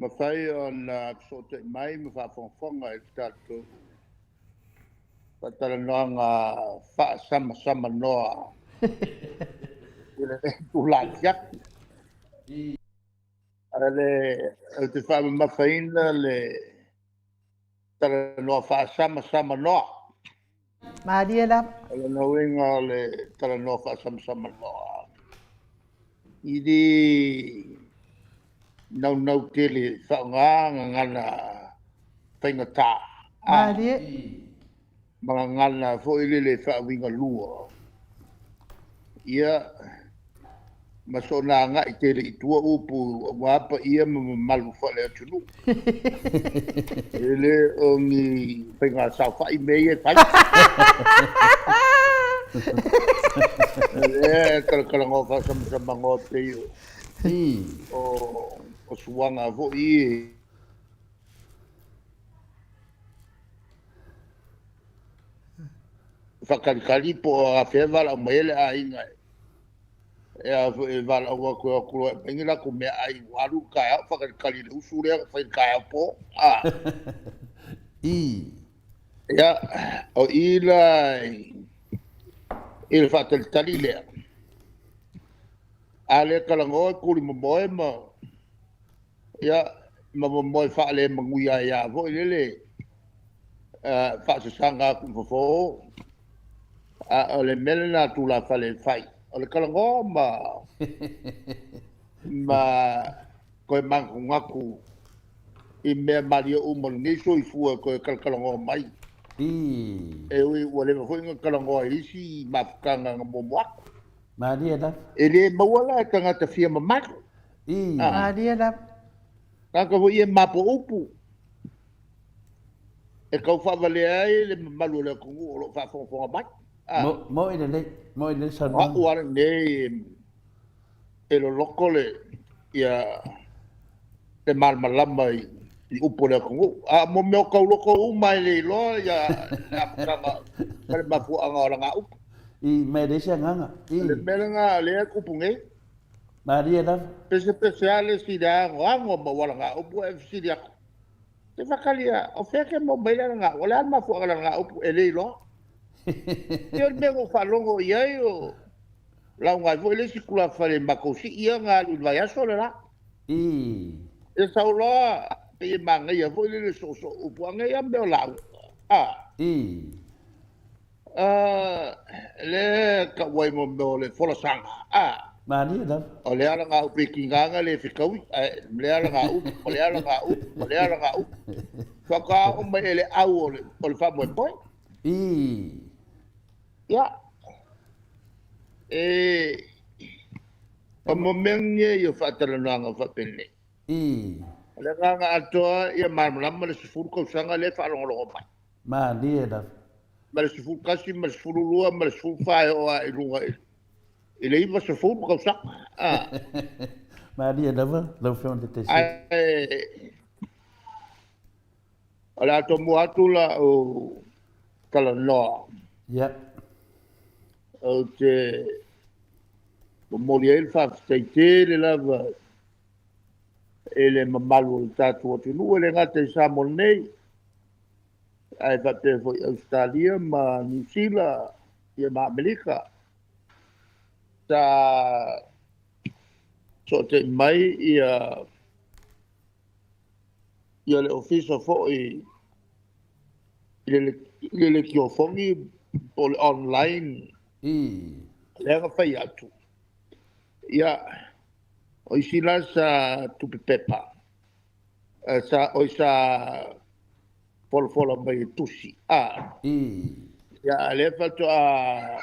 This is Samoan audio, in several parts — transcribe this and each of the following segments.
Mafai ona fesootai mai ma faafogafoga i le tatou faatalanoaga faasamasamanoa i lenei itula afiafi. Ou te faamamafaina le talanoa faasamasamanoa. Malie lava. O lona uiga o le talanoa faasamasamanoa, i le naunau tele faaaoga gagana faigata. Malie. Ma gagana foi lele faauigalua. Ia, ma soona agai tele i tua upu aua paia ma mamalu faale-atunuu. E le o ni faiga saofai mea ia e fai. O lea e talatalanoa faasamsamanoa pei o suaga foi ia faatalitali po o afea e valaau mai ai le aiga e valaau atu e o atu loa e aumai ni latou meaai ua alu le taeao o faatalitali i le usu lea na fai i le taeao po. Ia, o i la i le faatalitali lea, a le talanoa e tulimomoe ma, ia, ma momoe faale-manuia ai lava foi lele, faasasaga atu i fafo. A o le mea lena a tulafale e fai, o le talanoa ma toe manatunatu i mea malie uma o lenei soifua e toe talatalanoa mai. E ui ua leva foi ona talanoa i isi mafutaga na muamua atu. Malie lava. E le maua la e tagata fia mamalu. Malie lava. Tagata foi ia e mapo upu. E tau faavalea ai le mamalu o le atunuu o lo o faafogafoga mai. Mo i lelei, mo i lelei saunoaga. O au lava lenei e loloto le, ia, le malamalama i upu o le atunuu. A o mea o tauloto uma e le iloa ia le amataga ma le mafuaaga o lana upu. I me le isi agaga. O le mea lena o lea e tupu nei. Malie lava. Pese pese lava le isi i le anoano ma ua upu e fesili atu. Te whakalia, o whea ke mo mai le ngā, o le a mafuaaga o lana upu e le iloa. Ia o le mea na ou faalogo i ai o lauga ai foi le isi tulafale i matou sii ia na alu i le vaiaso le la. E sau loa, pei e manaia foi le soosoo upu, a nei a mea o lauga. Le taua ai mo mea o le folasaga. Malie lava. O le ala ngā upu e tinga le fetaui, le ala ngā upu, o le ala ngā upu, o le ala ngā upu. Whakaao mai e le au o le whamoemoe. Ia. E o mo mea nei o faatalanoaga faapenei. O le agaga atoa ia malamalama le 10 tausaga lea e faalogologo mai. Malie lava. Ma le 11 ma le 12 ma le 14 e oo lava i luga i le 90 tausaga. Malie lava lau Afioga i le Taitaifono. Ae o le a tomua atu lau talanoa. Ia. Ou te momoli ai le faafetai tele lava i le mamalu o le tatou atunuu, e le gata i Samoa nei, ae faapea foi Ausetalia ma Niu Sila ia ma Amerika. Sa sootai mai ia le ofisa foi i le leitiofogi po o le online. Lea na fai atu. Ia, o isi la sa tupe pepa, o sa folafola mai e tusi. Ia, lea faatoa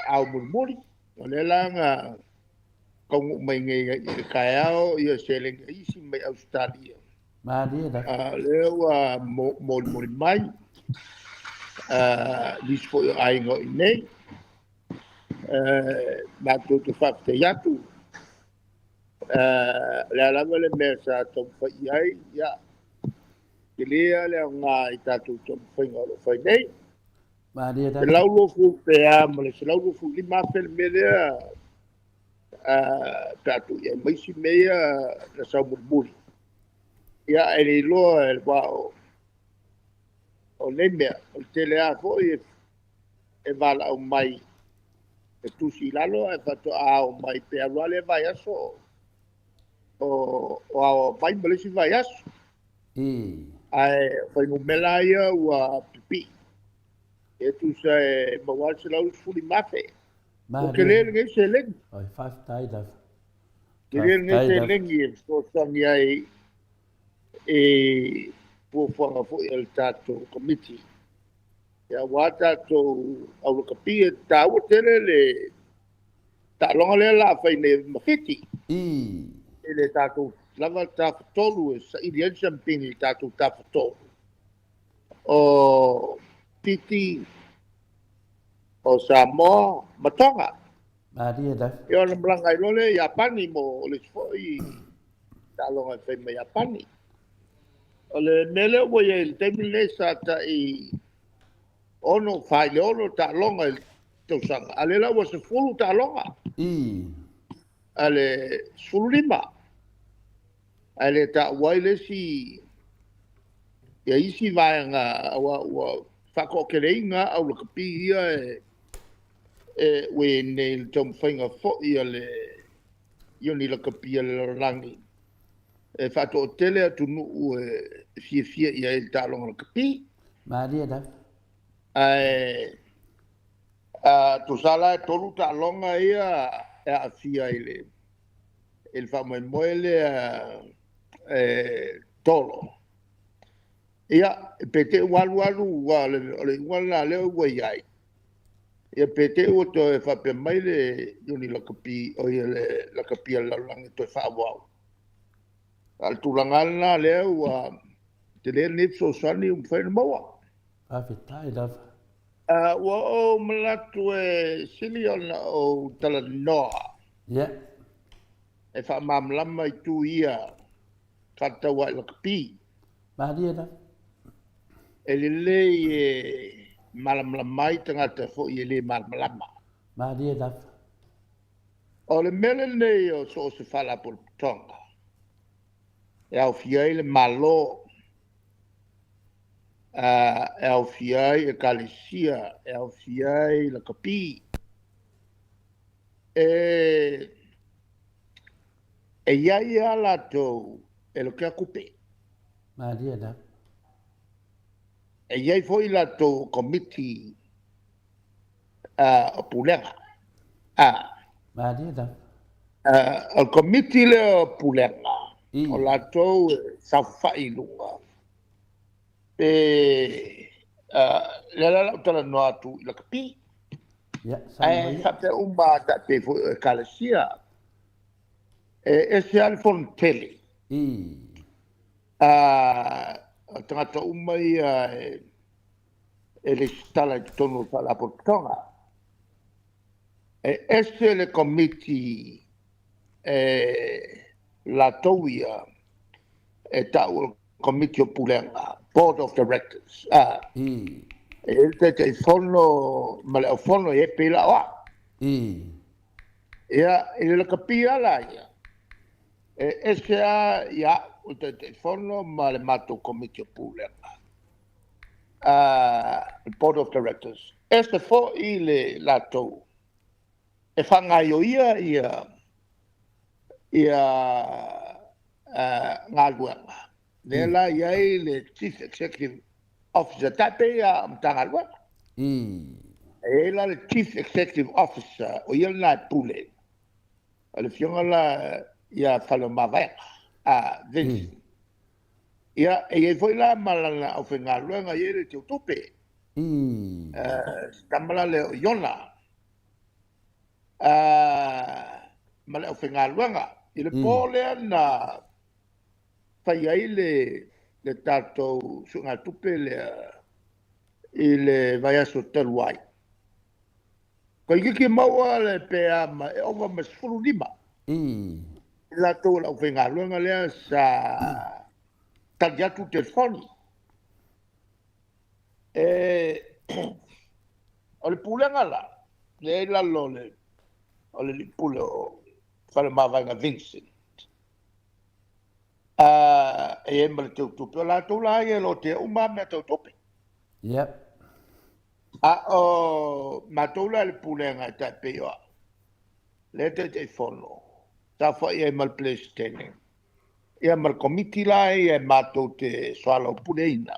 ao mulimuli. O lea la na taunuu mai nei i le taeao ia seleni a isi mai Ausetalia. Malie lava. Lea ua molimoli mai nisi foi o aiga o i nei. Matou te faafetai atu. Le a lava le mea sa taumafai i ai, ia, tele lava le aoga i tatou taumafaiga o lo o fai nei. Malie lava. 120 pe a ma le 125,000 le mea lea, pe a tuu i ai ma isi mea ia na sau mulimuli. Ia e le iloa e le vā o nei mea, o le tele lava foi e valaau mai e tusi i lalo ae faatoa ao mai pe alu lava lea vaiaso o ao mai ma le isi vaiaso. Ae o fuainumera ia ua pipii. E tusa e maua lava le $115,000. Ua tele lenei seleni. Oi, faafetai lava. Tele lenei seleni e fesoasoani ai i fuafuaga foi a le tatou Komiti. Ia aua tatou aulakapi e taua tele le taaloga lea o le a fai nei ma Fiti. I le tatou lava tafatolu e saili ai le siamupini i le tatou tafatolu. O Fiti, o Samoa ma Toga. Malie lava. Ia ona malaga ai loa lea i Iapani mo le isi foi taaloga e fai ma Iapani. O le mea lea ua i ai i le taimi lenei sa tai 6, 4 i le 6 taaloga i le tausaga, a o lea la ua 10 taaloga. A le 15. Ae le taua ai le isi ia isi vaega aua ua faatoateleina au lakapi ia e ua i ai nei i le taumafaiga foi a le Iuni Lakapi a le Lalolagi e faatoatele atunuu e fiafia i ai i le taaloga lakapi. Malie lava. Ae tusa la e 3 taaloga ia e aafia i le faamoemoe lea e tolo. Ia, pe te i ua alu alu o le iuga lena lea ua i ai. Ia pe te i ua toe faapea mai le Iuni Lakapi, o ia le Lakapi a le Lalolagi toe faaauau. A o le tulaga lena lea ua tele lenei fesoasoani ua mafai ona maua. Faafetai lava. Ua ou manatu e sili ona ou talanoa. Ia. E faamalamalama itu ia faatatau ai lakapi. Malie lava. E lelei e malamalama ai tagata foi e le malamalama. Malie lava. O le mea lenei o so o se faalapotopotoga e aofia ai le Malo, e aofia ai ekalesia, e aofia ai lakapi. E i ai lava latou e lokea tupe. Malie lava. E i ai foi latou komiti o pulega. Malie lava. O le komiti lea o pulega, o latou e saofafai i luga. Pe lea la lau talanoa atu i lakapi. Ae faapea uma taapei foi o ekalesia. E ese lava le fono tele. O tagata uma ia e lesitala i totonu o le faalapotopotoga. E ese le komiti e latou ia e ta'u o le komiti o pulega, Board of Directors. E i ai le Taitaifono ma le aufono e pei la o au. Ia, i le lakapi lava la ia, e ese lava ia au o le Taitaifono ma le matou komiti o pulega, le Board of Directors. Ese foi le latou e faagaioia ia galuega. Lea la i ai le Chief Executive Officer, tai pei a Matagaluega. E i ai la le Chief Executive Officer, o ia lena e pule. O le afioga la ia Faleomavaega, Vincent. Ia, e i ai foi la ma lana aufaigaluega, e i ai le teutupe. Se tama la lea o Iona. Ma le aufaigaluega. I le po lea na fai ai le tatou suegatupe lea i le vaiaso talu ai. Toeitiiti maua le pe ama e ova ma 15. I latou o le aufaigaluega lea sa tali atu telefoni. O le pulega la, lea i lalo o le lipule o Faleomavaega Vincent. E i ai ma le teutupe, o latou la ia e lotea uma lava mea tau tupe. Yep. A o matou la i le Pulega e tai pei o au, lea e Taitaifono, saofai ai ma le Peresetene, ia ma le Komiti la ia e matou te soalaupuleina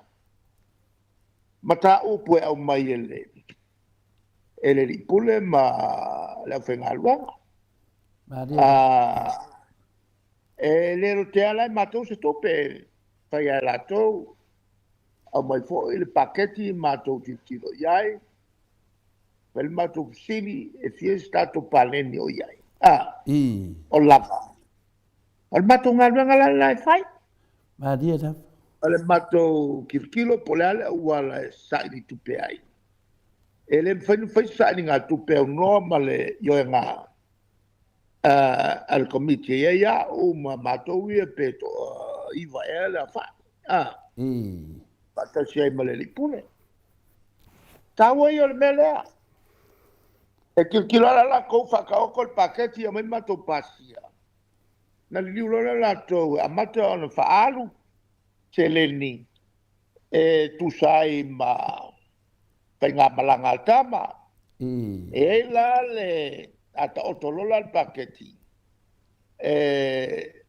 mataupu e aumai e le e le Alii Pule ma le aufaigaluega. Malie. E le lotea la e matou se tupe, e fai lava e latou, aumai foi le paketi matou tilotilo i ai, fai le matou fesili, e fia se tatou paleni o i ai? O lava. O le matou galuega la lena e fai. Malie lava. O le matou tilotilo po o le a le auala e saili tupe ai. E le mafai ona fai se sailigatupe aunoa ma le ioega a le Komiti e i ai au ma matou ia pe toa-9 ea le aofai, faatasi ai ma le Alii Pule. Taua ia o le mea lea. E tilotilo lava la latou faataoto le paketi aumai matou pasia, ona liliu loa lea o latou e amata ona faaalu seleni e tusa ai ma faigamalaga a le tama. E i ai la le a taoto loa la le paketi, e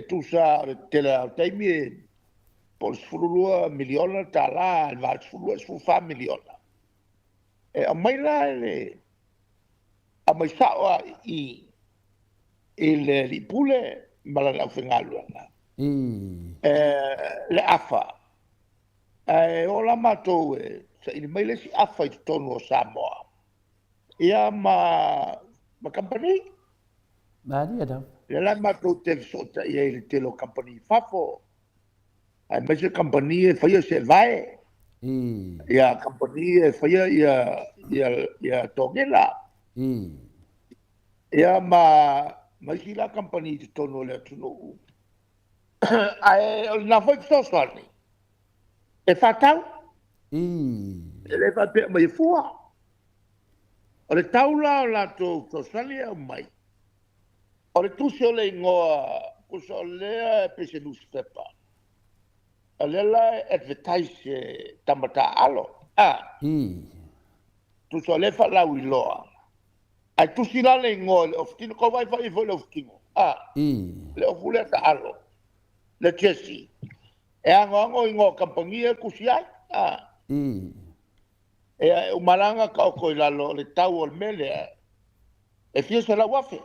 tusa o le tele lava o taimi po o le $12 miliona i le va o le $12 i le $14 miliona. E aumai la le aumai sao lava i i i le Alii Pule ma lana aufaigaluega le afa. Ae oo la matou e saili mai le isi afa i totonu o Samoa, ia ma kamupani. Malie lava. Lea la matou te fesootai ai i le tele o kamupani i fafo, aemaise kamupani e faia seevae, ia kamupani e faia ia togela, ia ma isi la kamupani i totonu o le atunuu. Ae o lena foi fesoasoani e faatau, e le faapea e aumai e fua. O le tau la o latou fesoasoani e aumai, o le tusi o le igoa, tusa o lea e pei se nusipepa, o lea la e advertise e tama taaalo, tusa o lea e faalauiloa, ae tusi la le igoa i le ofutino, tou vaai foi i ai i le ofutino, le ofu lea taaalo, le Jesi, e anoano igoa o kamupani ia e tusi ai. E uma la ona taoto i lalo o le tau o le mea lea, e fia selau afe.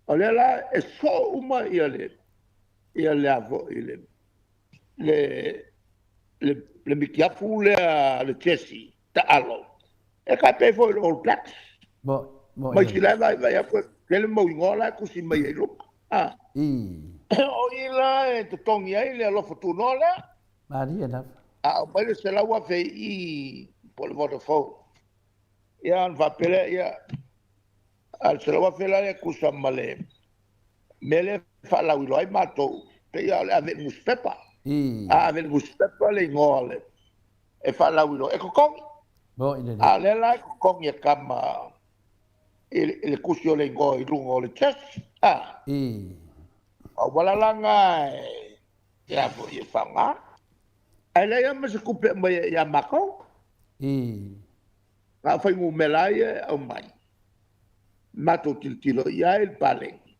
O lea la e soo uma ia le a foi le mitiafu lea a le Jesi taaalo, e tai pei foi o le All Blacks. Ma isi la e vaivai atu e tele mau igoa la e tusi mai ai i luga. O i la e totogi ai le alofa tunoa lea. Malie lava. A aumai le 100,000 i i po o le Vodafone, ia ona faapea lea, ia, a o le 100,000 la lea e tusa ma le mea lea e faalauiloa ai matou, pei lava o le ave i le nusipepa. A ave i le nusipepa le igoa e faalauiloa, e totogi. A o lea la e totogi e tama i le tusi o le igoa i luga o le chest. O auala la na e a foi e faaaoga. Ae leai lava ma se tupe e aumai ia matou. Na o fuainumera ia e aumai, matou tilotilo i ai le paleni.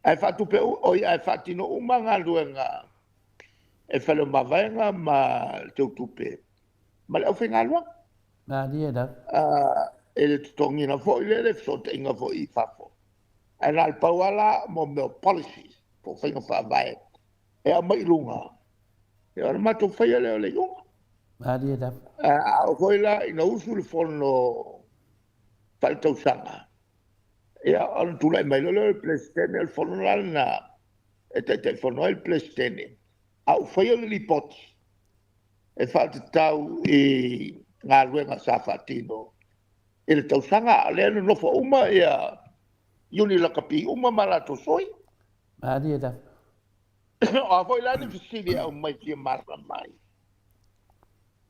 Ae faatupe oi ae faatino uma galuega e Fale o Mavaega ma le Teutupe ma le aufaigaluega. Malie lava. E le totogiina foi lea le fesootaiga foi i fafo. Ae na o le pau lava la mo mea o policies po o faiga faavae e aumai i luga, ia ona matou faia lea o le iuga. Malie lava. A oo foi la ina usu le fono faaletausaga, ia ona tulai mai loa lea o le Peresetene, o le fono la lena e Taitaifono ai le Peresetene, a ua faia le lipoti e faatatau i galuega sa faatino i le tausaga, a o lea e nonofo uma ia Iuni Lakapi uma ma latou sui. Malie lava. O a foi la ni fesili e aumai fia malamalama ai,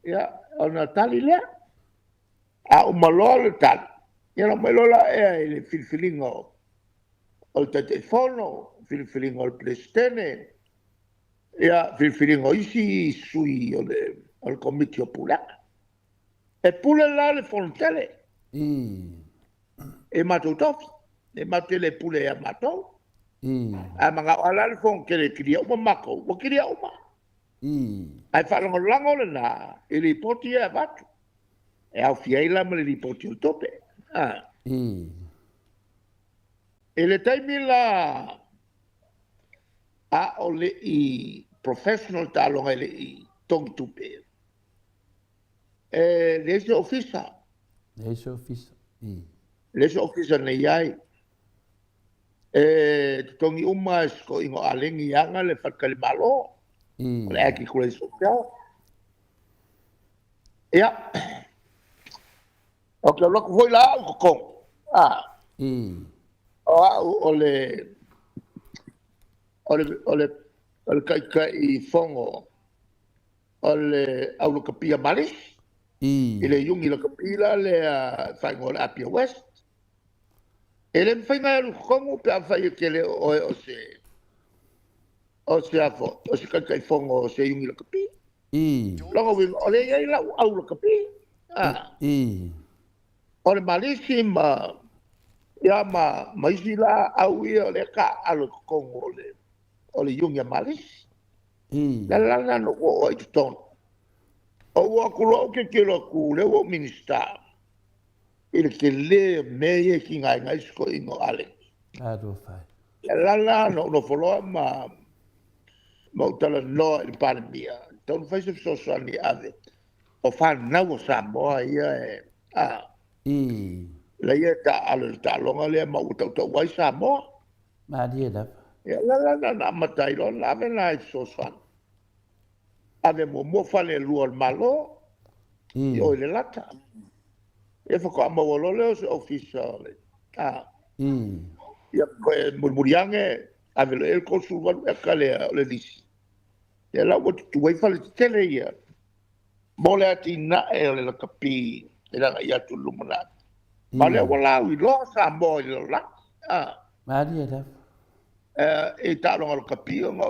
ia ona tali lea. A uma loa le tali, Ia na mai loa la ea i le filifiliga o le Taitaifono, filifiliga o le Peresetene, ia filifiliga o isi sui o le Komiti o Pulega. E pule la le Fonotele i matou tofi, e matou te le pule ia matou. A manao lava la le Fonotele e kilia uma matou, ua kilia uma. Ae faalagolago lena i lipoti ia e avatu. E aofia ai la ma le lipoti o le tupe. I le taimi la a o le i professional taaloga e le i togi tupe, e leai se ofisa. Leai se ofisa. Leai se ofisa na i ai. E totogi uma e se toeaina o Alegi e ana le faletalimalo, o le Aggie Grace Hotel. Ia, ou te alu atu foi la au i totonu, o au o le Taitaifono o le au lakapi a Malisi, i le iuni lakapi la lea e faaigoa o le Apia West. E le mafai ona e alu i totonu pe afai e te le o oe o se Taitaifono o se iuni lakapi. Lona uiga, o lea e i ai lau au lakapi. O le Malisi ma isi la au ia o lea taaalo i totonu o le iuni a Malisi. O le ala lena na ou oo ai i totonu. Ou oo atu loa ou tilotilo atu, lea ua ou Minisita, i le tele o mea ia e tigaina ai si toeaina o Alegi. O le ala lena na ou nofo loa ma ou talanoa i le Palemia, e tatau ona fai se fesoasoani e ave. O fanau a Samoa ia e e taaalo i le taaloga lea ma ua tautau ai Samoa. Ia o le ala lena na amata ai loa ona ave nai fesoasoani. Ave muamua fale e lua o le Malo, i o i Lelata. Ia faatoa maua loa lea o se ofisa o le... Ia toe mulimuli ane, ave loa i ai le 38 eka lea o le lisi. Ia la ua tutu ai fale tetele ia mo le atinae o le lakapi e agai atu i le lumanai. Ma o lea ua lauiloa Samoa i le lalolagi. I taaloga lakapi ona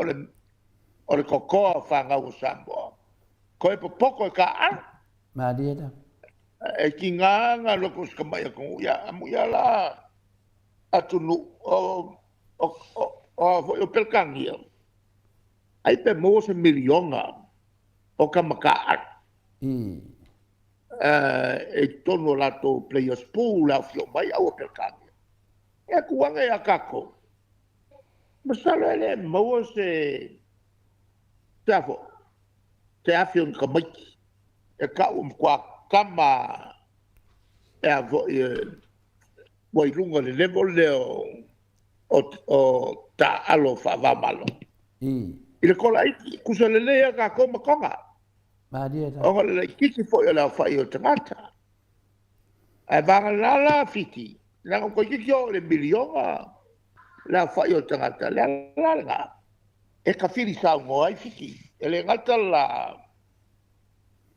o le totoa o fanau o Samoa. Toe popoto e taaalo. E tiga na alu atu o si tamai atunuu, ia amu ia la atunuu o Peretania, ai pe maua se miliona o tama taaalo. E i totonu o latou players pool le afifio mai au o Peretania. E atu ane ia tatou. Masalo e le maua se afi o ni tamaiti. E tau o matua kama e a foi ua i luga le level lea o taaalo faava-o-Malo. I le kolaiti, tusa lelei a tatou ma Toga. Ona o le laitiiti foi o le aofai o tagata. Ae vagana la Fiti, leaga ua toeitiiti oo i le miliona le aofai o tagata, le ala lena, e tafili saunoa ai Fiti. E le gata la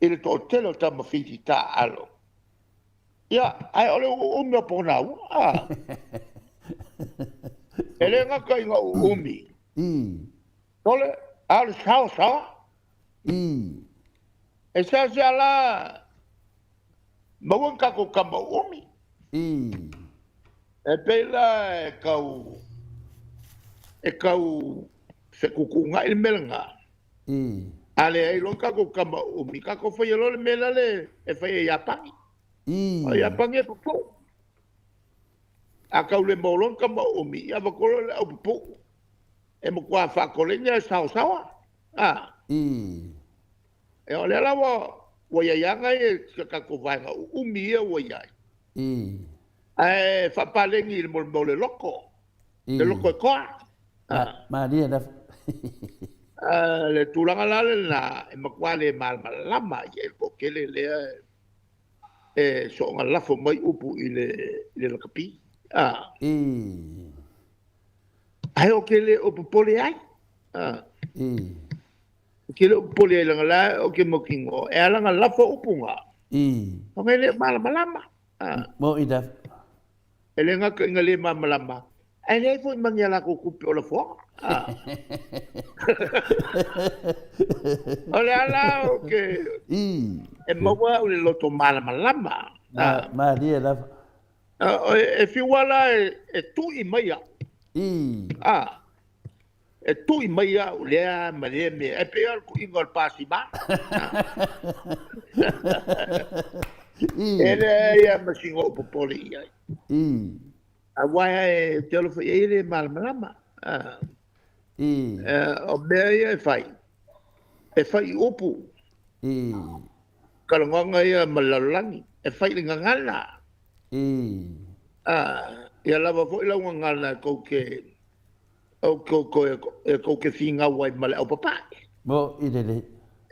i le toatele o tama Fiti taaalo. Ia, ae o le uumi o ponaua. E le gata i ngā uumi. Tole, a o le saoa saoa. E sea sea la, maua ni tatou tama uumi. E pei la e tau fetutuunai le mea lena. A leai loa tatou tama uumi, tatou faia loa le mea lale e faia i Iapani. O Iapani e pupuu. A tau le maua loa ni tama uumi, ia avatu loa le au pupuu. E matua faakoleni ae saosaoa. E o lea la ua iai aga ia i tatou vaega uumi ia ua iai. Ae faapaleni i le mo le loko. Le loko e toa. Le tulaga la lena e matua le malamalama i ai le toatele lea e soonga lafo mai upu i le lakapi. Ae o ke le o popole ai. O ke le o popole ai langa la o ke mautinoa e ala na lafo upu ngā. O ngai le malamalama. Mo i da. E le gata ina le malamalama, ae leai foi ma ni a latou tupe o lafoga. O le ala o ke e maua au i le loto malamalama. Malie lava. E fiu ala e tui mai au. E tui mai au lea ma lea mea. E pei o le tuiga o le pasima. E leai lava ma sina ou popole i ai. Aua e te alofa i ai e le malamalama. O mea ia e fai, e fai i upu. Talanoaga ia ma le lalolagi, e fai i le gagana. Ia lava foi lau gagana e tou te e tou te finau ai ma le aupapae. Mo i lelei.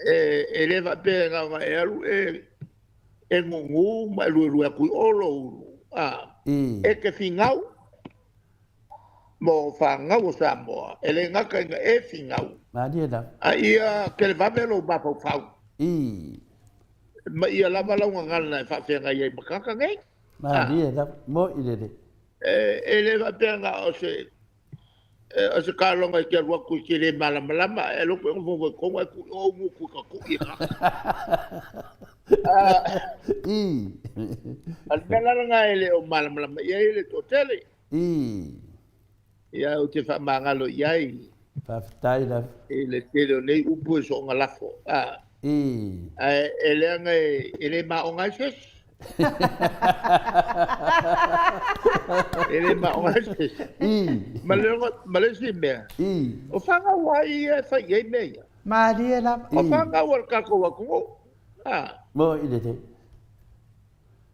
E le faapea na ona e alu e gugu ma e luelue atu i o lou ulu. E te finau mo fanau o Samoa, e le gata ina e finau. Malie lava. A ia televave lou mafaufau. Ma ia lava lau gagana e faafeagai ai ma tagata nei. Malie lava. Mo i lelei. E le faapea na o se o se kaloga i te alu atu i te le malamalama, e alofa e nofonofo i totonu ae tui o ugu tui ka tui e tagata. A le mea la lena e le o malamalama i ai le toatele. Ia ou te faamagalo i ai. Faafetai lava. I le tele o nei upu e soonga lafo. Ae e leaga e le maoga ai se isi. E le maoga ai se isi. Ma le isi mea, o fanau ai ia e fai i ai mea ia. Malie lava. O fanau a le tatou atunuu. Mo i lelei.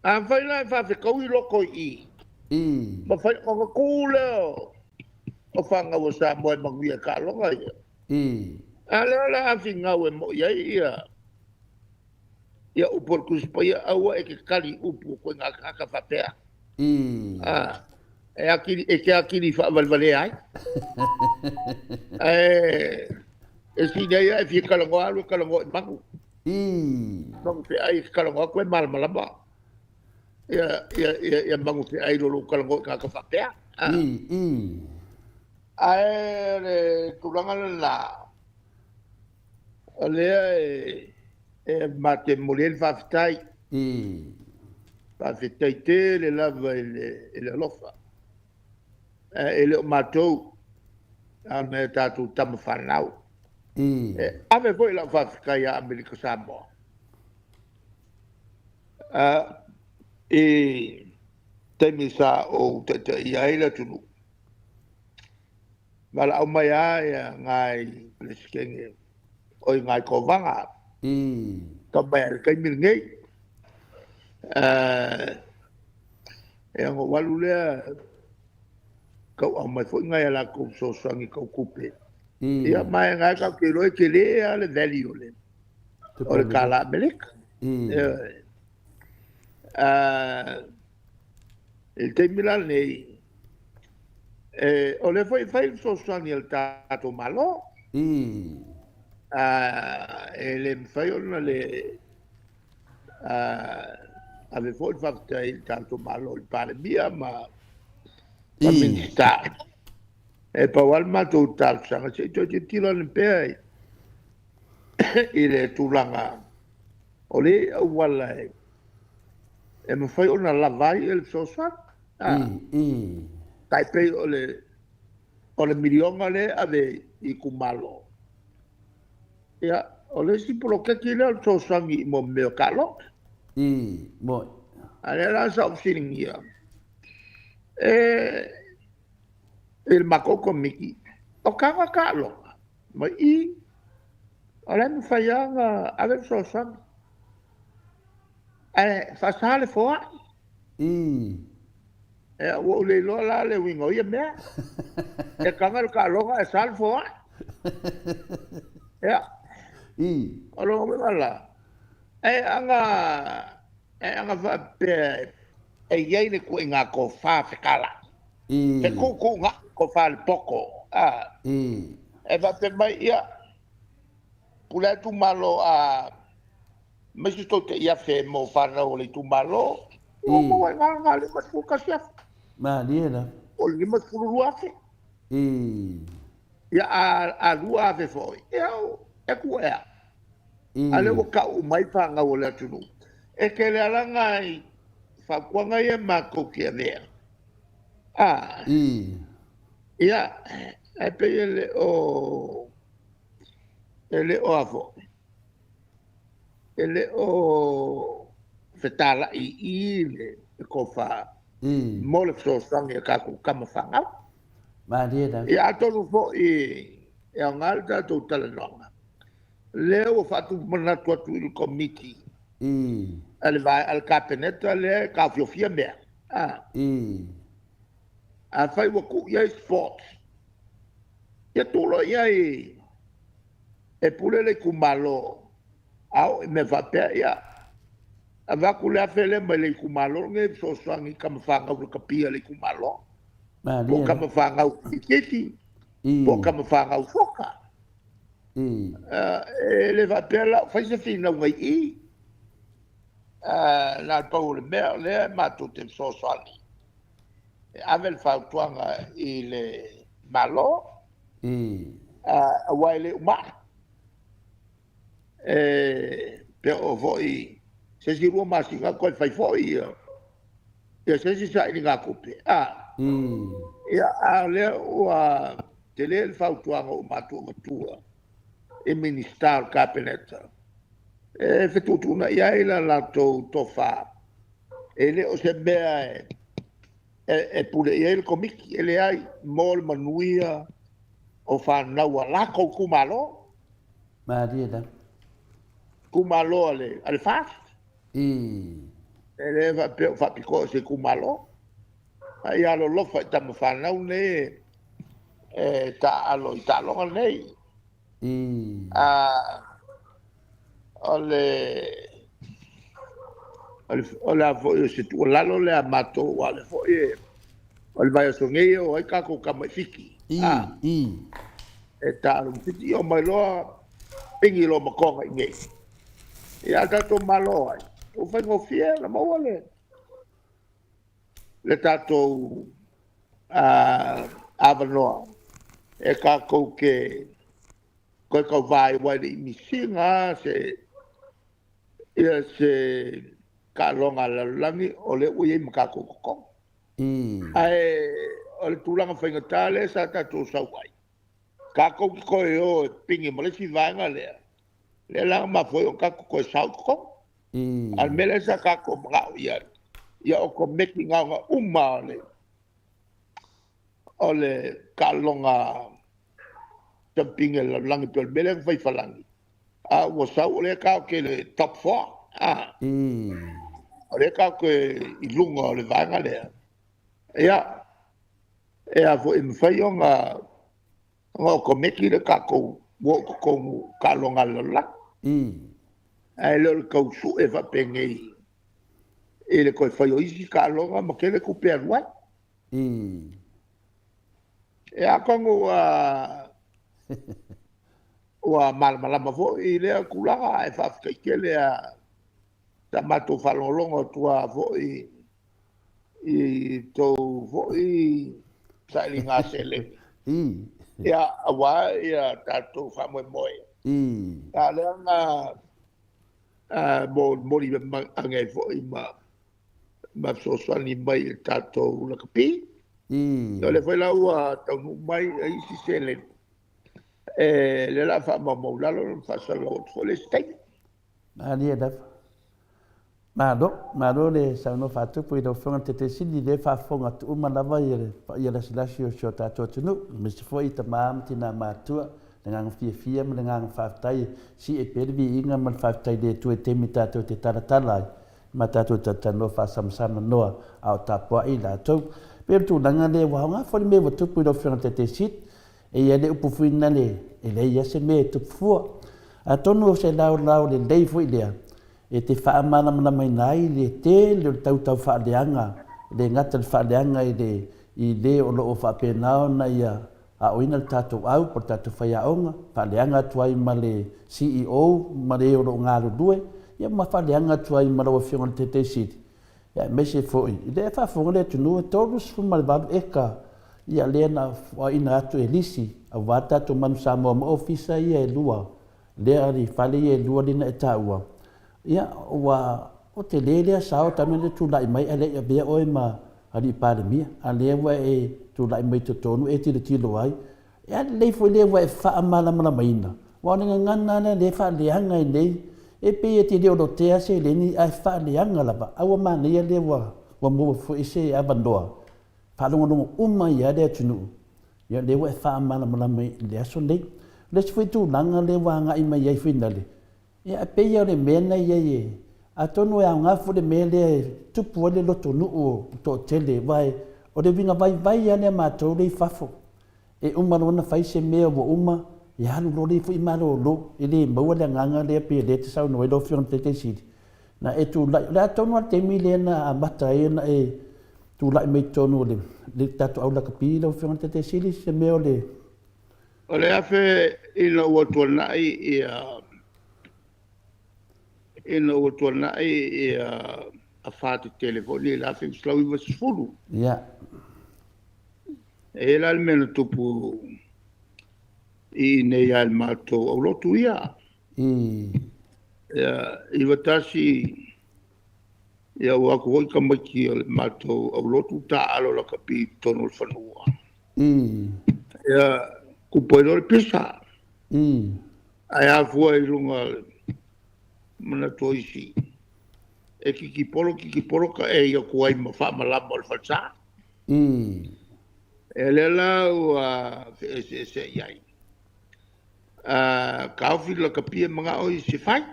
Afai la e faafetau i loko i i, ma fai ona tu lea o fanau a Samoa e manuia i taaloga ia. A lea o le a finau e moi ai ia ia upu o le Tusi Paia, aua e te tali i upu o koe tagata faapea. E atili, e te atili faavalevalea ai. Ae e sili ai e fia talanoa alu e talanoa i manu. Manu feai e te talanoa atu e malamalama. Ia, ia, ia, ia manu feai i lo lou talanoa i tagata faapea. Ae o le tulaga lena, o lea e mate momoli ai le faafetai. Faafetai tele lava i le alofa. E le o matou, a o nai a tatou tama fanau. E ave foi lau faafetai ia Amerika Samoa. I taimi sa ou taitaia ai le atunuu, valaau mai lava ia nai Peresetene o i nai Kovaga. Tau mai lava i le taimi lenei. Ia ona ou alu lea tauau mai foi nai a latou fesoasoani tau tupe. Ia ma e na e tatou te iloa e tele lava le value o le tala Amerika. I le taimi la lenei, o lea foi e fai le fesoasoani a le tatou Malo. E le mafai ona le ave foi le faafetai i le tatou Malo i le Palemia ma Minisita. E pau lava le matou talosaga, se i toe tilotilo ane pea i le tulaga o le auala e mafai ona lava ai le fesoasoani. Tai pei o le miliona lea e ave i itumalo. Ia, o le isi poloketi lea o le fesoasoani i mea o taaloga. A lea la sa ou fesiligia i le matou komiti, o taga taaloga mai i, o la e mafai lava ona ave le fesoasoani. Ae faasa le foai. Ua ou le iloa la le uiga o ia mea. E taga le taaloga ae sa le foai. Ia, o lona uiga la, e aga faapea e i ai le ituaiga tofa fekala. Fetuutuunai tofa le poto. E faapea mai, ia, pule atu malo a mai se tou te iafe mo fanau o le itumalo. Ua maua i ngā le 51,000. Malie lava. O le 52,000. Ii. Ia, a 2,000 foi, ia, e ku ea. A lea ua kau mai fanau o le atunuu. E tele lava nai fautuaga ia matou te avea. A. Ii. Ia, ae pei e le o, e le o a foi, e le o fetalai i i le tofa mo le fesoasoani i a tatou tama fanau. Malie lava. Ia atonu foi e aoga le tatou talanoaga, lea ua faatupu manatu atu i le Komiti a le a le Kapeneta lea e taofiofia mea. A. Afai ua tuu i ai sports, ia tuu loa i ai e pule le itumalo, a oo i mea faapea, ia avatu le $1,000 lea mai le itumalo lenei e fesoasoani i tama fanau lakapi a le itumalo, po o tama fanau kirikiti, po o tama fanau soka. E le faapea la o fai se finauga i i, na o le pau o le mea o lea matou te fesoasoani e ave le fautuaga i le Malo, aua e le uma e pe oo foi se isi 2 masina toe fai foi ia se isi sailigatupe. Ia, a o lea ua tele le fautuaga ua matou avatua i Minisita o le Kapeneta e fetuutuunai ai la latou tofa. E le o se mea e pule i ai le Komiti, e leai, mo le manuia o fanau a latou itumalo. Malie lava. Itumalo a le FAST. E le faapea o faapitoa i se itumalo. A ia alolofa i tama fanau nei e taaalo i taaloga nei. O le o le a foi o se tuualalo lea a matou, aua o lea foi o le vaiaso nei e o ai tatou tama i Fiti. E taalo ma Fiti, ia omai loa pigi loa ma Toga i inei. Ia a tatou malo ai, ua faigofie ona maua le tatou avanoa e tatou te toe tauva ai, aua e le i misi ina se ia se taaloga a le lalolagi o lea ua i ai ma tatou totogi. Ae o le tulaga faigata lea sa tatou sau ai, tatou te toe o e pigi ma le isi vaega lea, lea la na mafua ai ona tatou toe sao i totonu. A o le mea lea sa tatou manao i ai, ia otomeki na ona uma o le taaloga tampigi a le lalolagi pei o le mea lea na fai i Falani. A ua sau o lea tatou te i le top 4. O lea tatou te i luga o le vaega lea. Ia, e a foi e mafai ona otomeki le tatou o i totonu taaloga a le lalolagi. Ae le o le tau sue faapenei i le toe fai o isi taaloga ma tele tupe alu ai. Ia atonu ua malamalama foi i lea tulaga, ae faafetai tele a sa matou faalogologo atu lava foi i tou foi sailiga seleni. Ia, aua ia tatou faamoemoe. A o lea na molimoli ane ai foi ma fesoasoani mai i le tatou lakapi. O lea foi la ua taunuu mai isi seleni, e lea o le a faamaumau i lalo ma faasalalau atu foi le isi taimi. Malie lava. Malo, malo le saunoa faatupu i lau Afioga i le Taitaifono, lea e faafofoga atu uma lava le paia lasilasi o si o tatou atunuu, aemaise foi i tama ma tina matutua, le agaga fiafia ma le agaga faafetai e sii ai pea le viiga ma le faafetai i le Atua i taimi tatou te talatala ai ma tatou talatalanoa faasamasama noa a o tapuai i latou. E pei o le tulaga lea ua aoga foi le mea ua tupu i lau Afioga i le Taitaifono, e i ai le upu foi lena e leai lava se mea e tupu fua. Atonu o se laolao lelei foi lea e te faamalamalamaina ai le tele o le tautau faaleaga, e le gata i le faaleaga i le i le o lo o faapena ona ia aoina le tatou au po o le tatou faiaoga, faaleaga atu ai ma le CEO ma le o lo o galulue, ia ma faaleaga atu ai ma lau Afioga i le Taitaisili. Aemaise foi i le faafofoga le atunuu e 38 eka ia lea na foaina atu e lisi aua tatou Manu Samoa ma ofisa ia e lua lea ali fale ia e lua lea na e taua. Ia ua o tele lea sao talu ona tulai mai ae le i avea oe ma alii Palemia, a lea ua e tulai mai totonu e tilotilo ai. E a lelei foi lea ua e faamalamalamaina, aua o le gagana lava lea e faaleaga ai nei, e pei e te le o lotea seleni ae faaleaga lava, a ua manaia lea ua maua foi se avanoa, faalogologo uma ai lava le atunuu, ia lea ua e faamalamalama i le aso lenei. O le isi foi tulaga lea ua agai mai ai finale, ia e pei lava o le mea na i ai e, atonu e aoga foi le mea lea e tupu ai le lotonuu o le toatele, aua o le uiga vaivai lava lea a matou lea i fafo. E uma loa ona fai se mea ua uma, e alu loa lea foi malolo, e le maua le agaga lea pei o lea e te saunoa ai lau Afioga i le Taitai Sili, na e tulai, o le a tonu lava le taimi lea na amata ai ona e tulai mai totonu o le tatou au lakapi lau Afioga i le Taitai Sili, se mea o le... O le afe ina ua tuanai ia ina ua tuanai ia afa tetele foi nei i le 1990. Ia. E i ai la le mea na tupu i inei lava i le matou aulotu ia. Ia, 91, ia ua atu foi tamaiti o le matou aulotu taaalo lakapi i totonu o le fanua. Ia, tupu ai loa le pisa. Ae afua i luga o le manatu o isi, e titipolo, titipolo taei atu ai ma faamalama o le falesa. Ia lea la ua feeseeseai ai. Taofi le lakapi e manao i se fai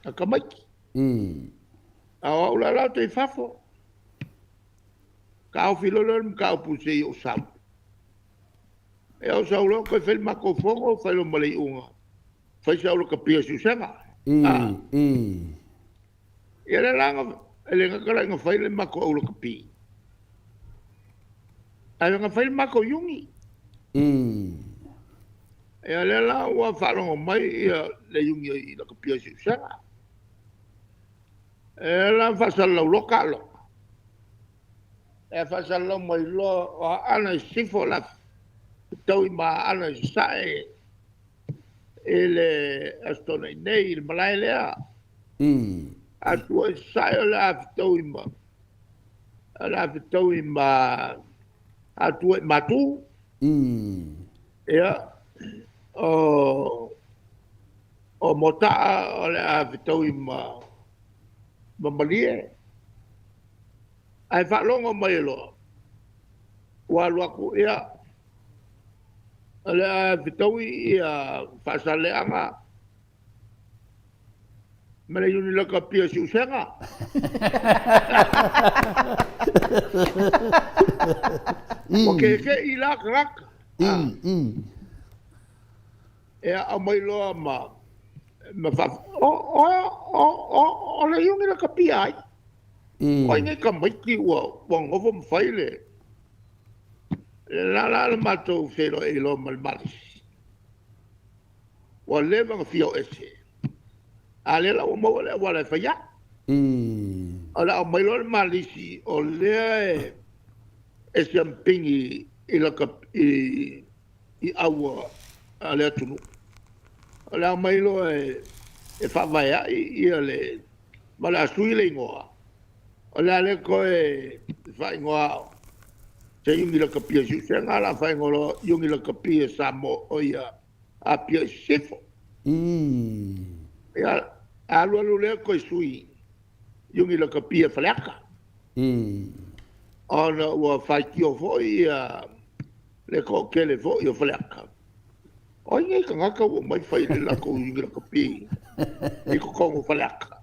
a tamaiti. A o au la la ou te i fafo. Taofi loa lea o le mataupu se i ou sau. Ia ou sau loa toe fai le matou fono, fai loa ma le iuga, fai sau lakapi a Siusega. Ia lea la e le gata la ina fai le matou au lakapi, ae na fai le matou iuni. Ia lea la ua faalogo mai ia le iuni i lakapi a Siusega. E la faasalalau loa taaloga. E faasalalau mai loa o Aana i Sisifo o le a fetaui ma Aana i Sasae i le Aso Toonai nei i le malae lea. Atua i Sasae o le a fetaui ma o le a fetaui ma Atua i Matu. Ia o Motaa o le a fetaui ma Malie. Ae faalogo mai loa ua alu atu, ia o le a fetaui ia Faasaleaga ma le iuni lakapi o Siusega. Ua keke'i la tagata. Ia aumai loa ma o le iuni lakapi ai. O ai nei tamaiti ua nonofo ma fai le la la le matou feiloai loa ma le malosi. Ua leva ona fia o ese. A lea la ua maua le auala e fai ai. O le a aumai loa le malisi o lea e siampigi i i aua a le atunuu. O le a aumai loa e faavaeai ia le ma o le a sui le igoa. O le a le toe faaigoa se iuni lakapi a Siusega, o le a faaigoa loa iuni lakapi a Samoa o ia Apia i Sisifo. Ia, alu alu lea toe sui iuni lakapi a Faleata. Ona ua faitio foi ia le toatele foi o Faleata. O ai nei tagata ua omai fai le latou iuni lakapi i totonu o Faleata.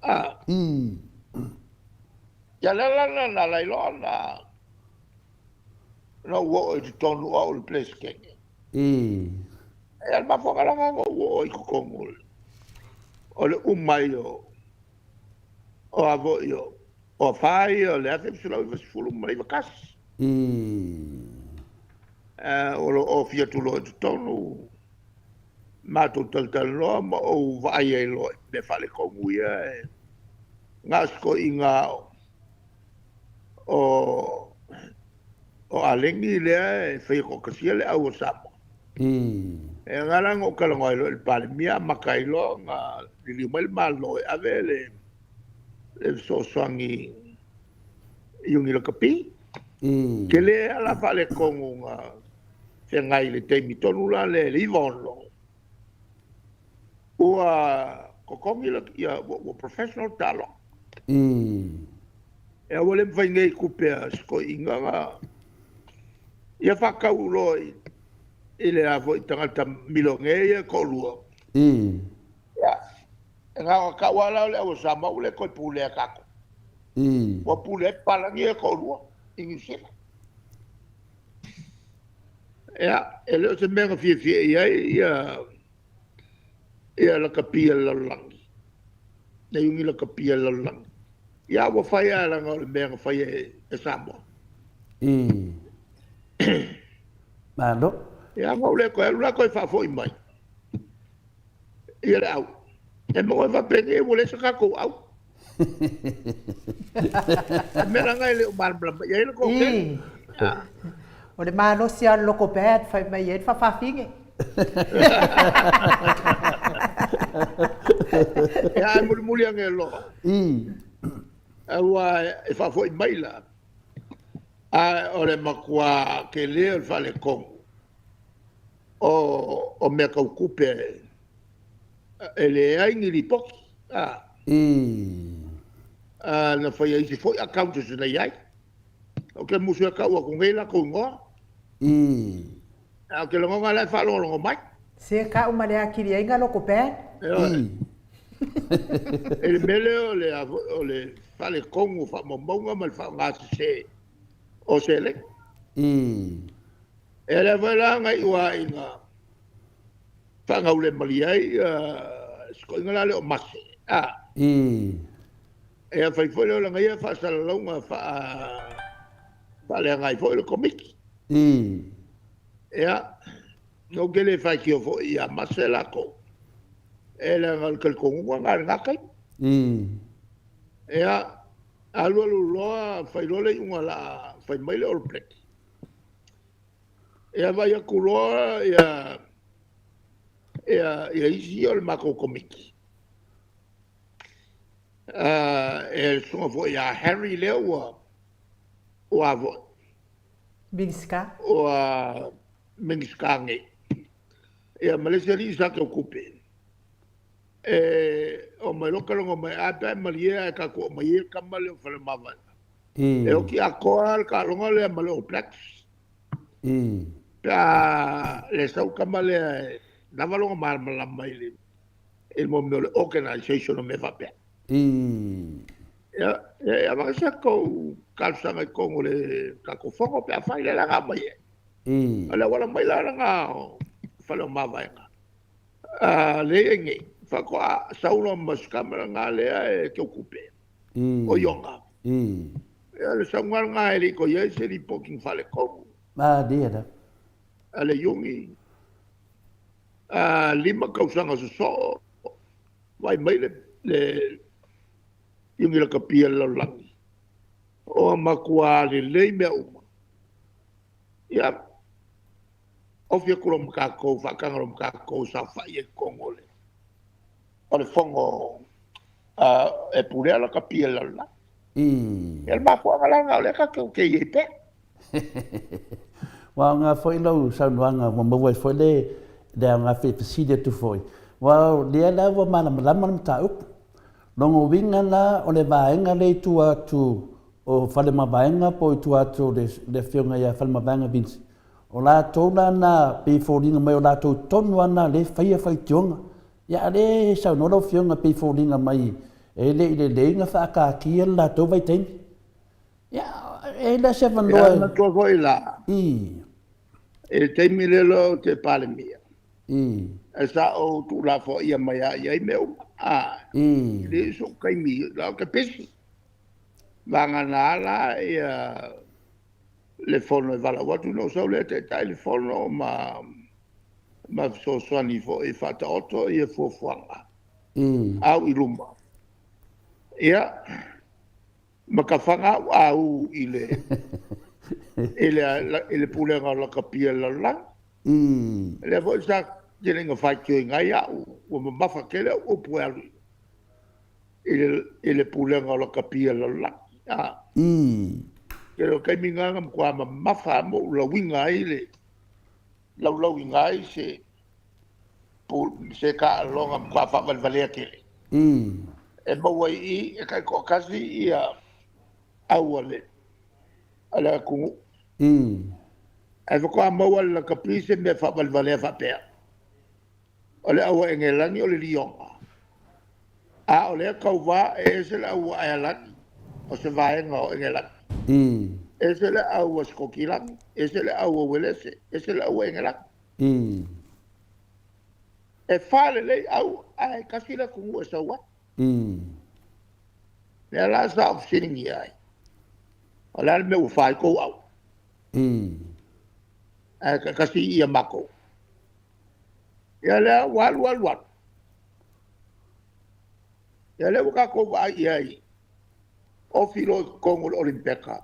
Ia lea la na ala ai loa na ou oo i totonu o au o le Peresetene. Ia le mafuaaga lava na ou oo ai i totonu o le uma ai o a foi o afa ia o le 1991. O lo o ofi atu loa i totonu matou talatalanoa ma ou vaai ai loa i mea faaletonu ia e na o si toeaina O o Alegi lea e faia toatasia le au o Samoa. E aga la na ou talanoa ai loa i le Palemia amata ai loa ona liliu mai le Malo e ave le fesoasoani i Iuni Lakapi. Tele lava la faaletonu na feagai i le taimi tonu la lea i le 96 ua totogi ua professional taaloga. Ia ua le mafai nei tupe a si toeaina na ia faatau loa i le a foi tagata milionea ia e toalua. Ia, e na ona tau lava la o le au a Samoa ua le toe pulea e tatou. Ua pule ai papalagi ia e toalua i Niu Sila. Ia, e le o se mea na fiafia i ai ia lakapi a le lalolagi, le iuni lakapi a le lalolagi. Ia ua fai lava leaga o le mea na fai e Samoa. Malo. Ia na ou le toe alu la toe faafoi mai ia le au. E maua e faapenei ua leai se tatou au. O mea la na e le o malamalama i ai le toatele. O le malosi lava o le loko bad fai mai ai le faafafine. Ia ae mulimuli ane loa. Aua e faafoi mai la, ae o le matua tele o le faaletonu o mea tau tupe e leai ni lipoti. Na faia isi foi accountants na i ai. Ou te musu e tau atu nei latou igoa. Ae ou te lagona la e faalogologo mai. Se ka'u ma le atili ai ga loko bad. E le mea lea o le faaletonu o faamaumauga ma le faaaoga sese o seleni. E lea foi la na iu lava ina faagaulemalie ai si toeaina la lea o Mase. E fai foi lea o lana ia faasalalauga faaleaga ai foi le Komiti. Ia, ou te le faitio foi ia Mase latou, e leaga o le talitonuga lena i lena taimi. Ia, alu alu loa fai loa le iuga o le a fai mai le All Black. Ia vaai atu loa ia isi o le matou Komiti. E susuga foi ia Harry lea ua foi. Minisita. Ua Minisita nei. Ia ma le isi alii sa teutupe. E o mai loa talanoa mai a pe a e malie ae tatou aumai ia le tama lea o Faleomavaega. E oti atoa le taaloga lea ma le All Blacks. Pe a le sau tama lea e lava lona malamalama i le mea o le organisation o mea faapea. Ia, e avaka se tou talosaga i totonu o le tatou fono pe a fai le laga mai ai. O le auala mai la lena o Faleomavaega. Lea e i ai nei, faatoa sau loa ma si tama lena lea e teutupe, o Ioga. Ia le sauga lena e le i toe i ai se lipoti na faaletonu. Malie la. A le Iuni, 5 tausaga sosoo, vaai mai le Iuni lakapi a le lalolagi. O matua lelei mea uma. Ia, ofi atu loa ma tatou, faataga loa ma tatou saofai ai i totonu o le fono e pulea lakapi a le lalolagi. Ia le mafuaaga la lena o lea tatou te i ai pea. Ua aoga foi lau saunoaga ua maua ai foi le aoga fesili atu foi. Aua o lea la ua malamalama le mataupu. Lona uiga la o le vaega lea i tua atu o Faleomavaega po o i tua atu o le afioga ia Faleomavaega Vince, o latou la na pei e foliga mai o latou tonu lava na lea e faia faitioga. Ia a o lea e saunoa lau afioga pei e foliga mai e le i lelei ona faakaatia le latou vaitaimi. Ia, e le o se avanoa. Ia, manatua foi la, i le taimi lea loa ou te Palemia, e sa ou tuulafoaia mai lava i ai mea uma. E le o sou taimi, la ou te pisi. Vagana la ia le fono e valaau atu, ona ou sau lea e taitai le fono ma fesoasoani foi e faataoto ia fuafuaga au i luma. Ia, Ma kafaga a'u au i le i le i le pulega o lakapi a le lalolagi. Lea foi sa tele ina faitioina ai a'u, ua mamafa tele a'u upu e alu i le pulega o lakapi a le lalolagi. Tele o taimi na na matua mamafa lava ma ou lauina ai le laulauina ai se se taaloga matua faavalevalea tele. E maua i i e taitoatasi ia au a le atunuu. Ae faatoa maua e le lakapi se mea faavalevalea faapea. O le au a Engelani o le Lioga. A o lea tauvā e ese le au a Aealani, o se vaega o Engelani. Ese le au a Sikotilani, ese le au a Uelese, ese le au a Engelani. E fa lelei au ae tasi le atunuu e sau ai. Lea la sa ou fesiligia ai, o le a le mea ua fa ai tou au? Ae taitasi ia matou. Ia lea ua alu alu alu. Ia lea ua tatou vaai i ai, ofi loa i totonu o le Olimipeka,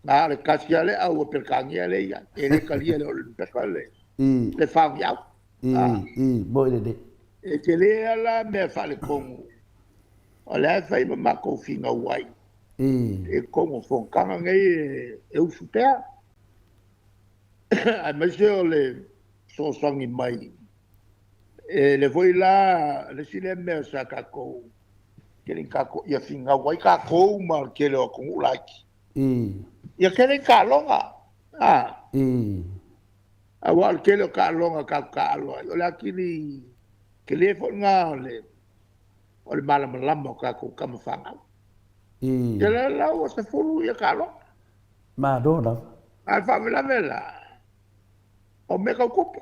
na o le tasi lava le au a Peretania lea e i ai, e le talia e le Olimipeka le fa o ni au. Mo i lelei. E tele lava la mea faaletonu, o lea e fai ma matou finau ai i totonu o fonotaga nei e usu pea, aemaise o le fesoasoani mai. E le foi la le isi lea mea sa tatou tele tatou ia finau ai tatou ma le tele o atunuu laiti. Ia tele i taaloga. Aua o le tele o taaloga tatou taaalo ai, o le atili tele foi lena o le malamalama o tatou tama fanau. Ia la la ua 10 ia taaloga. Malo lava. A le faalavelave la, o mea tau tupe.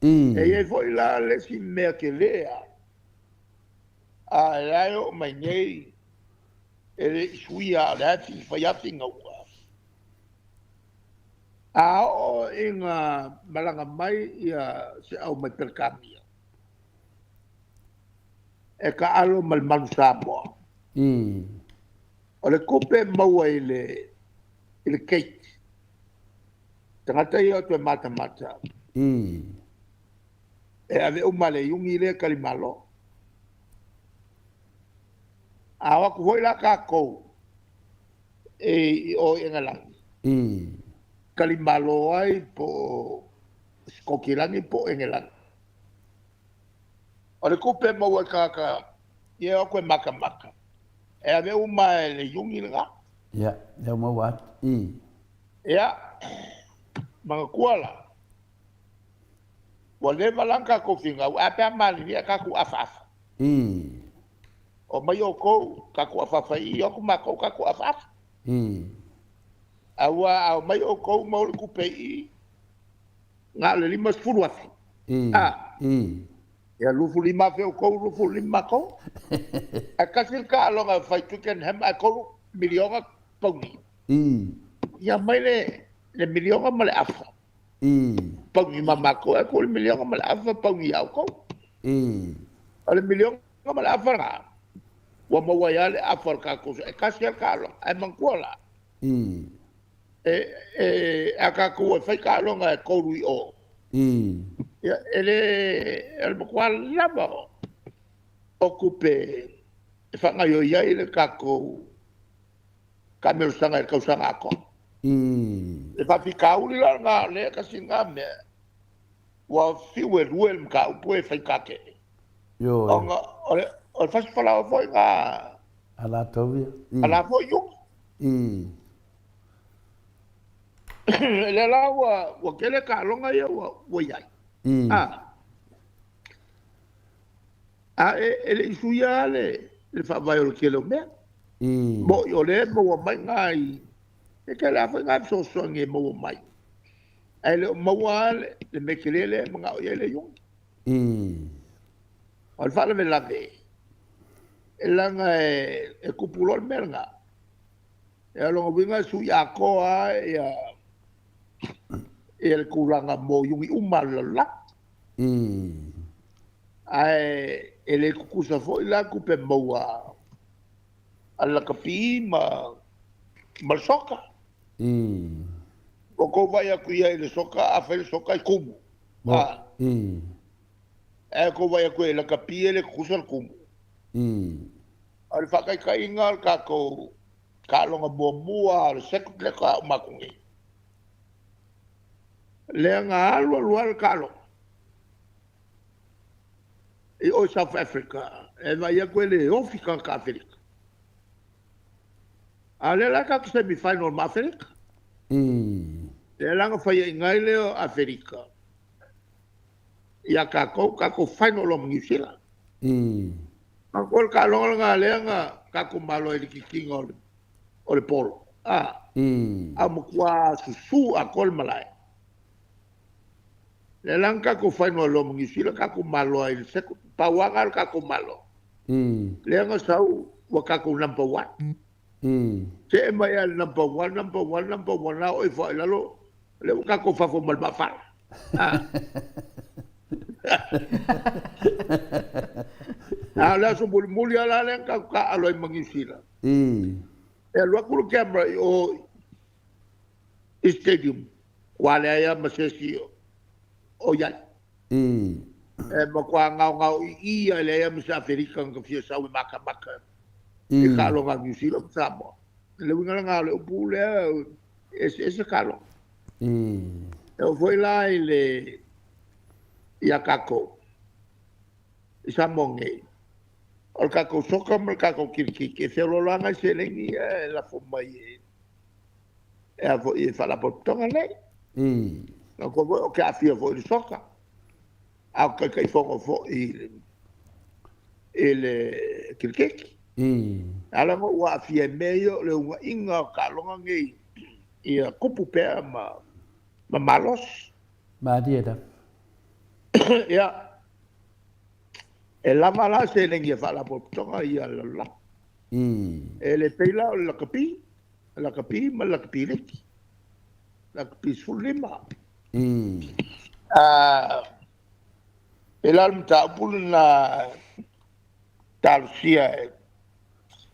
E i ai foi la le isi mea tele a e la e oo mai nei, e le i suia, o lea e fai lava finauga. A oo ina malaga mai ia se au mai Peretania, e taalo ma le Manu Samoa. O le tupe maua i le gate, tagata ia o toe matamata, e ave uma le iugi lea talimalo. A o atu foi la tatou e i o i Engelani, talimalo ai po o Sikotilani po o Engelani. O le tupe maua i tagata ia o atu e matamata, e ave uma e le iugi lena. Ia, lea maua atu. Ia, manatua la, ua leva la ona tatou finau, a pe a malilie a tatou afaafa. O mai outou tatou afaafa i o atu matou tatou afaafa. A ua ao mai outou ma o le tupe i na o le 50,000. Ia 25,000 outou, 25 matou. Ae tasi le taaloga e fai Twickenham ae 3 miliona pauni. Ia mai le miliona ma le afa. Pauni ma matou, ae tuu le miliona ma le afa pauni ia outou. O le miliona ma le afa lena, ua maua ai lava le afa o le tatou, e tasi lava le taaloga. Ae manatua la, e a tatou e fai taaloga e 3 i o, ia e le, o le matua lava o tupe e faagaoioi ai le tatou taamilosaga i le tausaga atoa. Le faafitauli la lena, o lea tasi lena mea, ua fiu e lue le mataupu e faigata tele. Ona o le fasifalaoa foi na A latou ia. A la foi iugi. Lea la ua tele taaloga ia ua i ai. A e le i suia lava le faavae o le tele o mea. Mo i o lea e maua mai nai, e tele lava foi nai fesoasoani e maua mai. Ae le o maua lava le mea tele lea e manao i ai le iugi. O le faalavelave, e leaga e tupu loa le mea lena. E lona uiga e sui atoa lava ia le tulaga mo iugi uma o le lalolagi. Ae e le tutusa foi la tupe maua a le lakapi ma Ma le soka. O kou vaai atu ia i le soka, afai le soka e tumu. Ae kou vaai atu i le lakapi e le tutusa le tumu. A o le faataitaiga o le tatou taaloga muamua o le second leg a o matou nei, lea na alu alu lava le taaloga i o i South Africa, e vaai atu e le ofi tagata Aferika. A o lea la tatou te semi final ma Aferika. Lea la na faiaina ai lea o Aferika ia tatou, tatou final loa ma Niu Sila. O le taaloga lena lea na tatou malo ai i le kikiina o le polo. A matua susu atoa le malae. Lea la na tatou final loa ma Niu Sila, tatou malo ai i le second. Pau lava na o le tatou malo. Lea na sau ua tatou number one. See mai lava i le number one, number one, number one, a oo ifo lava i lalo, lea ua tatou fafo ma le maafala. A o le aso mulimuli lava la lea na tatou taaalo ai ma Niu Sila. E alu atu le camera i o i stadium, ua leai lava ma se isi o i ai. E matua gaogao iii lava, e leai lava ma se Aferika na ta fia sau e matamata i taaloga a Niu Sila ma Samoa. O le uiga lena o le upu lea, e eseese taaloga. E oo foi la i le ia tatou i Samoa nei, o le tatou soka ma le tatou kirikiti e feoloolo lava nai seleni ia e lafo mai e a foi e faalapotopotoga nei. Manatua foi ou te aafia foi i le soka, a o te Taitaifono foi i le kirikiti. A la ona ou aafia i mea ia o le unaiga o taaloga nei ia tupu pea ma malosi. Malie lava. Ia, e lava la seleni a faalapotopotoga ia a le lalolagi. E le pei la o le lakapi, lakapi ma le lakapi liki, lakapi 15. E la o le mataupu lena talosia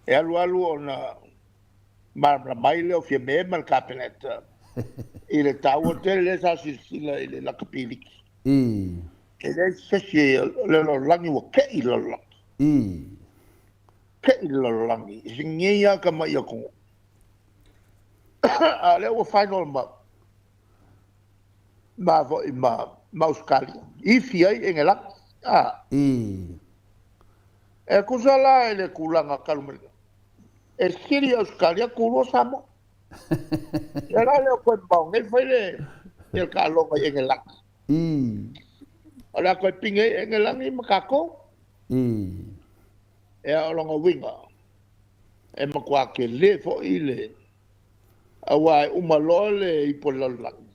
e alu alu ona malamalama ai lea o Fiame ma le Kapeneta i le taua tele lea sa silasila i le lakapi liki. E leai se isi o le lalolagi ua tei le lalolagi. Tei le lalolagi. E sinigei lava tama i atunuu. A o lea ua final ma foi ma Ausetalia. Ifi ai Engelaki. E tusa la i le tulaga talu mai nei. E sili Ausetalia tulua Samoa. Ia la lea o toe mamao nei fai le taaloga i Engelaki. O le a toe pine ai Engelagi ma tatou. Ia o lona uiga, e matua tele foi le aua e uma loa le ipu o le lalolagi,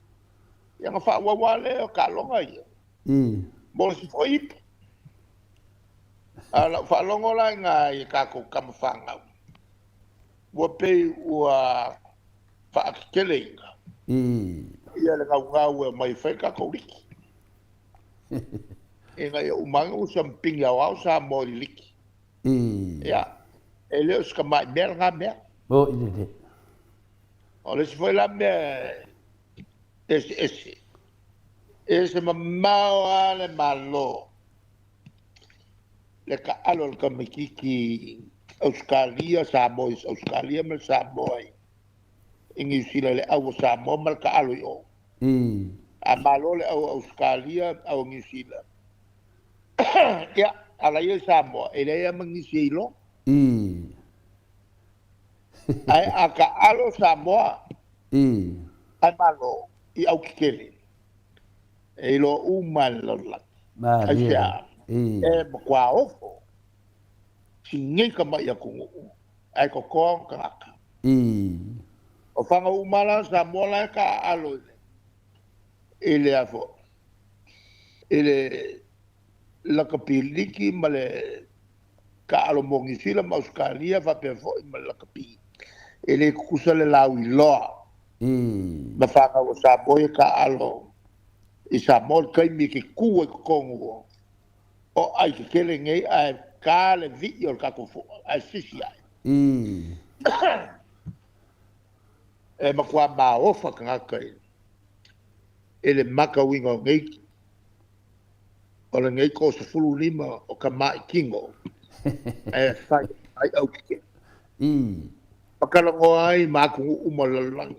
ia ona faaauau lava lea o taaloga ia. Mo le isi foi ipu. A o lau faalogo la i nai a tatou tama fanau, ua pei ua faateteleina ia le gaugau e omai e fai le tatou liki. Ina ia uma ane ua siamupini aoao Samoa i le liki. Ia, e le o se tamai mea lena mea. O i lelei. O le isi foi la mea e eseese, e ese mamao lava le Malo le taalo a le tamaitiiti Ausetalia, Samoa i Ausetalia ma le Samoa i Niu Sila i le au a Samoa ma le taalo i o. A malo le au a Ausetalia, au a Niu Sila. Ia, ala ia i Samoa, e leai lava ma nisi e iloa. Ae a taalo Samoa, ae malo i au tetele, e iloa uma e le lalolagi. Malie. Aisea? E matua ofo sinei tama'i atunuu ae totoa ona tagata. O faga uma la o Samoa la e taaalo i le afo i le lakapi liki ma le taaalo mo Niu Sila ma Ausetalia faapea foi ma le lakapi. E le tutusa le lauiloa ma fanau a Samoa ia taaalo i Samoa i le taimi e te tu ai totonu o ai tetele nei ae ta le vii o le tatou foa ae sisi ae. E matua maofa tagata i le matauina o nei o lenei 35 o tamaʻi ae fai ai aukeke. Matalanoa ai ma atunuu uma o le lalolagi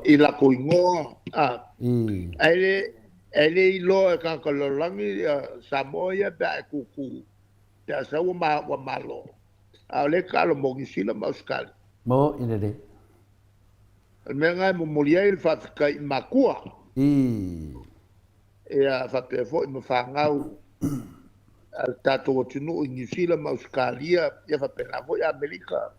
i latou igoa ae le iloa e tagata o le lalolagi Samoa ia pe a e tūtū pe a sau ua malo a o lea e taalo mo Niu Sila ma Ausetalia. Mo i lelei. O le mea lena e momoli ai le faafetai i makua. Ia faapea foi ma fanau a le tatou atunuu i Niu Sila ma Ausetalia, ia faapena foi Amerika.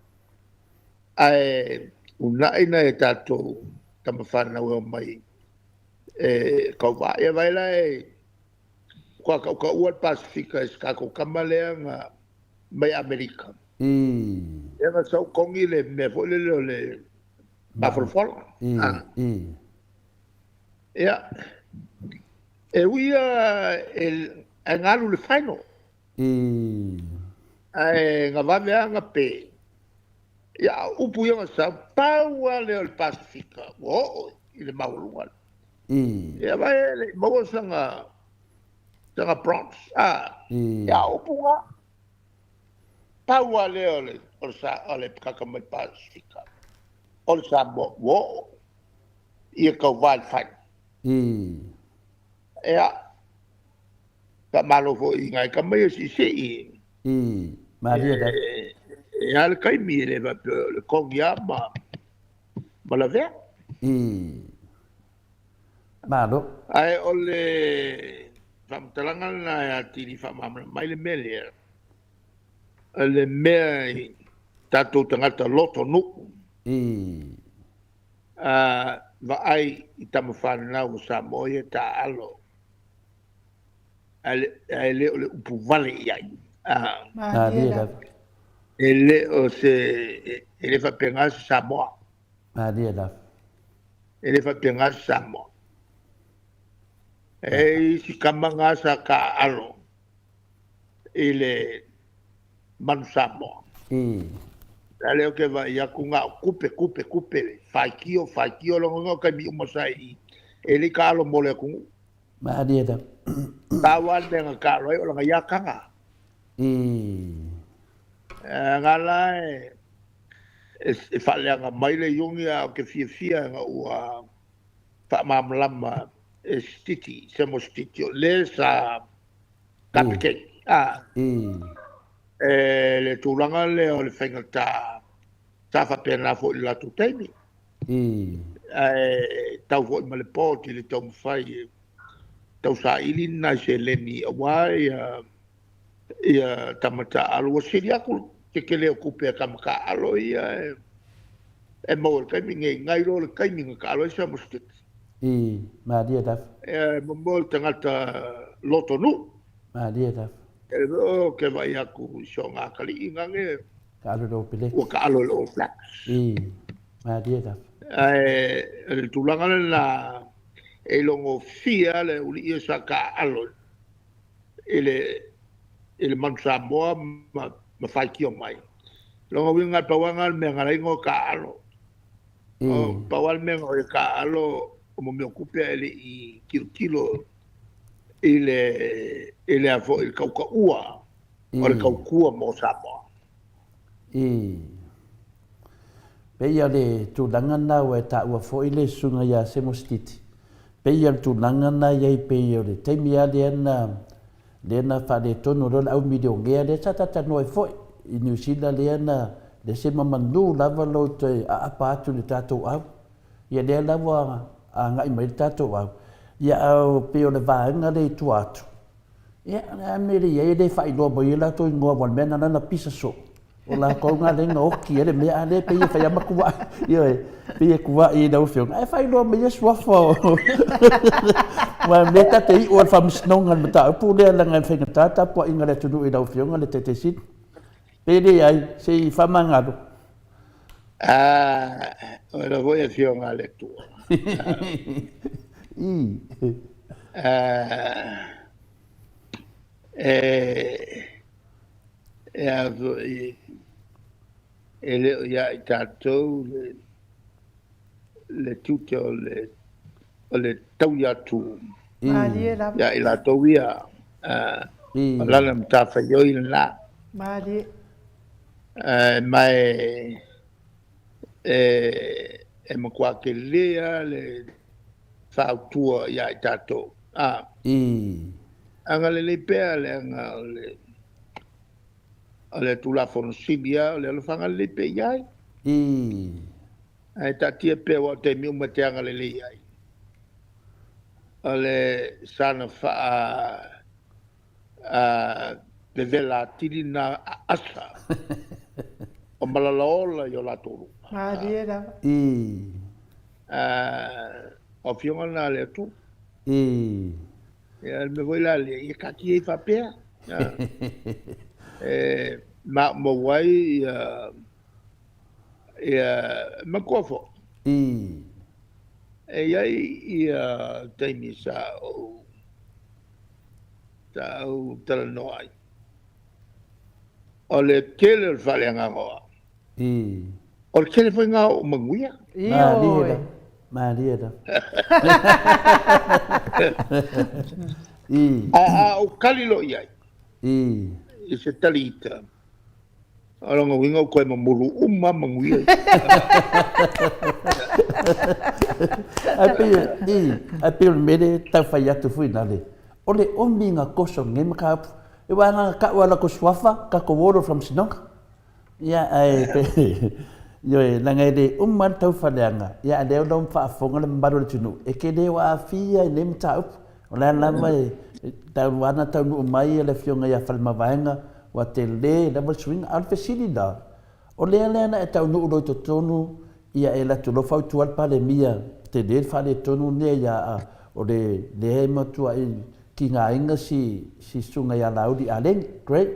Ae uunai nai a tatou tamafanau e omai e tauva. Ia vaai la e matua tautaua le Pasefika i se tatou tama lea na mai Amerika. Lea na sau togi le mea foi lele o le mafolafola. Ia, e ui ia ae na alu i le final. Ae na vave lava na pe. Ia, a o upu ia na sau, pau lava lea o le Pasefika ua oo i le maualuga. Ia vaai e le i maua sana bronze. Ia, o upu na. Pau lava lea o le tagata mai Pasefika o le Samoa ua oo ia tauvā i le final. Ia, faamalo foi i nai tama ia siisii. Malie lava. E a le taimi e le faapea o le togi lava ma lavea. Malo. Ae o le faamatalaga lena e atili faamalamalama ai le mea lea. O le mea i tatou tagata lotonuu. Vaai i tamafanau o Samoa ia taaalo ae le o le upu vale i ai. Malie lava. E le o se e le faapena se Samoa. Malie lava. E le faapena se Samoa. E isi tama na sa taaalo i le manu Samoa. A lea ou te vaai atu na o kupe kupe kupe faitio faitio logo o taimi uma sa i e le taalo mo le atunuu. Malie lava. Pau lava le mea na taalo ai o lana ia taga. Nga la e faaleaga mai le iugi a o ke fiafia na ua faamalamalama e Stiti, Samo Stiti o le sa kapiteni. E le tulaga lea o le faigata sa faapena foi i le latou taimi. Ae tau foi ma le poti le taumafai e tausaili nai seleni aua ia tama taaalo ua sili atu le tetele o tupe a tama taaalo ia e maua i le taimi nei nai lo le taimi na taalo ai Samo Stiti. Malie lava. E momo le tagata lotonuu. Malie lava. E o ke vaai atu i so ngā kali'i ngange Taalo le peleti. Ua taalo i le All Blacks. Malie lava. Ae le tulaga lena e logofia le uli'i sa taaalo i le manu Samoa ma faitio mai. Logo uiga e pau lava le mea na ala ai ona taaalo. O pau lava le mea na o e taaalo o mo mea o tupe ae le i tilotilo i le a foi i le tautaua o le tautua mo Samoa. Pei o le tulaga lena ua e taua foi le susuga ia Semo Stiti. Pei o le tulaga lena e i ai pei o le taimi lava lea na lea na faaletonu loa le au milionea lea sa talatalanoa ai foi i Niu Sila lea na le se mamanu lava lou toe aapa atu i le tatou au. Ia lea la ua agai mai le tatou au. Ia a pei o le vaega lea i tua atu. Ia o le a le mea e le i ai e le faailoa mai ai latou igoa aua o le mea lena na pisa soo. O latou na lea na oti ai le mea, a lea pei e fai lava ma tuuai. Ioe, pei e tuuai i lau Afioga, ae faailoa mai ia suafa o aua o lea ta te iu lava i le faamasinoga i le mataupu lea leaga e faigata le tapuaiga a le atunuu i lau Afioga le Taitaifono. Pe leai, se i faamagalo. O oe lava foi Afioga a le Atua. E a foi e le o ia i tatou le le tiute o le taui atu. Malie lava. Ia i latou ia o lana matafaioi lena. Malie. Mae e matua tele lava le fautua ia i tatou. Agalelei pea le aga o le Tulafono Sili o le alofaga lelei pea i ai. Ae taatia pea ua o taimi uma te agalelei ai. O le sana faa vevela atili na asa o malalaola i o latou luma. Malie lava. O fioga na le atu. Ia le mea foi la lea, ia taatia ai faapea. E maumau ai ia matua foi. E iai ia taimi sa ou talanoa ai. O le tele o le faaleagaga o au. O le tele foi ngā o manuia. Malie la. Malie la. A o kali lo iai. I se tali ita. O longa uiga o koe mamulu uma manuia. Ai pe o le mele tau fai atu fui nā le. O le omi ngā koso nge maka e wā ngā ka ua la ko suafa ka ko woro from Sinonga. Ia ai pe yo e langa e le uma le tau whaleanga. Ia a leo lau mwhaafonga le mamalu o le tunu. E ke leo a whia i le mata upu. O le lava e tau wana tau nuu mai e le fionga ia whalemavaenga wa te le lava le suinga. A o le fesili la. O lea lea na e tau nuu loi totonu ia e latu lo fautua le palemia te le whale tonu nea ia o le lea matua i ki ngā inga si sunga ia lauli a lengi. Great.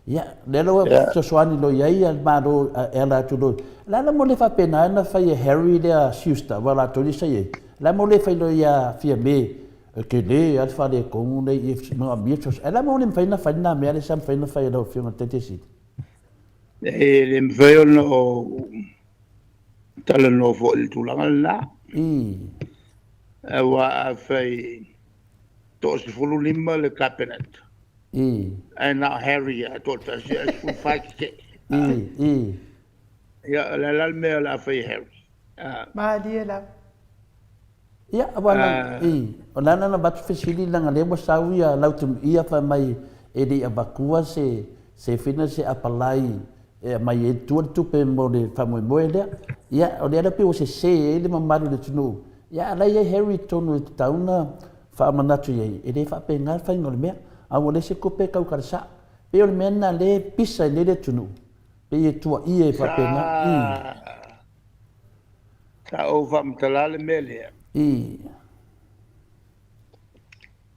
Ia, le loa sosoani lo iai a malo e ala atu lo. La la mo le whapena na whai e Harry lea Schuster, wa la toli sa ye. La mo le whai lo ia fia me, ke le al whale kongu nei e no a mia tos. La mo le mwhai na whai na mea le sa mwhai na whai lau fionga tete siti. E le mwhai ona o tala no fo le tūlanga la. Wa a whai 35 le cabinet. Ae na Harry a tō tasi a sefulufa ke. Ia le la le mea o le a whai Harry. Malie la. Ia, wana, o lana na batu fesili langa le mo sau ia lautum ia fa mai e le abakua se fina se apalai e mai e tua tupe mo le famoemoe lea. Ia, o le ala pe o se se e le mamalu le tunu. Ia, ala ia Harry tonu e tauna whaamanatu iai, e le whaapenga whainga o le mea. A o le se kope kau karasa. Pe o le mea na le pisa i le le tunu. Pe e tua ia e whaapenga. Sa o whaamtala le mea lea.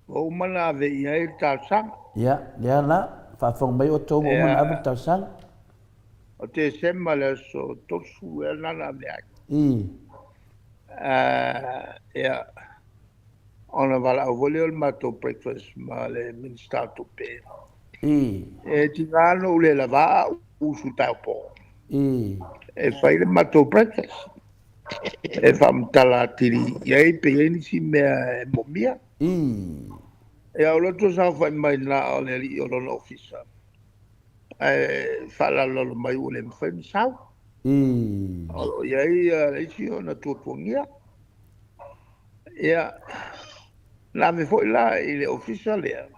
O umana ave ia i tausaga. Ia, lea la, whaafonga mai o tō mo umana ave i tausaga. O te sema le aso 30 e nana ave ai. Ia, ona wala au vole o le mātou breakfast ma le Minista tupe. E tinga ano ule la vaa usu tau pō. E whai le mātou breakfast. E whamtala atiri iai pe iai nisi mea e momia. E au loto sa whai mai nā o le li o lona ofisa. E whalalalo mai ule mwhai masau. O iai le isi o na tuatuangia. Ia, nā me foi la i le ofisa lea.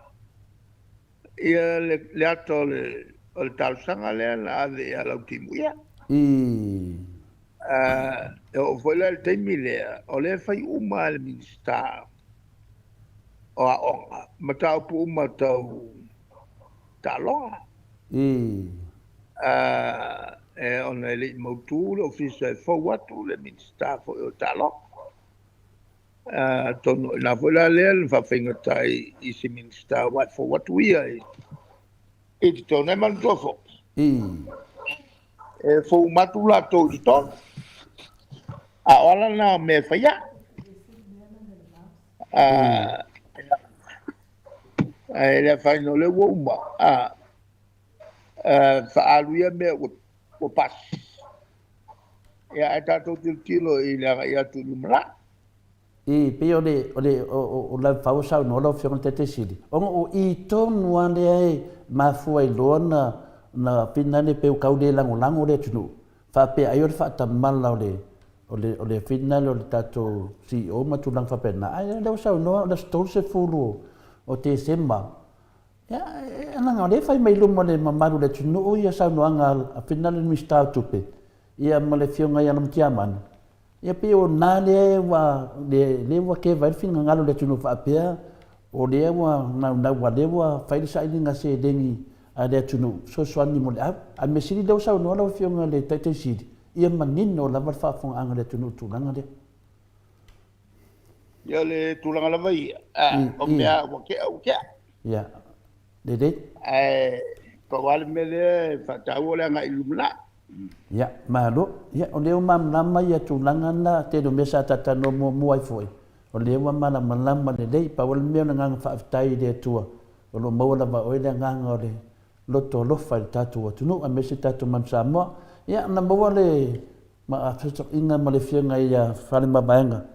Ia le ata o le talosaga lea na ave ia lau timu ia. E o foi la le taimi lea, o lea fai uma le Minista o aoga, mataupu uma tau taaloga. E ona e lei mautu le ofisa e fau atu le Minista foi o taaloga. Tonu i nā foi la lea le whawhaingata i se Minista wai fau atu ia i te tōna e manutua fo. E fau matu lātou i te tōna. A o ala nā mea whaia. A lea whaino le ua uma. Whaalu ia mea ua pas. Ia, ae tatou tilotilo i le agai atu i lumanai. I, pei o le, o le, o, o, o Lalefau o saunoa lau Afioga i le Taitaisili, ona o i tonu lava lea e mafua ai loa na, na finale pei ua tau le lagolago le atunuu, faapea ai o le faatamala o le, o le, o le finale o le tatou CEO ma tulaga faapena. Ae o lea ua saunoa o le aso 30 o Tesema, ia, leaga o lea e fai mai i luma o le mamalu o le atunuu ia saunoaga a finale le Minisita o Tupe, ia ma le Afioga ia Lamatiamanu, Ia pei o na lea ua lea ua keva ai le finagalo o le atunuu faapea o lea ua naunau a lea ua fai le sailiga seleni a le atunuu fesoasoani mo le au. A mea sili lea ua saunoa lau Afioga i le Taitai Sili, ia manino lava le faafofogaaga a le atunuu i le tulaga lea. Ia o le tulaga lava ia, o mea ua tea ua tea. Ia, lelei. Ae pau lava le mea lea e faataua o le agai i le lumanai. Ia, malo. Ia, o lea ua malamalama ia tulaga na, tele o mea sa talatalanoa muamua ai foi, o lea ua malamalama lelei. Pau lava le mea o le agaga faafetai i le Atua, o lo o maua lava e oe le agaga o le loto alofa i le tatou atunuu aemaise le tatou Manu Samoa. Ia, na maua le fesoasoaiga ma le Afioga ia Faleomavaega.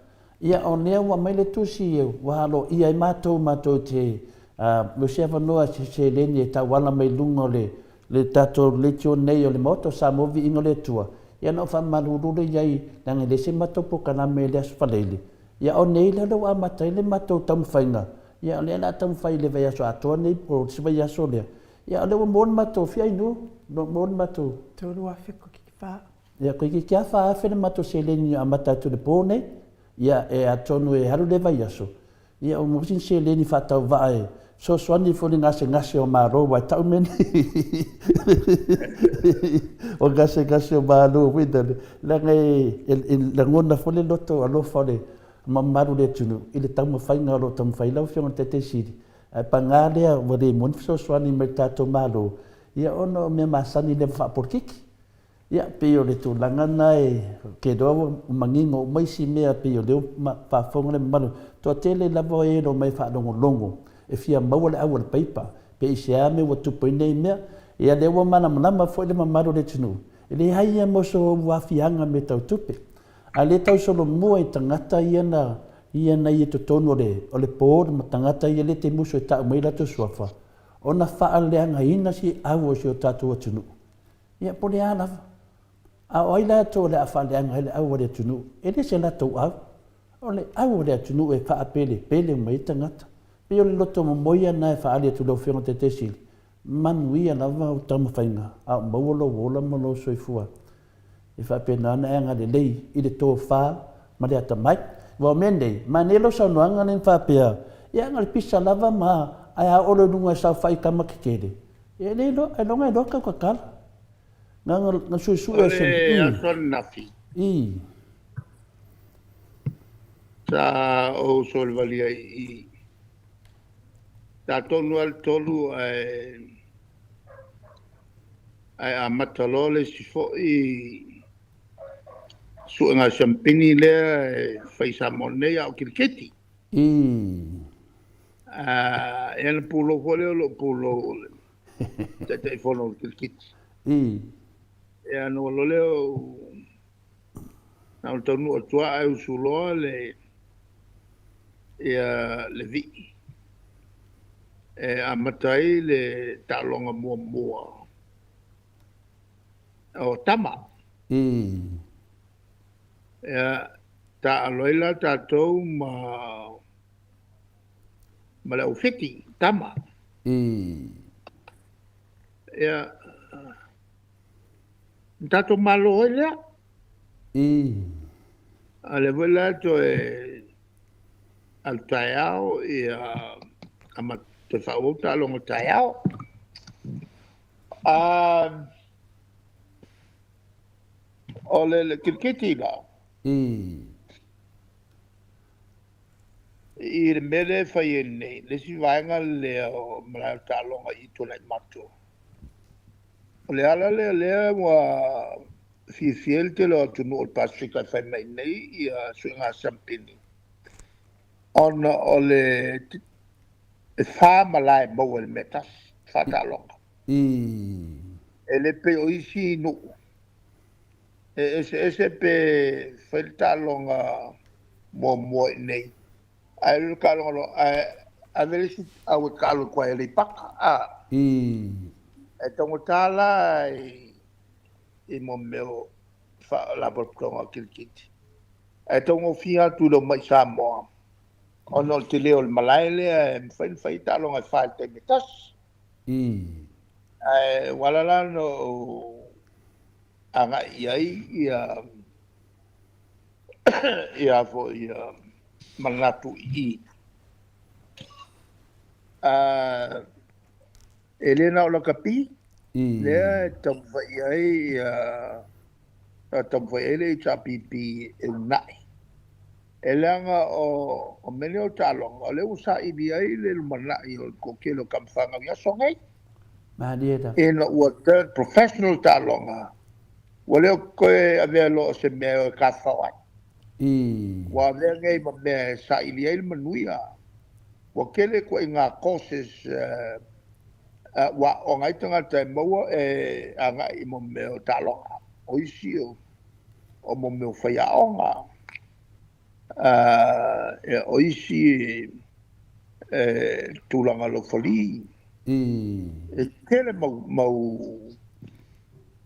Ia, o lea ua aumai le tusi ua aloaia ai matou matou te maua se avanoa se seleni e tauala mai luga o le le tatou leitio nei o le Maota o Samoa Viiga o le Atua, ia na ou faamalulu lea i ai, leaga e leai se matou polokalame i le Aso Faraile, ia o nei la lea ua amata ai le matou taumafaiga, ia o lea o le a taumafai i le vaiaso atoa nei po o le isi vaiaso lea, ia o lea ua maua le matou fiainu, maua le matou. 3,000 toeitiiti 4. Ia, toeitiiti lava 4,000 le matou seleni e amata atu i le po nei, ia e atonu e alu lea vaiaso, Ia ua maua sina seleni faatauvaa e fesoasoani foi i le gasegase o Malo aua e tau mea nei o gasegase o Malo foi lale, leaga e lagona foi le loto alofa o le mamalu o le atunuu i le taumafaiga o lo o taumafai ai lau Afioga i le Taitai Sili. Ae paga lea ua le maua ni fesoasoani mai le tatou Malo, ia ona o mea masani lea faapolokiki. Ia, pei o le tulaga lena e, ou te iloa ua manino uma isi mea pei o lea ua faafofoga le mamalu. Toatele lava o e o omai e faalogologo e fia maua le au a le paipa, pe i se a mea ua tupu ai nei mea. Ia lea ua malamalama foi le mamalu o le atunuu, e leai lava ma sou aafiaga i mea tau tupe. A o lea e tau solomua i tagata ia na ia na i totonu o le o le board ma tagata ia lea e te musu e tau mai o latou suafa, ona faaleagaina se au o si o tatou atunuu. Ia, po o le a lava. A o ai latou o le a faaleaga ai le au a le atunuu? E le se latou au. O le au o le atunuu e faapelepele uma ai tagata. Pei o le loto momoia lena e faaali atu i lau Afioga i le Taitai Sili, manuia lava au taumafaiga a o maua lou ola ma lou soifua. E faapena ona e agalelei i le tofa ma le atamai. Aua o mea nei, manaia lau saunoaga lea na faapea, ia na o le pisa lava ma ae a oo loa i luga e saofai i tama tetele, E le iloa, ailoga e iloa tau tatala. Na, na, na suesue O le aso ananafi. I. Sa ou solevalia i i. Sa tonu lava le 3 ae ae amata loa le isi foi suega siampini lea e fai i Samoa nei a o kiriketi. I. Ia na pulou foi lea o lou pulou o le Taitaifono o le kirikiti. Ia ona ou alu lea ou na ona taunuu atu lava ae usu loa le ia le vii e amata ai le taaloga muamua o tama. Ia taaalo ai la tatou ma ma le aufiti, tama. Ia, na tatou malo ai lea. A o lea foi la toe alu taeao, ia, ama, toe faaauau taaloga taeao. O le kirikiti la. I le mea lea e fai ai nei, le isi vaega lea o malae o taaloga i Tuanaimato, o le ala lea lea ua fiafia ai le tele o atunuu o le Pasefika e fai mai nei ia suiga sampini, ona o le e 4 malae e maua i le mea tasi, 4 taaloga. E le pei o isi nuu. E eseese pe fai le taaloga muamua i inei ae alu i le taaloga loa ae ave le isi au e taalo i tua i Aleipata a. E taugata la i mo mea o faalapotopotoga o kirikiti ae taugofie atu i le omai i Samoa ona o le tele o le malae lea e mafai ona fai taaloga e fa i le taimi e tasi. Ae ua ala la ona ou agai i ai ia ia foi ia manatu i i. E le na o lakapi lea e taumafai i ai ia taumafai ai le HRPP e uunai. E leaga o mea nei o taaloga, o lea ua saili ai le lumanai o le toatele o tama fanau i aso nei. Malie lava. Ina ua turn professional taaloga, ua le o toe avea loa o se mea e o e tafafao ai. Ua avea nei ma mea e saili ai le manuia. Ua tele ituaiga courses ua aooga ai tagata e maua e agai i mea o taaloga. O isi o mea o faiaoga. O isi e tulaga laufali. E tele mau mau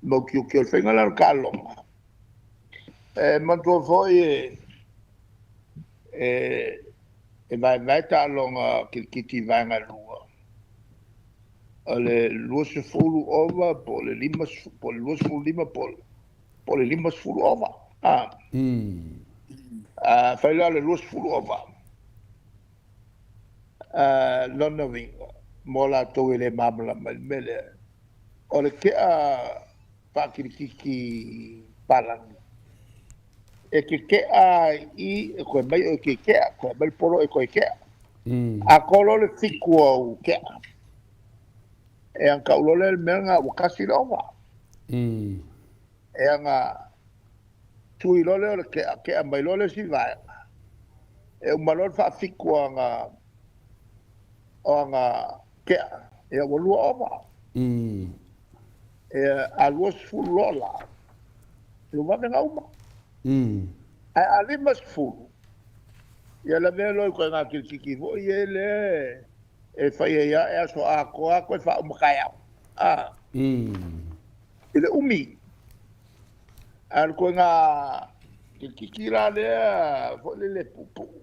mau tiute o le faiga lea o le taaloga. E manatua foi e vaevae taaloga kirikiti i vaega e lua. O le 20 ova po o le 50, po o le 25 po o le 50 ova. Fai la o le 20 ova. Lona uiga, mo latou e le malamalama i le mea lea, o le kea faakirikiti palagi, e te kea i e toe mai o e te kea, toe mai le polo e toe kea. A tolo le fitu au kea, e ana tau loa lea le mea lena ua tasi le ova. E ana tui loa lea o le kea, kea mai loa le isi vaega. E uma loa le faafitu o ana kea, ia ua lua ova. E a 20 loa la, e ua vave ona uma. Ae a 50, ia lavea loa i ituaiga kirikiti foi ia lea e fai ai lava e aso atoa toe faauma taeao. I le umi. A o le ituaiga kirikiti la lea foi lele puupuu,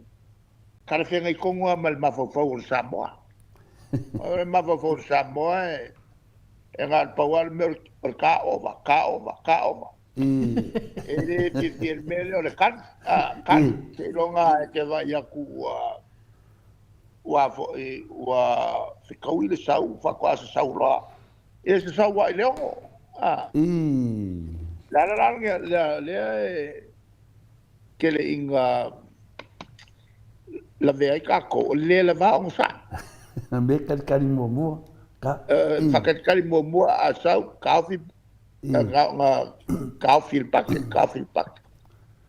talafeagai tonu lava ma le mafaufau o le Samoa. O le mafaufau o le Samoa e na o le pau lava le mea o le taova, taova, taova. E le fiafia i le mea lea o le kali. Kali. Seiloga e te vaai atu ua ua foi ua fetaui le sau faatoa sasau loa. Ia sasau lava i le 6. Le ala la lea lea e tele ina lavea ai tatou, o le le lava ogasai. Me kalikali muamua. Ka. Faakalikali muamua a sau, taofi, na taofi le pake, taofi le pake.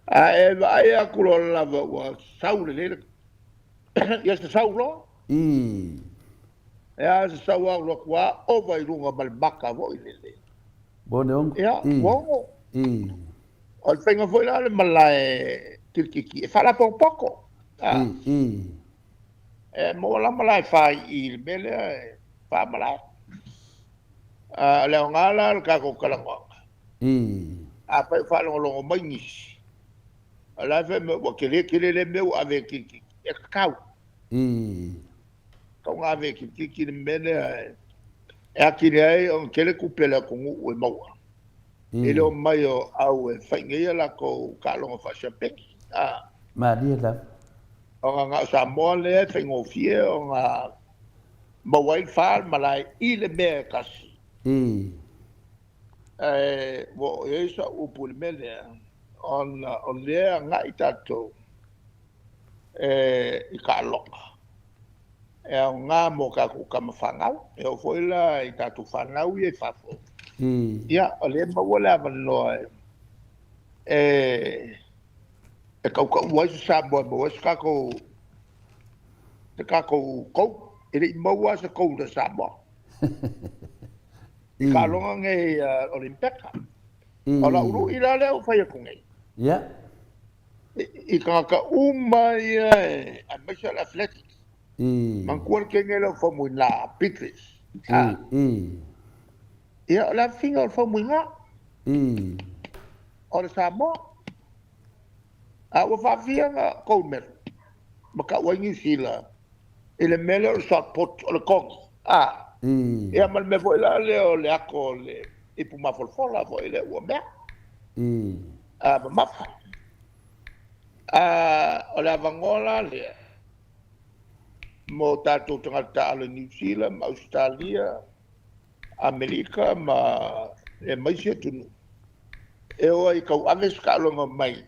A e vaai atu loa lava ua sau lelei le ia sasau loa. Ia sasau lava alu atu lava ova i luga ma le maka foi lele. Mo le 6. Ia, ua 6. O le faiga foi la o le malae kirikiti e faalapotopoto. E maua la malae fa i le mea lea e fa malae. O le aoga la o le tatou talanoaga. Afai o faalogologo mai nisi, o la e fai mai ua tele tele lea mea ua ave e kirikiti. E tatau. Tatau ona ave e kirikiti le mea lea e atili ai ona tele tupe a le atunuu e maua. I le omai o au e fai nei a latou taaloga faasiamupeni. Malie lava. Ona na o Samoa lea e faigofie ona maua ai le fa malae i le mea e tasi. Ae ua oo i ai sau upu i le mea lea, ona o lea e agai tatou i taaloga e aoga mo tatou tama fanau. E oo foi la i tatou fanau ia i fafo. Ia, o lea e maua le avanoa e tautaua ai se Samoa e maua ai se tatou gold. E le i maua lava se gold a Samoa i taaloga nei Olimipeka. O lau luʻi la lea ua fai atu nei. Ia. I tagata uma ia aemaise o le athletics. Manatua le kene lea o Faumuina, Beatrice. Ia, o le afiga o le Faumuina. O le Samoa. A ua faafia na gold medal ma tau ai Niu Sila i le mea lea o le shot put, o le kogi. Ia ma le mea foi la lea o le ato o le ipu mafolafola foi lea ua mea. Mamafa. O le avanoa la lea mo tatou tagata taaalo i Niu Sila ma Ausetalia, Amerika ma aemaise atunuu e o ai e tauave se taaloga mai,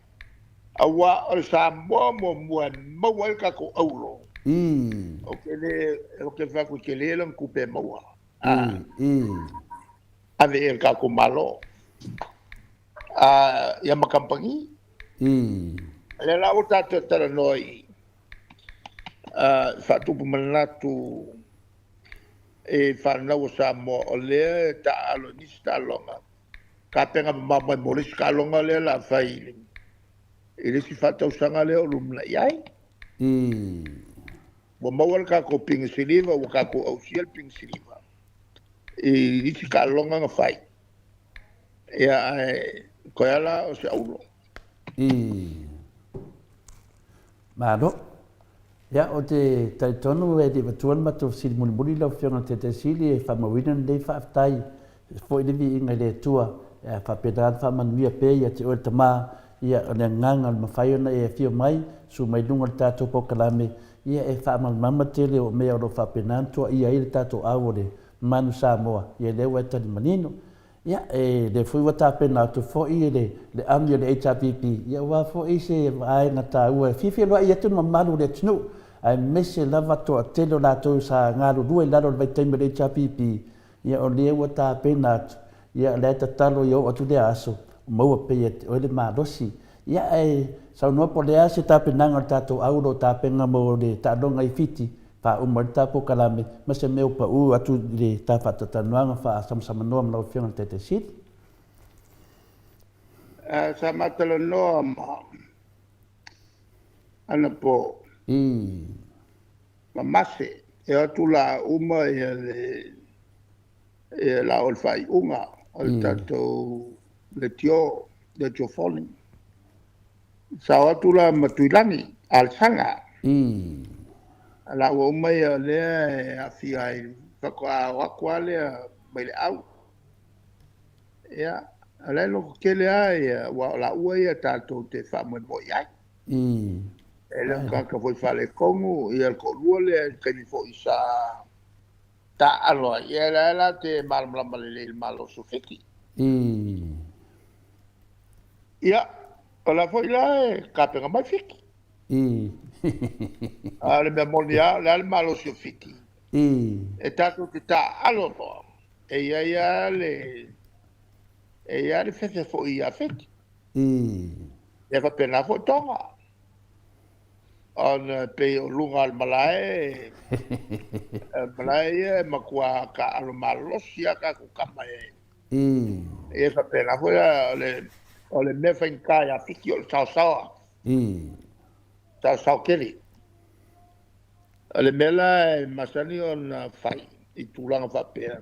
aua o le Samoa muamua e maua ai le tatou auro. Ou te le, ou te fai atu e tele lana tupe e maua. Ave i ai le tatou Malo. Ia ma kamupani. O lea la ua tatou talanoa i faatupu manatu i fanau a Samoa o lea e taaalo i nisi taaloga, tapena mamao mai mo le isi taaloga lea o le a fai i le isi faatausaga lea o lumanai ai. Ua maua le tatou pigi siliva, ua tatou ausia le pigi siliva i isi taaloga na fai. Ia, ae koe lava la o se auro. Malo. Ia, ou te talitonu e le i avatua le matou fesili mulimuli lau Afioga i le Taitaisili e faamauina lenei faafetai foi le viiga i le Atua e faapena ona faamanuia pea ia te oe le Tama, ia, o le agaga o le mafai ona e afio mai, susu mai luga o le tatou polokalame, ia e faamalamalama tele o mea o lo o faapena ona tuuaia ai le tatou au o le Manu Samoa, ia lea ua e tali manino. Ia, e lea foi ua tapena atu foi le le ami o le HRPP, ia aua foi se vaega taua e fia feiloai atu le mamalu o le atunuu, aemaise lava toatele o latou sa galulue i lalo o le vaitaimi o le HRPP, ia o lea ua tapena atu, ia o la e tatalo ia oo atu lea aso, maua pea ia te oe le malosi. Ia ae saunoa po o le a se tapenaga o le tatou au o lo o tapena mo le taaloga i Fiti, faauma ai le ta polokalame ma se mea ua pau atu i le ta faatalatalanoaga faasamasamanoa ma lau Afioga i le Taitai Sili. Sa ma talanoa ma anapo ma Mase, e o atu la uma ia le ia la o le faaiuga o le tatou leitio, leitio foli. Sa o atu la ma Tuilagi, Alesana. La ua uma ia o lea e aafia ai, faatoa o atu lava lea mai le au. Ia, o la e lototele lava ia, aua o laua ia tatou te faamoemoe i ai. E le o tagata foi faaletonu, ia le toalua lea i le taimi foi sa taaalo ai, ia la e la te malamalama lelei i le Malo o Sofiti. Ia, o la foi la e tapena mai Fiti. A o le mea moni lava, o le a le malosi o Fiti, e tatou te taaalo loa, e i ai lava le, e i ai lava le fefe foi ia Fiti. E faapena foi Toga. Ona e pei o luga o le malae, malae ia e matua taaalo malosi lava tatou tama e. E faapena foi la, o le mea faigata ia Fiti o le saosaoa. Saosao tele. O le mea la e masani ona fai i tulaga faapea,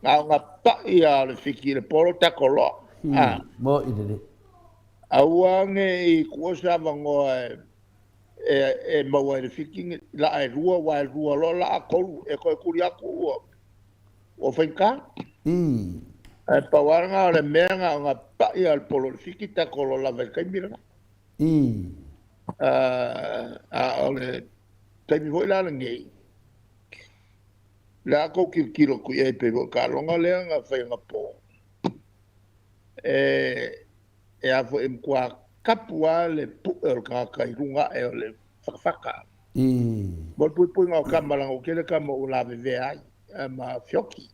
na ona pai lava o le Fiti i le polo tako loa. Mo'i lelei. Aua ne i tuua se avanoa e maua ai le Fiti laa e lua, aua e lua loa laa tolu, e toe tuli atu ua faigata. Ae pau lava lena o le mea na ona pai lava o le polo o le Fiti tako loa lava i le taimi lena. A o le taimi foi la lenei, o le a tou tilotilo atu i ai pei foi o le taaloga lea na fai anapo, e a foi e matua tapu lava le pue o le tagata i luga ae o le fatafata. Mo le puipuiga o tama, leaga ua tele tama ua lavevea ai ma fioki.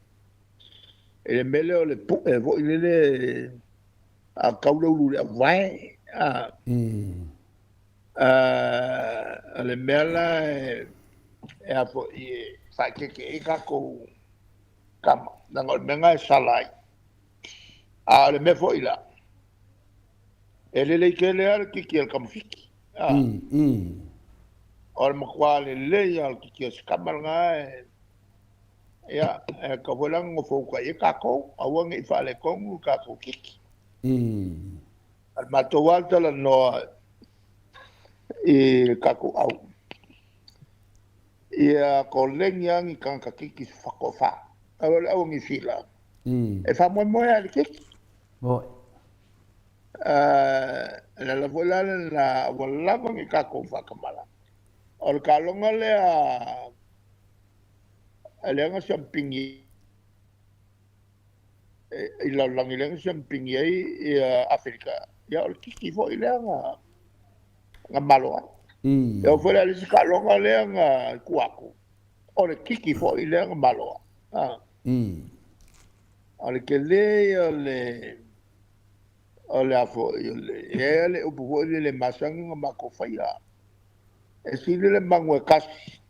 I le mea lea o le pue foi lele a tau le ulu i le auvae. O le mea la e a foi e faaeteete ai tatou tama, leaga o le mea lena e sala ai. A o le mea foi la, e lelei tele lava le kiki a le kamafiki. O le matua lelei lava o le kiki a si kama lena e, ia, e tatau foi la ona nofo uta i ai tatou, aua ne i faaletonu le tatou kiki. A o le matou lava talanoa i le tatou au, ia koleni lava ni tagata kiki se faatoafa. Ae o le au a Niu Sila, e faamoemoe lava i le kiki. O le ala foi la lena ua lava ni tatou faatamala. O le taaloga lea lea na siamupini i le lalolagi lea na siamupini ai Aferika, ia o le kiki foi lea na malo ai. E oo foi la i le isi taaloga lea na i tua atu, o le kiki foi lea na malo ai. O le tele ia o le o le a foi o le e i ai le upu foi lele masani ona matou faia, e sili le manu e tasi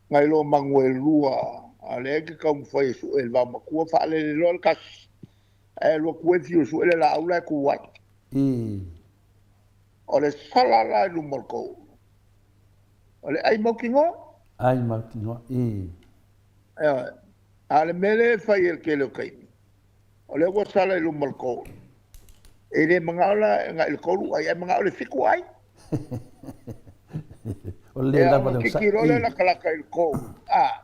nai lo manu e lua, a o lea e te taumafai e sue e le vaomatua faalele loa le tasi, ae alu atu e fiu e sue le laau la e tu ai. O le sala la i luma o le tou, o le ai mautinoa. Ai mautinoa. Ioe. A o le mea lea e fai e le tele o taimi, o lea ua sala i luma o le goal, e le manao la e agai i le 3 ai, ae manao i le 7 ai. O le Ia, lava ona le kiki loa lea latalata i le goal, a.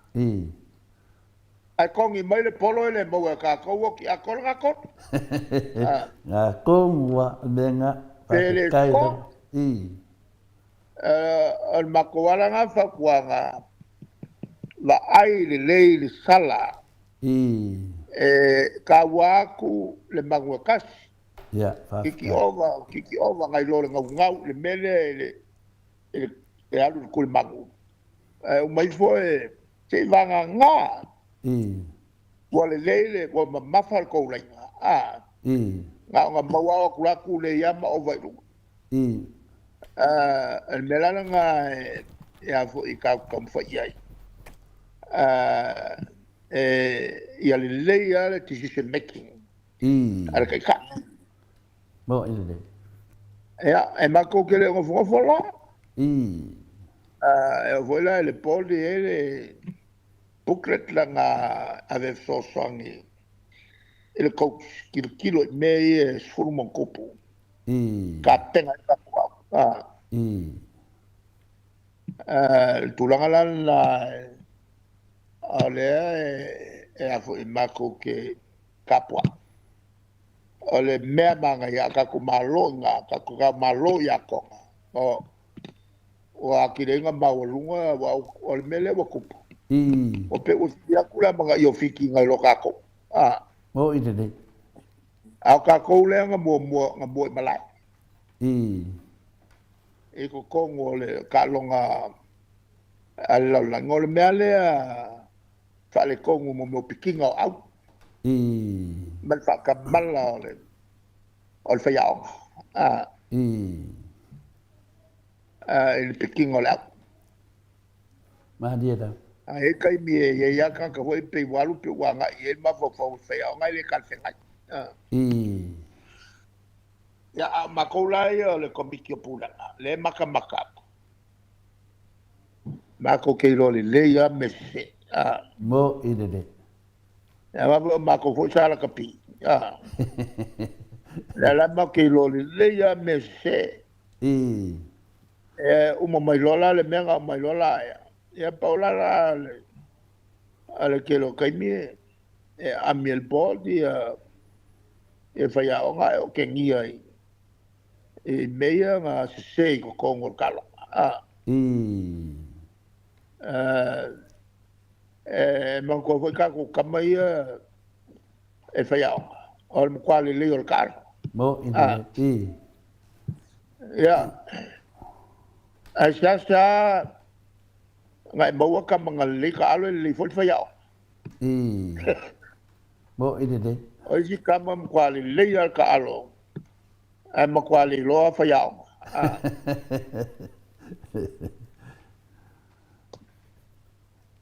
Ae togi mai le polo e le maua e tatou oti atoa le gatolu. A. Nga kongua me nga Pe le faafetai score. lava. O le matou ala lena fautuaga, vaai lelei le sala. E taua atu le manu e tasi. Ia, Kiki faafetai. ova, kiki ova nai lo le gaugau i le mea lea i le, i le, e alu i le tulimanu. Ae uma ifo e se i vagana. Ua lelei le, ua mamafa le tou laina. A. Na ona maua o atu la tulei lava ma ova i luga. O le mea la lena e a foi tatou taumafai i ai. E, ia lelei lava le decision making a le taitai. Mo i lelei. Ia, e matou te le o nofonofo la. E oo foi la i le board e i ai le booklet lana ave e fesoasoani i le coach tilotilo i mea ia e 10+. Tapena ai le tatou au. Le tulaga la lena o lea e a foi matou te tapuai. O le mea manaia a tatou malo i ina, tatou malo i Atoga, o ua atili ai ona maualuga, aua o le mea lea ua tupu. Ua pei ua sili atu le amanaia o Fiti nai lo tatou. Mo i lelei. A o tatou lea na muamua na mua i malae. I totonu o le taaloga a le lalolagi. O le mea lea faaletonu mo mea o pikiga o au. Ma le faatamala o le faiaoga. I le pikiga o le au. Malie la. A e taimi e i ai lava tagata foi pei ua alu pe ua agai i ai le mafaufau o le faiaoga e le talafeagai. Ia, a o matou la ia o le Komiti o Pulega, lea e matamata atu. Matou te iloa lelei lava mea sese. Mo i lelei. Aua foi o matou foi sa lakapi. Lea la matou te iloa lelei lava mea sese. E uma mai loa la le mea na aumai loa la ea. Ia pau la la a le tele o taimi e aami e le board ia faiaoga e otegia i mea ia na sese i totonu o le taaloga. E manatua foi tatou tama ia e faiaoga, o le matua lelei o le taalo. Mo i lelei. Ia, ae seasea na e maua tama na lelei taalo e lelei foi le faiaoga. Mo i lelei. O isi tama matua lelei lava le taalo, ae matua le iloa faiaoga.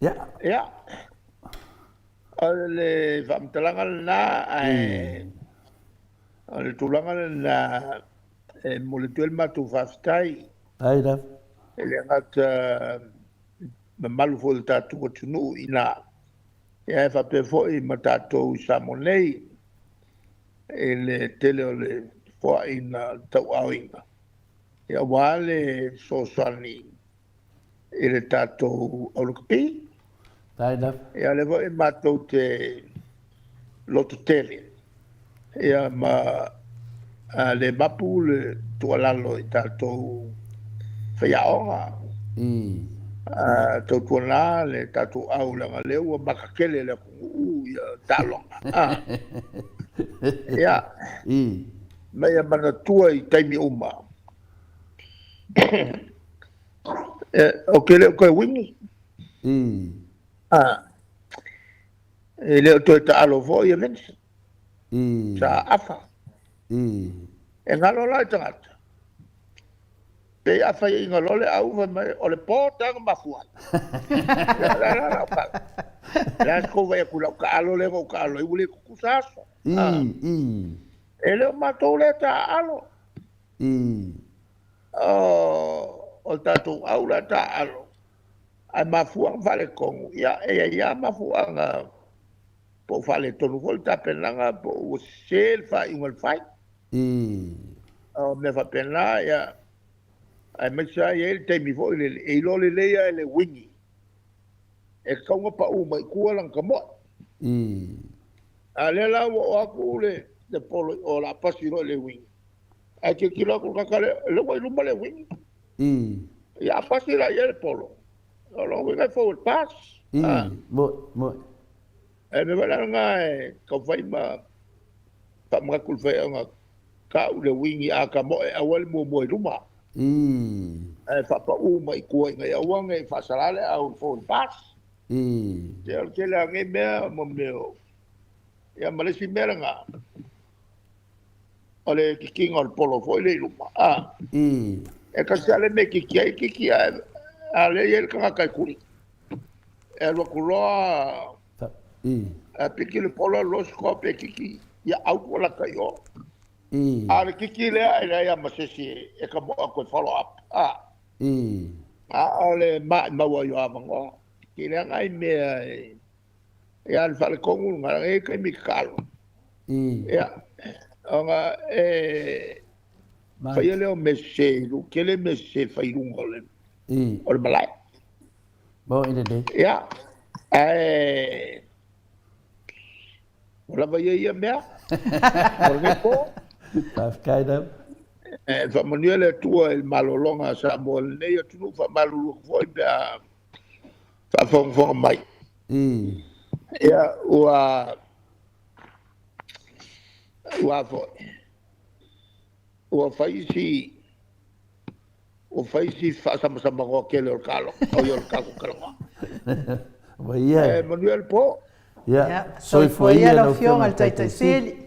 Ia. Ia. O le faamatalaga lenā ae o le tulaga lenā e momoli atu ai le matou faafetai. Ai lava. E le gata mamalu foi o le tatou atunuu i ina, ae faapea foi ma tatou i Samoa nei i le tele o le foaiina o le tauaoina aua le fesoasoani i le tatou aulakapi. Ai lava. Ia, o lea foi matou te lototele ia ma le mapu le tuualalo i tatou faiaoga. Tautuana le tatou au, leaga lea ua makatele le atunuu ia taaloga. Ia, ma ia manatua i taimi uma. Ou te le o toe uigi. E le o toe taalo foi ia Vincent. Sa afa. E galo la i tagata. Pe afa i inga loa le au fai mai o le po taga mafua. La la la la ka. La ko vai ku lau taalo le ko taalo i ule kukusa aso. E le o matou le taalo. O tatou au la taalo. Ai mafuanga faaletonu. Ia e ia mafuanga po o faaletonu foi le tapenaga po ua sese le faaiuga le fai. O mea faapena ia aemaise ai ai le taimi foi lele e iloa lelei ai le uigi e tatau ona pau mai tua lana tamoe. A lea la ua oo atu le polo o la pasi loa i le uigi. Ae tilotilo atu le tagata lea, lea ua i luma le uigi. Ia a pasi la i ai le polo, o lona uiga e forward pass. Mo mo. E mea foi la lena e taumafai ma faamanatu i le faiaoga tau le uigi a tamoe aua le muamua i luma. Ae faapau mai i tua ina ia aua ne i faasala le au i le forward pass. Ia o le tele lava o nei mea ma mea o... Ia ma le isi mea lena, o le kikiina o le polo foi lea i luma. E tasi lava le mea e kiki ai, kiki ae a lea e i ai le tagata e tuli. E alu atu loa, piki le polo alu loa stop e kiki, ia out ua lata i o. A o le kiki lea e leai lava ma se isi e tamoe atu e follow up. A o le maumau ai o avanoa. Ki lea nai mea e ia le faaletonu lena, e i ai taimi tatalo. Ia, ona e faia lea o mea sese, tele mea sese fai i luga o le malae. Mo i lelei. Ia, ae ua lava ia ia mea mo lenei po. Faafetai lava. E faamanuia le Atua i le malologa a Samoa i lenei atunuu, faamalulu atu foi pe a faafogafoga mai. Ia, ua foi, ua fai isi faasamasamagoa tele o le taaloga, o le tatou talanoa. Ua ia. E manuia le po. Ia, soifua ia lau Afioga i le Taitaisili.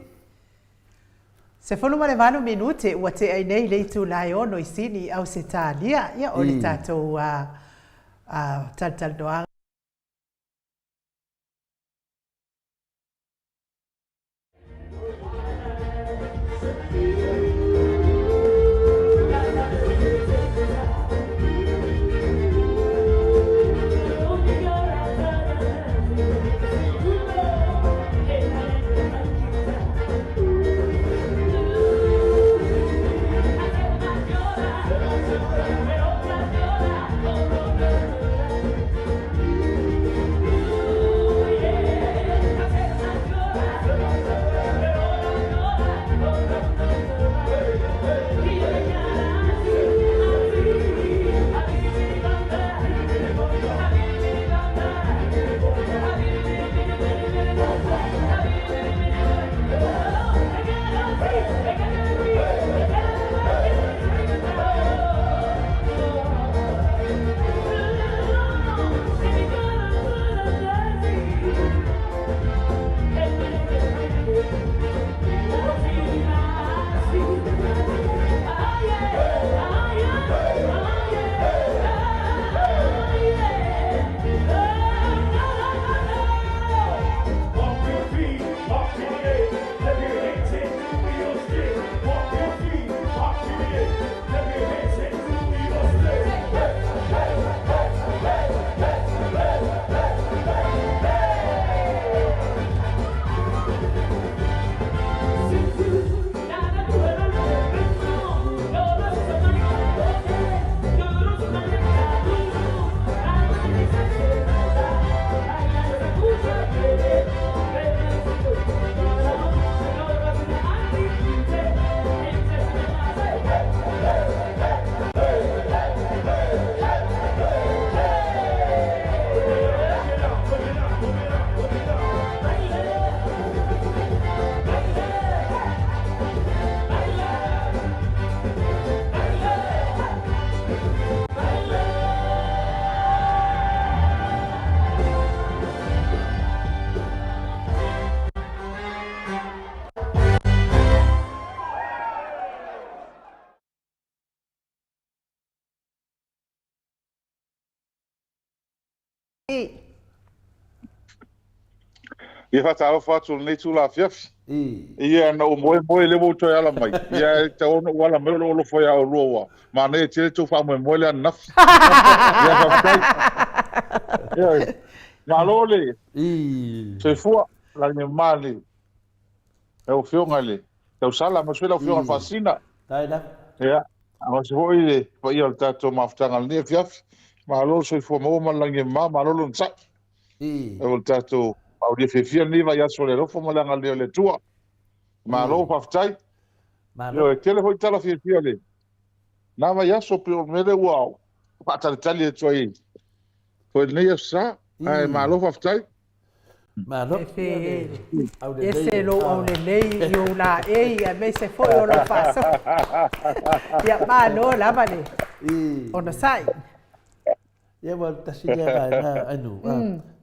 18 minute ua tea ai nei le itula e 6 i Sini, Ausetalia. Ia, o le tatou talatalanoaga. Ia faatalofa atu i lenei itula afiafi. Ia na ou moemoe lea ua ou toe ala mai. Ia e tatau ona ou ala mai o lou alofa ia oulua ua manaia tele tou faamoemoe lea ananafi. Ia faafetai. Ia malo le soifua lagi mama le lau afioga i le tausala aemaise foi lau afioga i le Faasisina. Ia aemaise foi le paia o le tatou mafutaga i lenei afiafi. Malo le soifua maua ma le lagi mama, malo le onosai. O le tatou aulia fiafia lenei vaiaso i le alofa ma le agalelei o le Atua. Malo faafetai. Malo. E tele foi tala fiafia le na vaiaso pei o le mea lea ua faatalitali atu ai foi lenei aso sa. Ae malo faafetai. Malo. Ese lou aulelei i ou laei aemaise foi o lou faasoa. Ia malo lava le onosai. Ia ua tasi lea vaega anu,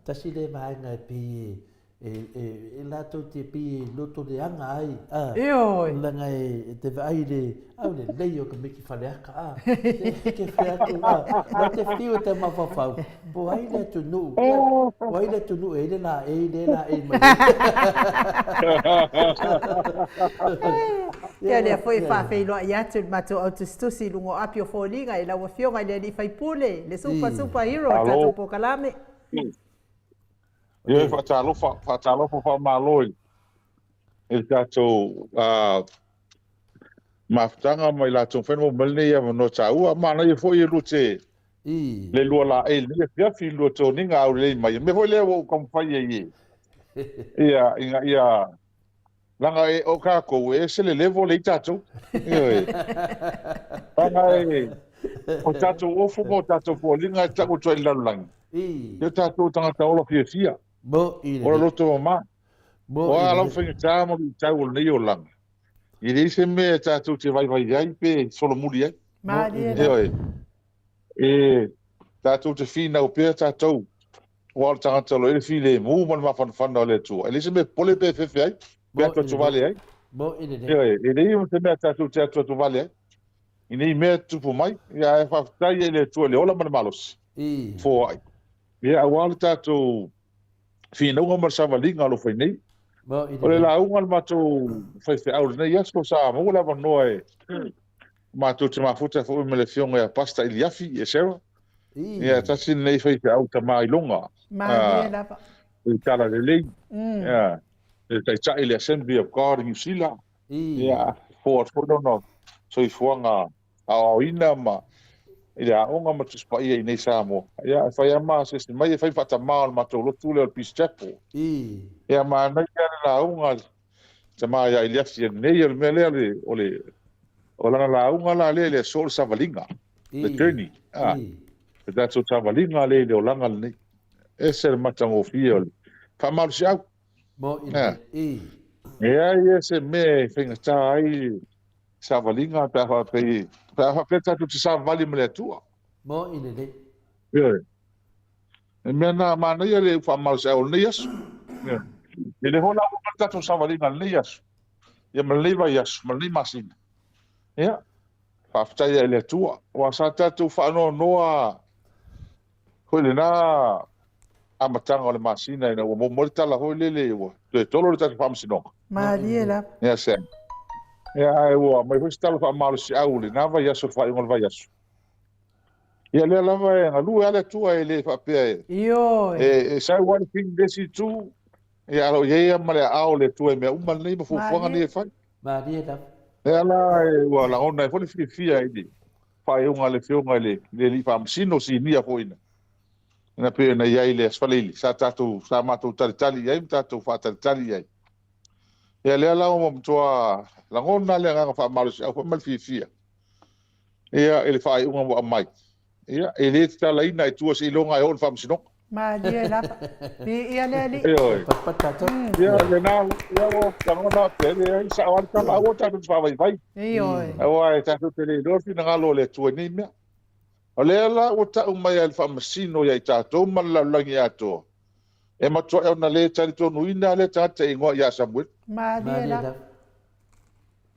tasi lea vaega e pei e, e, e latou te pei e loto leaga ai, a, Ioe. leaga e te vaai i le aulelei o ka miki faleaka, a, te fai atu, a, lau te fiu e te mafaufau, po ai le atunuu, po ai le atunuu e i ai le laei lea e laei mai ai. Ia lea foi e faafeiloai atu i le matou au tusitusi i luga o api o foliga i lau Afioga i le Alii Faipule, le super super hero o le tatou polokalame. Ia faatalofa, faatalofa faamalo i le tatou mafutaga ma i latou mafai ona maua mai lenei avanoa taua. Manaia foi e lua te le lua laei i lenei afiafi, lua toniga aulelei mai. O le mea foi lea ua ou taumafai ai e, ia, ina ia Leaga e, o tatou, e ese le level lea i tatou. Ioe. Leaga e, o tatou ofu ma o tatou foliga e tau atu ai i le lalolagi. E o tatou tagata ola fiafia. Ola loto mama. O a lava faigata ma luitau o lenei olaga, e leai se mea e tatou te vaivai ai pe solomuli ai. Ioe. E tatou te finau pea tatou Aua o le tagata o lo o i ai le filemu ma le mafanafana o le Atua, e leai se mea e popole pe fefe ai, pe atuatuvale ai. Ioe, e leai se mea tatou te atuatuvale ai i nei mea e tutupu mai, ia ae faafetai ai i le Atua i le ola ma le malosi foai, ia aua le tatou finauga ma le savaliga o lo o fai nei. O le lauga a le matou faifeau i lenei aso, sa maua le avanoa e matou te mafuta foi ma le afioga ia Pastor Iliafi ia Sarah. Ia tasi lenei faifeau tama iloga. Malie lava. I tala lelei. Ia le taitai le Assembly of God i New Zealand. Ia fo atu foi lona soifuaga aoaoina ma i le aoga ma Tusi Paia i nei Samoa. Ia e fai lava ma asiasi mai e fai faatamā o le matou lotu lea o le Peace Chapel. Ia manaia le lauga tama ia Iliafi e nei o le mea lea o le o lana lauga la lea i le aso o le savaliga, the journey, ah, le tatou savaliga lea i le olaga lenei. Ese le matagofie o le faamalosiau. E leai ia se mea e faigata ai savaliga pe a faapea, pe a faapea tatou te savavali ma le Atua. Ioe. E mea na manaia le faamalosiau o lenei aso. E le hola o le tatou savaliga i lenei aso. Ia ma lenei vaiaso, ma lenei masina. Ia, faafetai ai i le Atua. Aua sa tatou faanoanoa foi lena amataga o le masina ina ua maua mai le tala foi lele ua toe tolo le tatou faamasinoga. Malie lava. Ia se. Ia, ae ua aumai foi se tala faamalosiau i lena vaiaso, le faaiuga o le vaiaso. Ia lea lava e galue lava le Atua e le faapea e. Ioe. E sau lava le fili i le isi itu, ia a o lo o i ai lava ma le aao o le Atua i mea uma nei ma fuafuaga nei e fai. Malie lava. Lea la ua lagona ai foi le fiafia i le faaiuga a le Afioga i le Alii Faamasino Sinia foi na pei ona i ai i le Aso Faraile sa tatou sa matou talitali i ai ma tatou faatalitali i ai. Ia lea la ua matua lagona le agaga faamalosiau foi ma le fiafia. Ia, i le faaiuga ua aumai, ia, e le tatalaina i tua seiloga e oo i le faamasinoga. Malie lava. Viia le Alii. Ioe. Ia, lena, ia, ua lagona atu, e leai, e sao lava le tala, aua tatou te faavaivai. Ioe. Aua e tatou te le iloa le finagalo o le Atua i nei mea. O lea la ua tau mai lava e le faamasino ia i tatou ma le lalolagi atoa, e matuai ona le talitonuina lea tagata e igoa ia Samuele. Malie lava.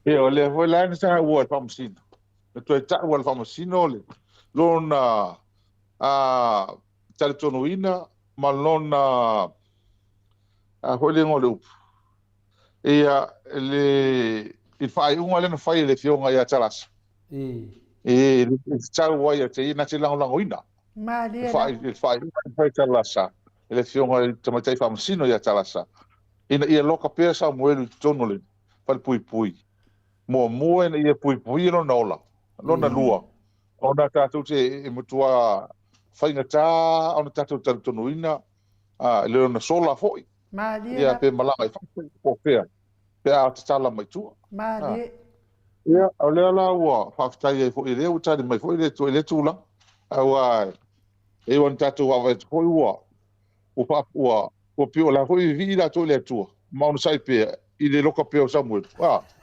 Ia, o lea foi la na taua e le Faamasino, na toe taua e le Faamasino le lona talitonuina ma lona a foi le igoa o le upu ia le i le faaiuga lea na fai e le afioga ia Talasa e tatau ai ia te ia na te lagolagoina Malie le faaiuga na fai e Talasa e le afioga i le tamaitai faamasino ia Talasa ina ia loka pea Samuelu i totonu o le falepuipui. Muamua ina ia puipuia lona ola, lona lua ona tatou te e matua faigata ona tatou talitonuina i le lona sola foi. Malie Ia pe malaga i fafo po o fea pe a tatala mai tua. Malie. Ia, o lea la ua faafetai ai foi, lea ua tali mai foi le Atua i lea tulaga. Aua e ua tatou vaavaai atu foi ua ua ua ua pei o la foi e vivii latou i le Atua, ma onosai pea i le loka pea o Samuelu,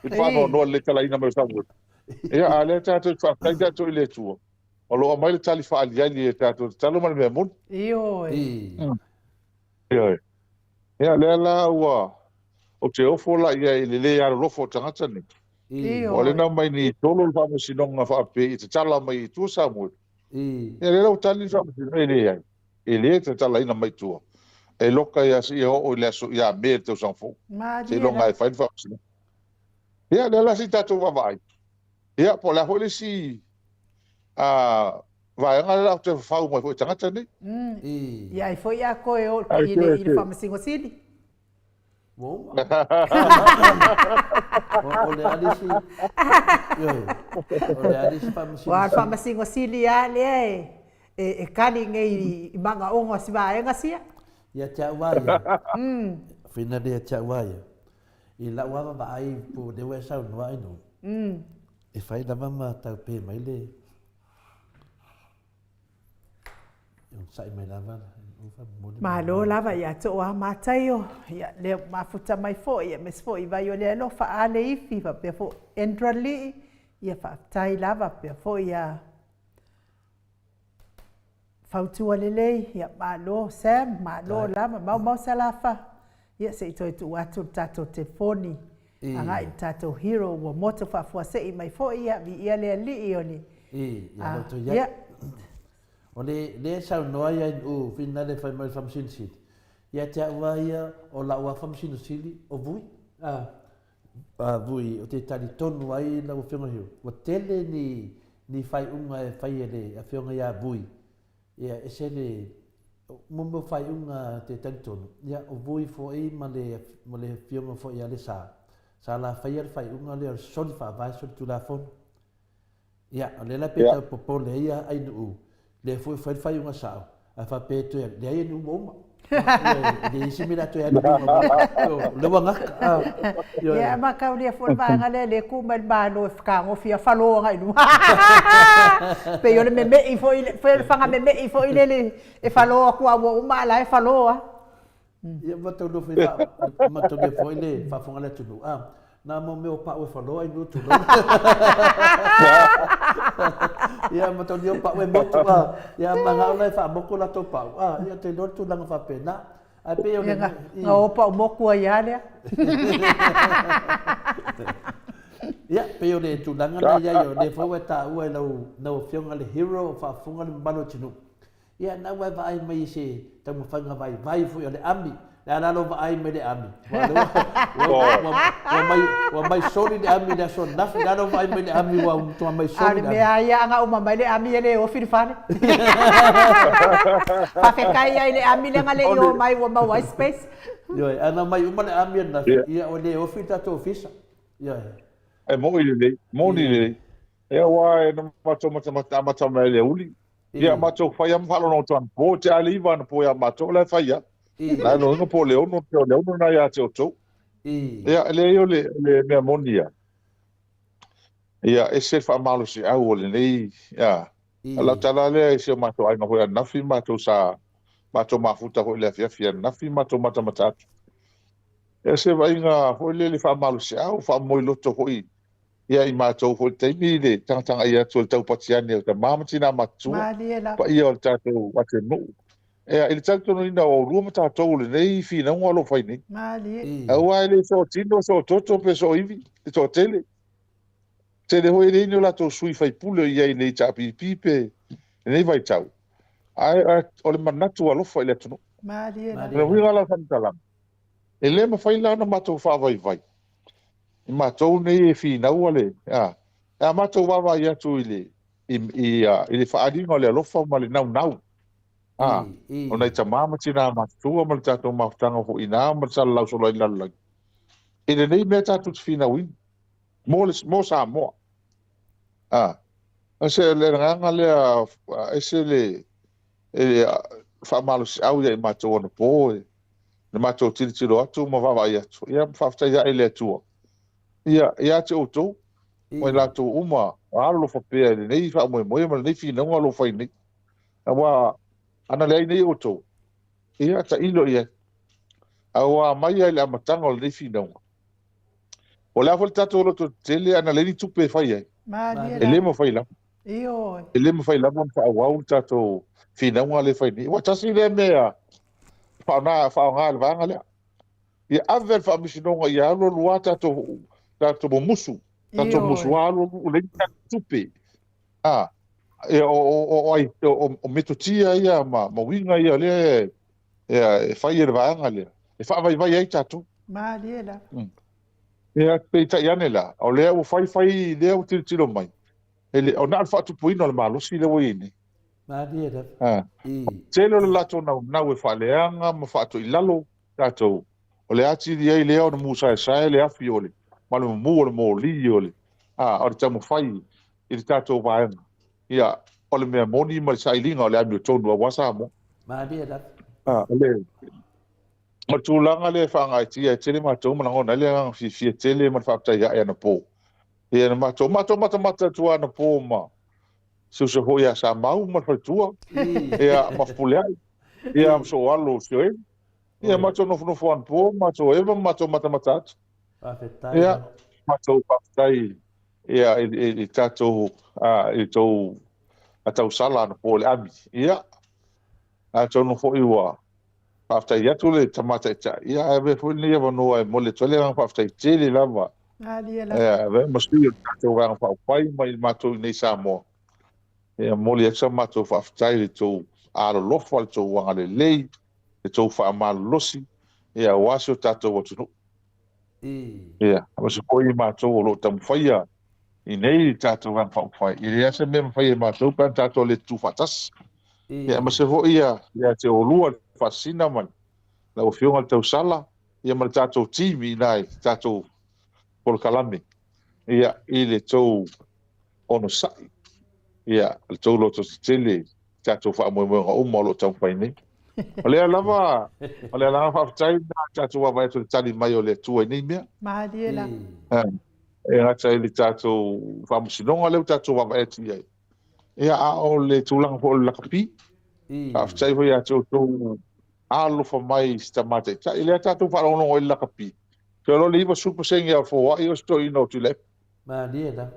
i le faanoanoa i le le talaina mai o Samuelu. Ia, a o lea tatou te faafetai tatou i le Atua, o lo o aumai le tali faaaliali e tatou tatalo ma le mea moni. Ioe. Ioe. Ia, lea la ua, ou te ofo la i ai i le lē alolofa o tagata nei. Ua le Ioe. na aumai nei tolo le faamasinoga faapea i tatala mai i tua Samuelu. Ia, lea la ua tali le faamasinoga, e leai. E le tatalaina mai tua. E loka ia seia oo i le aso ia Me le tausaga fou. Malie Seiloga la. e fai le faamasinoga. Ia, lea la se i tatou vaavaai. Ia, po o le a foi le isi vaega lea o le a toe fafau mai foi i tagata nei. Ia ai foi a koe o Ai i le koe i le te. Faamasino Sili. Ua uma. O le a le isi, ioe, o le a le isi Faamasino Ua le Sili. Faamasino Sili lava lea e e kali nei i magaoga o si vaega sia. Ia te au a ia, whina lea te au a ia. I lau lava vaai po o lea ua e saunoa ai no, e fai lava ma taupe mai le onosai mai lava Malo lava ia te oe a Mataio, ia lea ua mafuta mai foi, aemaise foi i vai o le alofa a le ifi faapea foi Andra Lii, ia faafetai lava faapea foi ia Fautua lelei, ia malo Sam, malo lava, maumau Salafa, ia se i toe tuu atu le tatou telefoni agai i le tatou hero ua moto faafuasei mai foi, ia viia le Alii o le Ia loto i ai. O le lea e saunoa ai ai u whina le fai mai le Faamasino Sili, ia te au lava ia o lau lava Faamasino Sili o Vui, a Vui o te talitonu ai lau Afioga Hugh, ua tele ni ni faaiuga e fai e le Afioga ia Vui, ia ese le mo mea o faaiuga te talitonu, ia o Vui foi ma le ma le Afioga foi ia Lesa, sa la faia le faaiuga lea o le soli faavae soli tulafono. Ia, o lea la pei tau popole ai ia Ainuu, lea foi ua fai le faaiuga sao, ae faapea e toe alu, leai Ainuu ua uma. E leai se mea o le a toe alu i luga o lea ua gata. Ia, ma taulia foi le vaega lea, lea e tu mai le Malo e fetagofi a falo agai i luga. Pei o le meme'i foi, pei o le faga meme'i foi lele e falo atu a ua uma a o la e falo lava. Ia mataulia foi mataulia foi le faafofoga a le atunuu, a na mo mea o pau e faloa ai nuu tulou. Ia mataulia o pau e motu a, ia manao la e faamotu latou pau, a ia te iloa le tulaga faapena. Ae pei o le Ia na o pau motu ai lava lea. Ia pei o le tulaga lena i ai o lea foi ua e taua e lau lau Afioga le hero o faafofoga le mamalu o le atunuu. Ia, na ua e vaai mai i se taumafaiga vaivai foi a le ami. Le a la lou vaai mai le ami? Ua, ua, ua, ua, mai, ua mai soli le ami i le aso ananafi. Le a lou vaai mai le ami ua matua mai A o soli le le ami. mea lava ia, ana uma mai le ami e le ofi le fale. Faafetai ai i le ami lea na le i o mai ua maua ai space. Ioe, ana mai uma le ami ananafi, ia ua le ofi le tatou ofisa. Ioe. E moni lelei, moni lelei. Ia aua e na matou matamata amata mai i le aoauli. Ia matou fai lava ma faalogologo anapo, e te a le 9 anapo ia matou la e fai lava. La e loiga po o le 6 po o le 6 lena ia te outou. Ia e leai o le mea moni ia. Ia ese le faamalosiau o lenei ia. O lau tala lea i si o matou aiga foi ananafi matou sa matou mafuta foi i le afiafi ananafi matou matamata atu. Ia se vaaiga foi lele faamalosiau, faamomoiloto foi Ia i matou foi i le taimi le tagatagai atu o le taupati ane o tama ma tina matutua, Malie lava. paia o le tatou atunuu. Ia, i le talitonuina o oulua ma tatou o lenei finauga o lo o fai nei. Malie. Aua e le sootino, soototo pe sooivi le toatele. Tele foi e leai ni o latou sui faipule o i ai i le HRPP pe lenei vaitau. Ae o le manatu alofa i le atunuu. Malie lava. O le uiga la o le faamatalaga, e le mafai la ona matou faavaivai i matou nei e finaua le, a, a matou vaavaai atu i le, i, i, i le faaaliga o le alofa ma le naunau, a, o nai tama ma tinā matutua ma le tatou mafutaga foi i ina ma le salalau solo ai i le lalolagi, i lenei mea tatou te finauina mo le, mo Samoa. A, o se le agaga lea, ese le, e faamalosiau ia i matou anapo, e le matou tilotilo atu ma vaavaai atu, ia ma faafetai ae i le Atua, ia, ia te outou, ma i latou uma o alolofa pea i lenei faamoemoe ma lenei finauga o lo o fai nei. Aua ana leai nei outou, ia tailo i ai. Aua mai lava i le amataga o lenei finauga, o le a foi le tatou loto tetele, ana leai ni tupe e fai ai, e le mafai lava. Ioe. E le mafai lava ona faaauau le tatou finauga lea e fai nei. Aua tasi lea mea faaaoga faaaoga e le vaega lea. Ia ave le faamasinoga ia alu alu lava tatou tatou mumusu, tatou musu alu alu ua leai ni tatou tupe. A, ia o o o ai o, o metotia ia ma, ma uiga ia lea e, e fai e le vaega lea e faavaivai ai tatou. Malie lava. Ia, peitai ane la, o lea ua fai fai lea ua tilotilo mai, e le, o na o le faatupuina o le malosi lea ua i ai nei. Malie lava. Ah. Tele o le latou naunau e faaleaga ma faatoilalo tatou, o le atili ai lea ona musaesae le afi o le, ma le mumu o le moli o le, a, o le taumafai i le tatou vaega. Ia, o le mea moni ma le sailiga o le amiotonu aua Samoa. Malie lava. Ah, o le, o le tulaga lea e faagaetia e tele matou ma lagona ai le agaga fiafia tele ma le faafetai ae anapo. Ia na matou, matou matamata atu anapo ma si uso foi ia Samau ma le faletua, ia ma Fepuleai, ia ma sou alo o Sioeli. Ia matou nofonofo anapo, matou eva ma matou matamata atu. Faafetai. Ia, matou faafetai ia i i tatou i tou tausala anapo i le ami. Ia, atonu foi ua Faafetai atu le Tama Taitai, ia ae avea foi lenei avanoa e momoli atu ai le agaga faafetai tele lava. Malie lava. Ia, avea ma sui o le tatou Vaega Faaupufai mai le matou i inei i Samoa. Ia, momoli atu sa matou faafetai i le tou alolofa, le tou agalelei, le tou faamalolosi, ia, aua si o tatou atunuu. Ia, aemaise foi i matou o lo o taumafaia i nei tatou Vaega Faaupufai, e leai lava se mea e mafai e matou pe ana tatou le tutu faatasi. Ia, aemaise foi ia, ia te oulua le Faasisina ma lau Afioga i le Tausala, ia ma le tatou team i ina i tatou polokalame, ia, i le tou onosai, ia, le tou lototetele i tatou faamoemoega uma o lo o taumafai nei. O lea lava, o le agaga faafetai lena i tatou vaavaai atu i le tali mai o le Atua i nei mea. Malie la. E gata i le tatou faamasinoga lea ua tatou vaavaai atu i ai, ia, a o le tulaga foi o le lakapi. Faafetai foi ia te outou alolofa mai i si tama taitai. Lea tatou faalogologo i le lakapi. Toe loa le 90% o foai o se toeaina o Tuilaepa. Malie lava.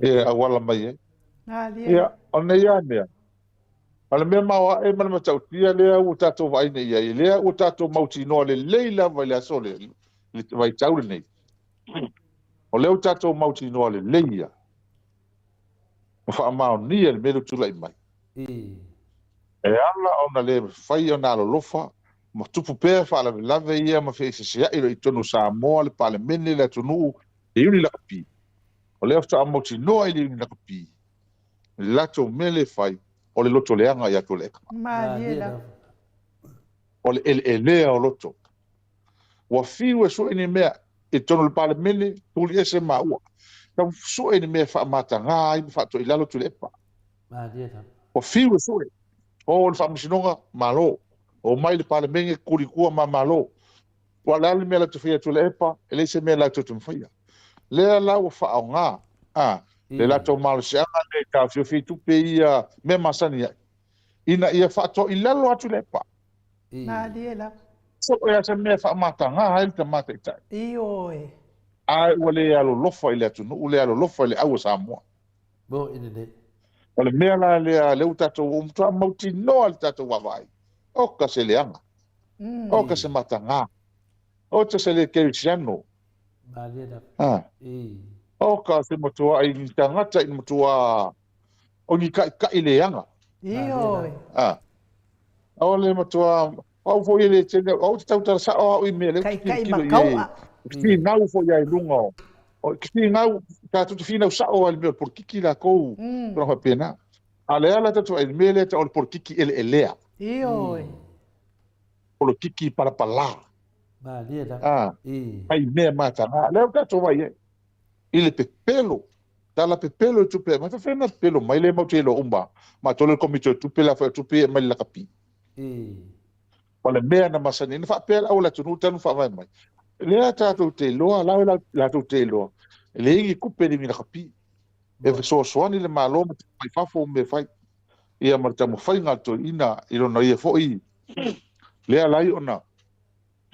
E auala mai ai. Malie. Ia, o lenei lava mea, o le mea maoae ma le matautia lea ua tatou vaai nei i ai, lea ua tatou mautinoa lelei lava i le aso lea, i le vaitau lenei, o lea ua tatou mautinoa lelei ia, ma faamaonia le mea lea ua tulai mai. E ala ona le mafai ona alolofa ma tupu pea faalavelave ia ma feeseeseai loa i totonu o Samoa, le Palemene, le atunuu, le Iuni Lakapi. O lea faatoa mautinoa i le Iuni Lakapi, le latou mea lea e fai, o le loto leaga ia Tuilaepa. Malie lava. O le eleelea o loto. Ua fiu e sue ni mea i totonu o le Palemene, tuli ese maua. Tau sue ni mea e faamataga ai ma faatoilalo Tuilaepa. Malie lava. Ua fiu e sue. O le Faamasinoga, malo. Omai le Palemene, tuli tua ma malo. Ua le a le mea latou te faia Tuilaepa, e leai se mea latou te mafaia. Lea la ua faaaoga a le latou malosiaga lea e taofiofi ai tupe ia mea masani ai, ina ia faatoilalo atu Tuilaepa. Malie lava. So e a se mea e faamataga ai le tama taitai. Ioe. Ae ua le alolofa i le atunuu, le alolofa i le au a Samoa. Mo i lenei. O le mea la lea, lea ua tatou, ua matua mautinoa le tatou vaavaai. Oka se leaga. Oka se mataga. Oka se le kerisiano. Malie lava. Ah. Oka se matuai ni tagata i matua o ni kaʻikaʻi leaga. Ioe. Ah. O le matua, au foi e le tele, au te tautala sao au i mea lea ou te Taitai tilotilo ma i ai. kau'a. Ou te finau foi lava i luga o, o te finau, tatou te finau sao lava i le mea o le polokiki lakou, tulaga faapena. A o le ala tatou vaai i le mea lea e tau o le polokiki eleelea. Ioe. Polokiki palapala. Malie lava. A, fai mea mataga. Lea ua tatou vaai ai i le pepelo, tala pepelo i tupe e aumai. Faafefea ona pepelo mai lea matou te iloa uma matou le Komiti o Tupe la foi o tupe ia e aumai i le lakapi. O le mea na masani ai, na faapea le au o le atunuu talu ona faavae mai, lea tatou te iloa, la latou te iloa, e leai ni tupe i le lakapi. E fesoasoani le Malo ma tupe mai fafo ma mea fai. Ia ma le taumafaiga a le toeaina i lona ia foi lea ala ai ona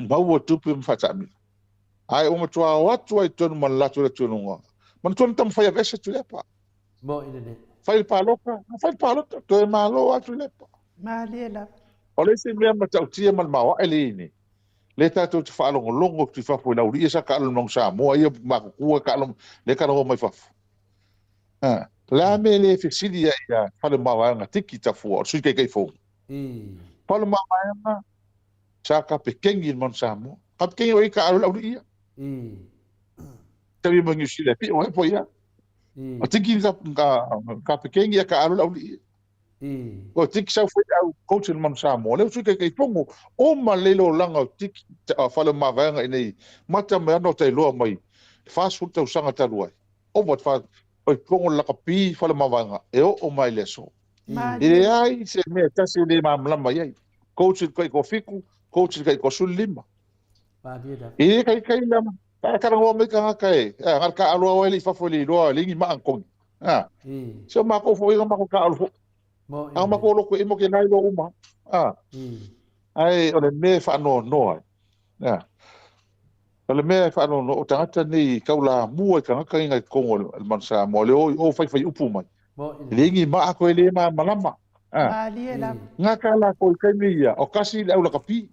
maua tupe ma faataamilo. Ae ua matua o atu ai i totonu ma le latou atugaluga, manatua na taumafai e aveese Tuilaepa. Moi lelei. Fai le palota, na fai le palota, toe malo lava Tuilaepa. Malie lava. O le isi mea matautia ma le maoae lea e i ai nei, lea tatou te faalogologo atu i fafo i le aualii ia sa taalo i le Manu Samoa ia matutua taalo, lea e talanoa mai fafo. A, o le a mea e le fesili ai ia Faleomavaega Tiki Tafua, o le Sui Taitaifono. Faleomavaega sa kapekeni i le Manu Samoa. Kapekeni o ia taalo i le aualii ia. Talia mai Niu Sila e pio ai po ia. O tiki kapekeni ia taalo i le aualii ia. O tiki sau fai au coach i le Manu Samoa. Lea o Sui Taitaifono, uma lelei le olaga o Tiki Faleomavaega i nei mata mai ana o tailoa mai 40 tausaga talu ai. Ova te wha, o i totonu o le lakapi Faleomavaega e oo mai le aso. E leai se mea e tasi e le malamalama i ai. Coach i le taitoafitu, coach i le taitoasefululima. E le taitai la, a talanoa mai tagata e, a na o le taaalo lava e le i fafo e le iloa, e leai ni maa na togi. A, se o matou foi na matou taaalo foi. A o matou loto emo ke la iloa uma. A, ae o le mea e faanoanoa ai. A, o le mea e faanoanoa, o tagata nei e taulamua i tagata nei i totonu o le Manu Samoa, le o i o faifai upu mai. E leai ni maa koe le malamalama. A, Malie lava. gata latou i taimi ia, o kasi le au lakapi,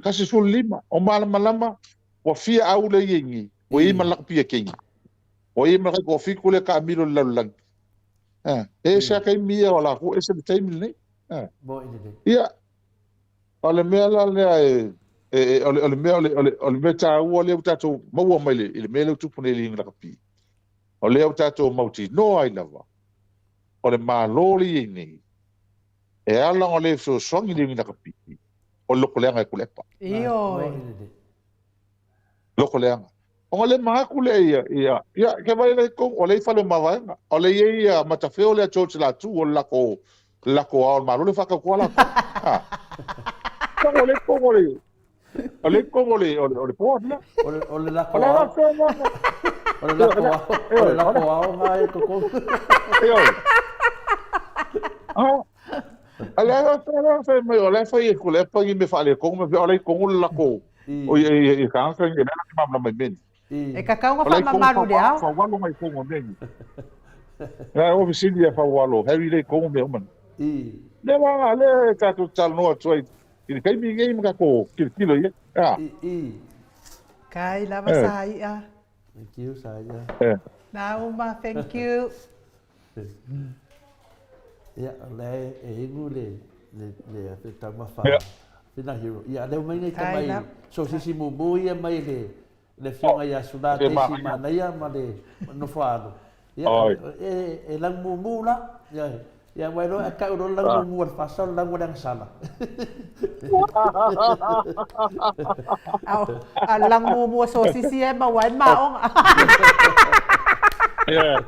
kasi 15, o malamalama, ua fia au le i ai nei, ua i ai ma le lakapi a Kenya. Ua i ai ma le taitoafitu lea taamilo i le lalolagi. A, e ese lava taimi ia o latou, ese le taimi lenei. A, ia, o le mea la lea e, e, o le, o le mea, o le, o le, o le mea taua lea ua tatou maua mai le, i le mea lea ua tupu nei i le lakapi. O lea ua tatou mautinoa ai lava, o le Malo lea e i ai nei, e ala ona le fesoasoani le lakapi, o le lokoleaga e Tuilaepa. Ioe. Lokoleaga. Ona le manatu lea ia, ia, ia, ke vai le tonu, o lea i fale o Mavaega, o lea i ai ia Matafeo lea George Latu, o le lako, le lako ao o le Malo lea faatautoa latou. Ha. O lea i totonu o le, o lea i totonu o le, o le, o le board lea. O le, o le lako O le ao. ala fea lea. O le lako ao, o le lako ao nga e totonu. Ioe. Ah, o le ala fea lea fai mai, o lea fai e Tuilaepa ni mea faaletonu, ma fea o lea i totonu le lako, o ia, ia, ia tagata ni, le ala malamalama i mea nei. E tatau ona O lea i totonu faamamalu i le ao. Faualo mai totonu o mea nei. Ia, o fesili ia Faualo, Harry lea i totonu mea uma nei. Lea la, lea e tatou te talanoa atu ai i le taimi lenei ma tatou tilotilo i ai. A. Kai lava sa ia. Thank you, sa ia. Na uma, thank you. Ia, o lea e inu le, le, le, le taumafa Whina Hero. Ia, lea mai nei tamai sosisi mumu ia mai le, le afioga ia Sula Daisy Manaia ma le Nofoaalo. Ia, e, e lau mumu la. Ia, ia ua iloa e tau loa le lau mumu a le fasa o le lau o le agasala. A o le lau mumu a sosisi e maua ai le maoga. Ia.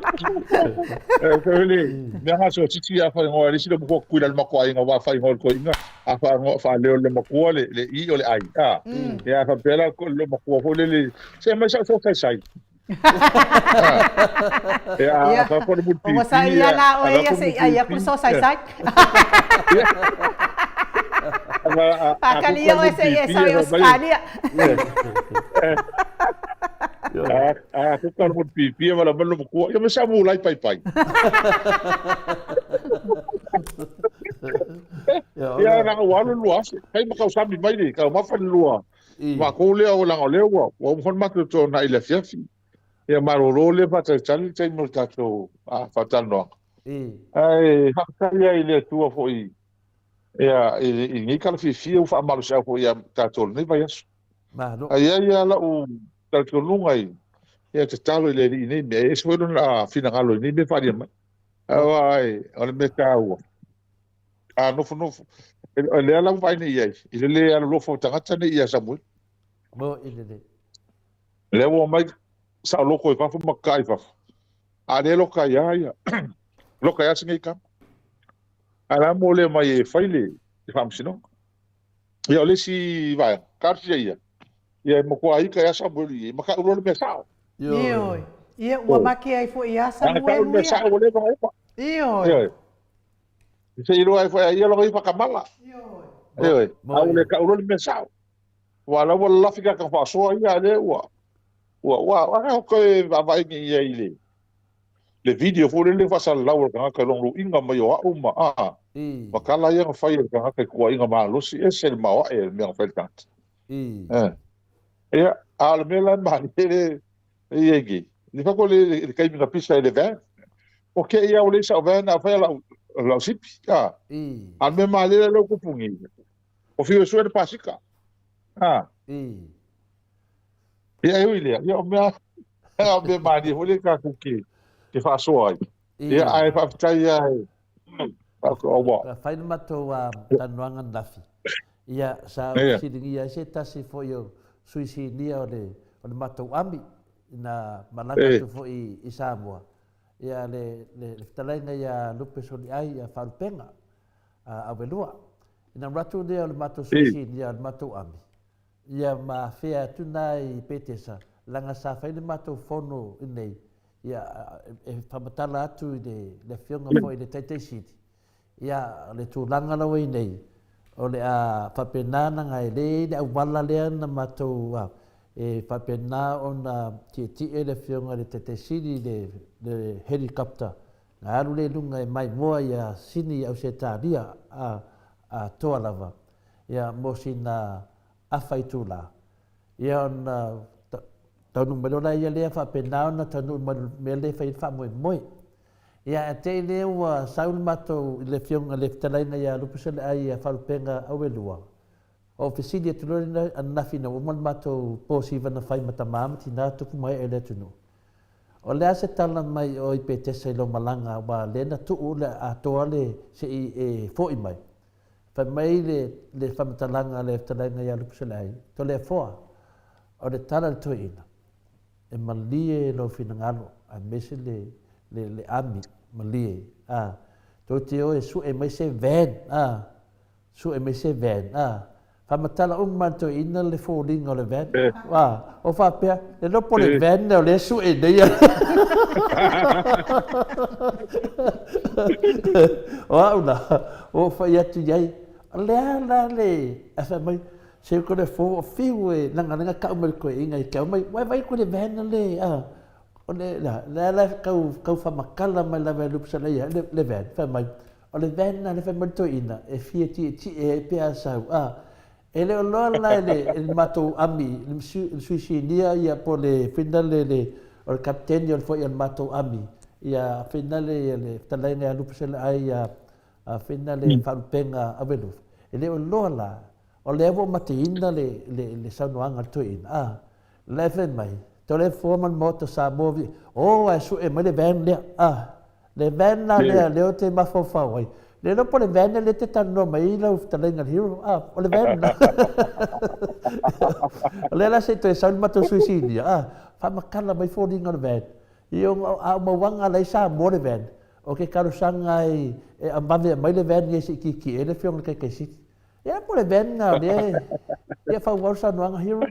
E foi le mea nga sosisi a whaingoa le isi le makua kuila le makua aiga wa whaingoa le toeaina a whaingoa whaaleo le makua le le i o le ai. A. Ia whapea la le makua foi le le se mai sa saisai. Ia, Ia, fa ko le o ua sa pipi ia ia, la oe a ia ko se le i ai aku pipi. le saisai. A a ko Faatali ia le oe se i e pipi sau i ia mai. Ausetalia. A a ko ka le pipi ia wala mai makua. Ia me sa mu lai pai pai. Ia na ua alu lua afe. Kai ma kausami mai le, kau mafa le lua. Ma kou lea o langa o lea ua, ua uma foi matou tona i le afiafi. Ia malolo lea faatalitali le taimi o le tatou faatalanoaga. Ae faafetai ai i le Atua foi Ia, i lenei tala fiafia ua faamalosiau foi ia tatou i lenei vaiaso. Malo. Ae i ai lava lau talitonuga i, ia tatalo i le Alii i nei mea, e ese foi lona finagalo i nei mea e faaalia mai. Aua o le mea taua, a nofonofo, o lea la ua vaai nei i ai, i le le alolofa o tagata nei ia Samuel. Mo i le le. Lea ua omai saoloto i fafo ma kakai i fafo, a lea loka ai lava ia, loka ai lava si nei tama. Ae la mo le mai e fai le faamasinoga. Ia o le isi vaega, talosia ia, ia e matua ita ia Samuelu i i, ma tau loa le mea sao. Ioe. Ia ua make ai foi ia Samuelu ia. Tau le mea sao ua leva ona uma. Ioe. Ioe. Se i loa ai foi a ia lona ia faatamala. Ioe. Ioe. A ua le tau loa le mea sao. Aua o la ua lalafi tagata faasoa ia, a lea ua ua ua a toe vaavaai nei i ai i le le video foi lele faasalalau a le tagata i lona luiga mai o au ma a ma tala ia na fai e le tagata i tuuaiga malosi, ese le maoae o le mea na fai e le tagata. Ia, a o le mea la e malie le e i ai nei, le fai le le taimi na pisa ai le van. O te i au le sau van a fai lau lau sipi. A. A le mea malie le leu kupu ni. O fiu e sue le pasika. A. Ia e ui lea, ia o mea, o mea malie foi lea tatou te, te faasoa ai. Ia ae faafetai lava e, ua. Sa fai le matou talanoaga ananafi, ia sa ou fesiligia ai se tasi foi o sui sinia o le o le matou army ina malaga atu foi i Samoa, ia le le fetalaiga ia Lupe Soliai ia Faalupega Auelua. Ina alu atu lea o le matou sui sinia o le matou army, Ia ma afea atu na i Petesa, leaga sa fai le matou fono i nei, ia, e faamatala atu i le afioga foi i le Taitaisili, ia, o le tulaga la ua i nei, o le a faapena ona e le i ai le auala lea na matou, e faapena ona tietie le afioga i le Taitaisili i le helicopter, na alu lea i luga e maimoa ia Sini i Ausetalia atoa lava, ia mo sina afa itula, ia ona taunuu mai loa laia lea faapena ona taunuu mai le mea lea e fai ai le faamoemoe. Ia ae te i lea ua sau le matou i le afioga i le fetalaiga ia Lupuseleai ia Faalupega Auelua, ou fesili atu loa lea ananafi ina ua uma le matou po siva na fai ma tama ma tina, tupu ma ee o le atunuu. O le a se tala mai oi Petesa i lou malaga aua lea na tuu le atoa le se i e foi mai. Fai mai le faamatalaga a le fetalaiga ia Lupuseleai, Toleafoa, o le tala a le toeaina, e malie lou finagalo aemaise le ami malie, a, tou te o e sue mai se van, a, sue mai se van, a. Faamatala uma lava e le toeaina le foliga o le van, a, o faapea, le iloa po o le van lea o lea e sue nei. O au la, ua ou fai atu i ai, o le a la le, ae fai mai, se ko le fo o fiu e lagalaga kau mai le toeaina i ke au mai, ua e vaai ko le van le, a, o le, la, le la kau, kau faamatala mai lava e Lupusalaia, le van, fai mai, o le van la le fai mai le toeaina, e fia tietie ai pe a sau, a, E le o loa la e le matou ami, le sui sinia ia po o le finale le o le kapiteni o le foi o le matou ami ia finale ia le fetalaiga ia Lupuseleai ia finale Faalupega Auelufa. E le o iloa la, o lea ua mateina le saunoaga a le toeaina, a, la e fai mai, Toleafoa ma le Maota Samoa, o ae sue mai le van lea, a. Le van la lea lea ou te mafaufau ai, le iloa po o le van lea e te talanoa mai ai lau fetalaiga le hero, a, o le van la. O lea la se i toe sau le matou sui sinia, a, faamatala mai foliga o le van. Ia a ou mauaga la i Samoa le van, o ke talosaga ai e vave aumai le van ia se i tietie ai le afioga i le Taitaisili. Ia po o le van na lea e, ia faaauau le saunoaga hero.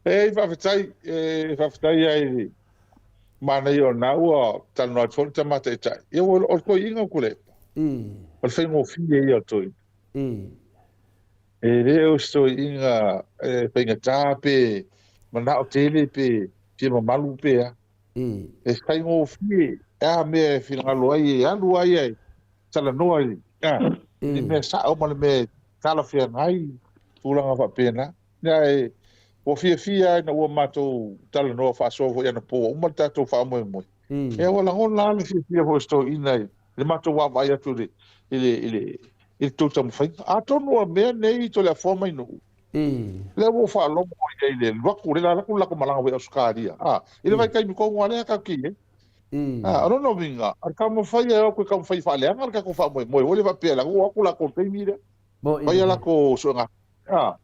E faafetai, e faafetai ai i le manaia o lena ua talanoa atu foi le tama taitai. Ia o le toeaina o Tuilaepa. O le faigofie ia o le toeaina. E le o se toeaina e faigata pe manao tele pe fia mamalu pe a. E faigofie a mea e finagalo ai e alu ai e talanoa i le mea sao ma le mea talafeagai, tulaga faapena. Ia e ua fiafia lava ina ua matou talanoa faasoa foi anapo ua uma le tatou faamoemoe. Ia ua lagona lava le fiafia foi o si toeaina i le matou vaavaai atu i le, i le, i le, i le tou taumafaiga. Atonu o mea nei i Toleafoa ma i Nuu, lea ua ou faalogo i ai i le alu atu, lea alu atu le latou malaga mai Ausetalia, a, i le vaitaimi tonu lava lea tatou te i ai. A, o lona uiga, o le taumafai e o atu e taumafai e faaleaga le tatou faamoemoe foi lea faapea leaga ua o atu latou i le taimi lea, fai a latou suega, a,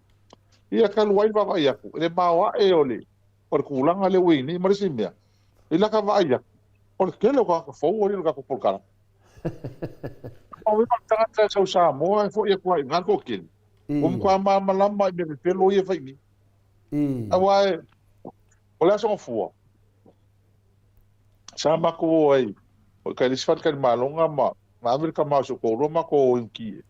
ia talu ai le vaavaai atu, i le maoae o le, o le tulaga lea ua i ai nei. Ma le isi mea, i lata vaai atu, o le tele o tagata fou ua lilo i le tatou polokalame. O le tagata e sau i Samoa e foi atu lava i ina le toatele, ua matua malamalama i mea pepelo ia e fai i nei. Aua o le Aso Gafua, sa matou o ai, o i tai i le isi faletalimaloga ma ave le tama o si ou toalua matou o i Uti.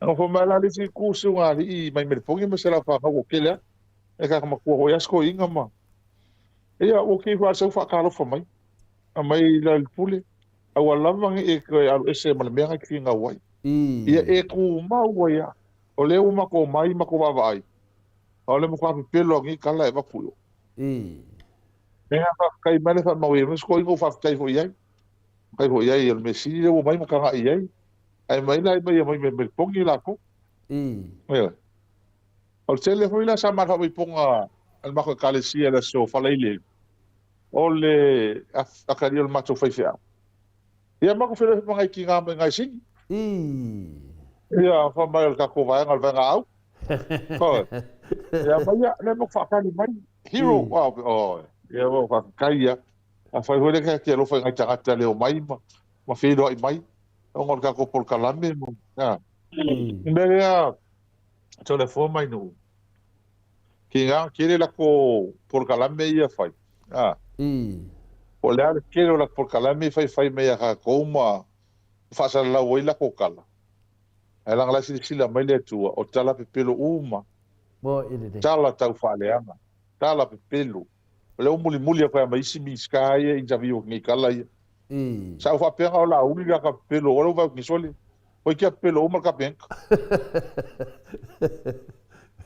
Na nofo mai la le isi itu si ugalii mai Meleponi ma se lau fanau toatele lava. E kaka matua foi lava si toeaina ma Ia, ua kei foi a sau faatalofa mai. Aumai la le pule, aua lava ne i e toe alu ese ma le mea na e te finau ai. Ia e tumau ai lava. O lea ua matou omai matou vaavaai, a o le matua pepelo lava o nei tala e avatu i o. Mea faafetai mai le faamau i ai, ma si toeaina ua faafetai foi i ai. Faafetai foi i ai, o le mea sili lea ua omai ma tagai i ai. Ae mai la mai mai mai Meleponi latou. Ioe. O le tele foi la sa ma faamaipoga a le matou ekalesia i le aso Faraile, o le akalia o le matou faifeau. Ia matou feiloai foi ma nai tina mai nai Sini. Ia fai mai o le tatou vaega o le vaega au. Oi. Ia mai ia, lea matou faatali mai. Hero. Oi. Ia ua faafetai ia. Afai foi lea ta te alofa i nai tagata le omai ma ma feiloai mai ona o le tatou polokalame ma a. Le mea lea Toleafoa mai Nuu. Ki ngā kele la ko polokalame ia fai. A. Po o le a le tele o latou polokalame i faifai mai ia tatou ma faasalalau ai latou tala. Ae leaga la e silasila mai le Atua, o tala pepelo uma. Tala tau faaleaga. Tala pepelo. O lea ua mulimuli atu ai ma isi Minisita ia interview atu nei i tala ia. Sa ou faapea na o Laauli la ka pepelo, o lea ua vaai atu nei, sole, oi kia pepelo uma le Kapeneta.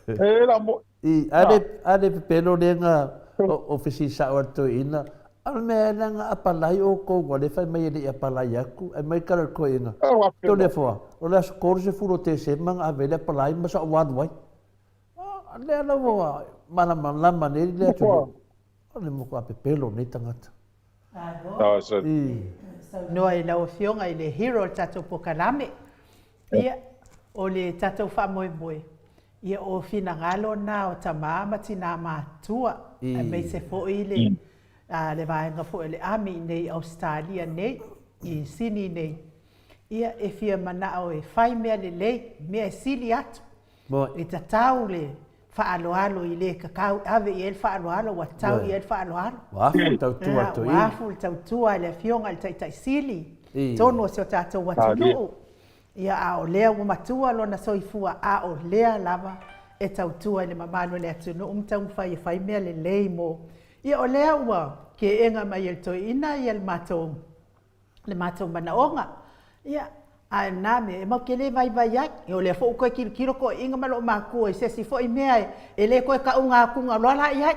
E la mo'i. I, a le, a le pepelo lea na o, o fesili sa'o a le toeaina, a o le mea ea lea na apalai outou ua le fai mai e le i apalai atu, ae mai tala i le toeaina, Toleafoa, o le aso 30 o Tesema na ave ai le apalai ma sa ou alu ai. A lea lava ua malamalama nei le atunuu, o le matua pepelo nei tagata. Malo. Saunoa i lau Afioga i le hero o le tatou polokalame. Ia, o le tatou faamoemoe, ia o finagalo na o tama ma tina matutua, aemaise foi le le vaega foi o le Army i inei i Ausetalia nei, i Sini nei, ia e fia manao e fai mea lelei, mea e sili atu. E tatau le faaaloalo i le tatau, ave i ai le faaaloalo, ua tatau i ai le faaaloalo. Ua afu le tautua a le toeaina. Ua afu le tautua a le Afioga i le Taitai Sili i totonu o si o tatou atunuu. Ia, a o lea ua matua lona soifua, a o lea lava e tautua i le mamalu o le atunuu ma taumafai e fai mea lelei mo. Ia, o lea ua keega mai e le toeaina ia le matou le matou manaoga. Ia, a o lena mea, e matou te le vaivai ai. Ia, o lea foi ua toe tilotilo toeaiina ma loomatua i se isi foi mea e le toe tauga atuga loa la i ai.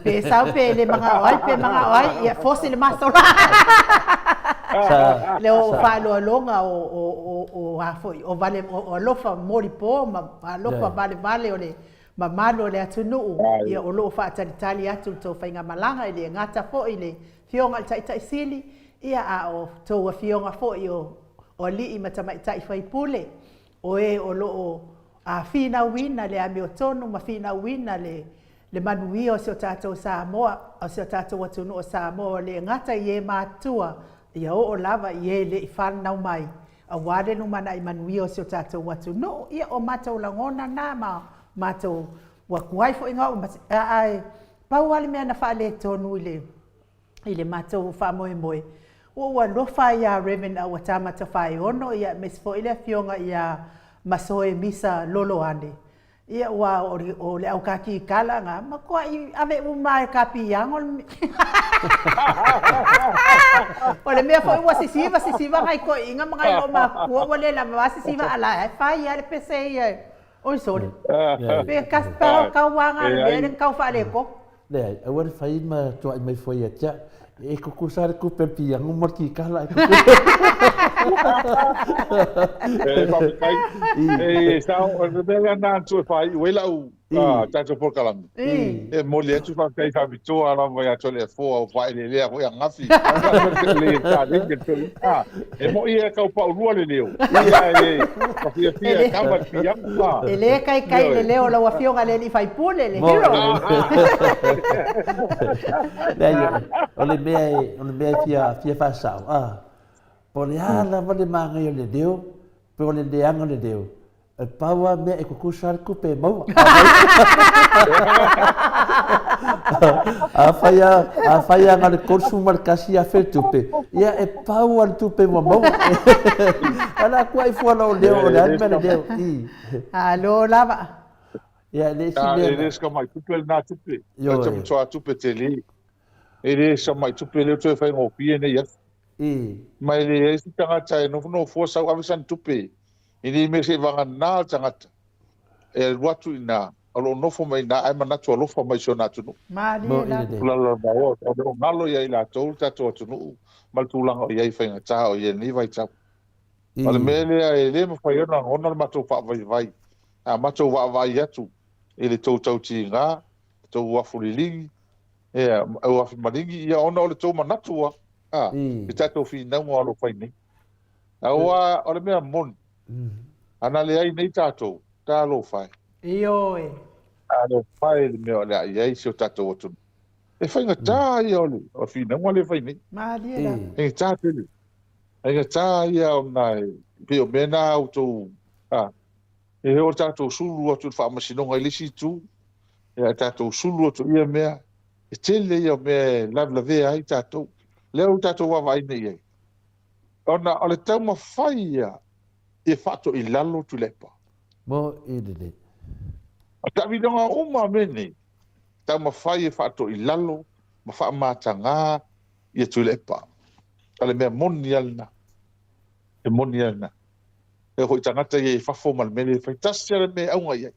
Pe sau pe le manao ai, pe manao ai, ia force le matou Le o faaloaloga o, o, o, o, a foi, o, vale, o, o alofa molipo ma alofa valevale o le mamalu o le atunuu, ia o lo o faatalitali atu le tou faigamalaga, e le gata foi le Afioga i le Taitai Sili, ia a o tou afioga foi o alii ma tamaitai faipule, o e o lo o finauina le amiotonu ma finauina le le manuia o si o tatou Samoa, o si o tatou atunuu o Samoa, ua le gata i e matutua, ia oo lava i e le i fanau mai, aua le lumanai manuia o si o tatou atunuu. Ia, o matou lagona na ma matou ua tuai foi na oo, ae pau lava le mea na faaletonu i le i le matou faamoemoe, ua ou alofa ia Rev. Auatama Tafaeono, ia aemaise foi le afioga ia Masoe Misa Loloane, ia aua o le aukakikala na, matuai ave uma lava e kapiago le O le mea foi ua sisiva sisiva nai toeaiina ma nai loomatutua ua le lava sisiva ala e fai lava le pese ia Oi sole. Pe kasi pa kau wanga le mea le kau faaletonu. Leai, aua le fai ma tuai mai fua ia te au. E kukusa le kupe le piaga ma le kikala e kukusa. E faafetai. E sao, o le mea lea na atu e faaiu ai lau tatou polokalame. E momoli atu faafetai faapitoa lava ia Toleafoa ua faaeleelea foi ananafi. E moi e tau paulua le leo. Ia e fiafia e kava le piaga. E le kaikai le leo o lau Afioga i le alii faipule, le hero. Leai, o le mea e, o le mea e fia, fia faasao, ah, po o le a lava le manaia o le leo, pe o le leaga o le leo, e pau lava mea e kukusa le tupe e maua. Afai lava, afai lava na o le 31,000 le tupe, ia e pau lava le tupe ua maua. Ae o le a tuuai fua lou leo, o le a le mea le leo? I. Alo lava. Ia, e le isi mea. E le se mai tupe lena tupe. Ioe. E te tupe tele. E le se mai tupe lea toe faigofie nei aso. I. Ma e leai se tagata e nofonofo sau ave sana tupe. E le mea seivagana le tagata e alu atu i ina, o lo o nofo mai i ina ae manatu alofa mai i si ona atunuu. Malie lava. O lalolamaoa, o lo o galo ia i latou le tatou atunuu ma le tulaga o i ai faigata o i ai lenei vaitau. O le mea lea e le mafai ona lagona le matou faavaivai, a matou vaavaai atu i le tou tautiga, le tou afu liligi, ia, afu maligi, ia ona o le tou manatu lava, a, i tatou finauga o lo o fai nei. Aua o le mea moni, ana leai nei tatou, talofa e. Ioe. Talofa e i le mea o le a i ai si o tatou atunuu. E faigata ia o le finauga lea e fai nei. Malie lava. Faigata tele. Faigata ia ona e pei o mea na a outou, a, e o tatou sulu atu i le faamasinoga i le isi itu, ia tatou sulu atu i ia mea, e tele ia o mea e lavelavea ai tatou. Lea ua tatou vaavaai nei i ai. Ona o le taumafai ia ia faatoilalo Tuilaepa. Mo i lelei. O taamiloga uma a mea nei, taumafai e faatoilalo ma faamataga ia Tuilaepa. O le mea moni lava lena. E moni lava lena. E oo foi i tagata ia i fafo ma le mea lea e fai, tasi lava le mea e auga i ai.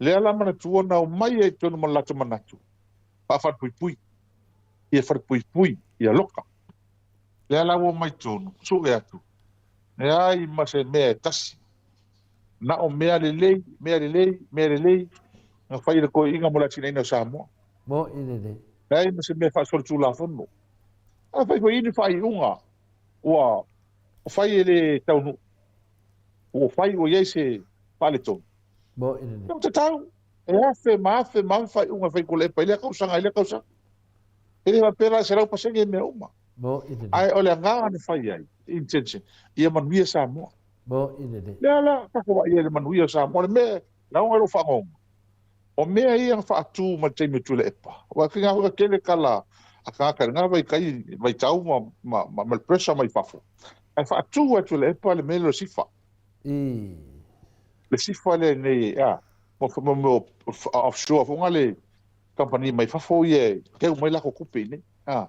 Lea la manatua na omai ai i totonu ma le latou manatu, faafalepuipui, ia falepuipui, ia loka. Lea la ua omai totonu, sue atu, leai ma se mea e tasi, na o mea lelei, mea lelei, mea lelei, na fai e le toeaiina mo le atinaeina o Samoa. Moni lelei. Leai ma se mea faasolitulafono. A fai foi ni faaiuga ua fai e le taunuu, ua fai ua i ai se faaletonu. Moni lelei. Ua tatau, e afe ma afe ma afe faaiuga e fai Tuilaepa i lea tausaga i lea tausaga. E le faapea la e 100% mea uma. Ae o le agaga na fai ai, intention, ia manuia Samoa. Lea la, tatou vaai i ai i le manuia o Samoa, o le mea e lauga i lou fagogo, o mea ia na faatu mai le taimi o Tuilaepa. Aua e faiga foi na tele tala a tagata i lena vaitai, vaitau ma, ma, ma le pressure mai fafo. Ae faatu lava e Tuilaepa le mea lea o le SIFA. Le SIFA lea nei, a, mo mea o offshore foi na le kamupani mai fafo ia e teu mai latou tupe i inei. A.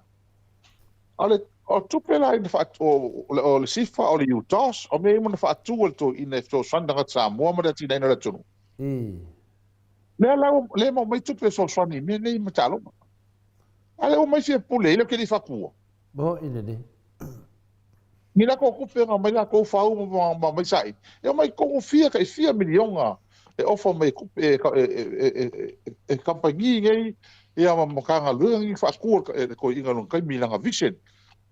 O le o tupe la ina faatu, o le SIFA, o le UTOS, o mea uma na faatu e le toeaina e fesoasoani tagata Samoa ma le atinaeina o le atunuu. Lea la ua le maua mai tupe e fesoasoani i mea nei ma taaloga. A lea ua omai fia pule ai, lea ou te le i faatua. Moni lelei. Ni latou tupe na aumai latou fau ma aumai saili, e omai tonu fia tai fia miliona e ofa mai e tupe e kamupani nei ia ma Matagaluega nei faatua e le toeaina i lona taimi i lana vision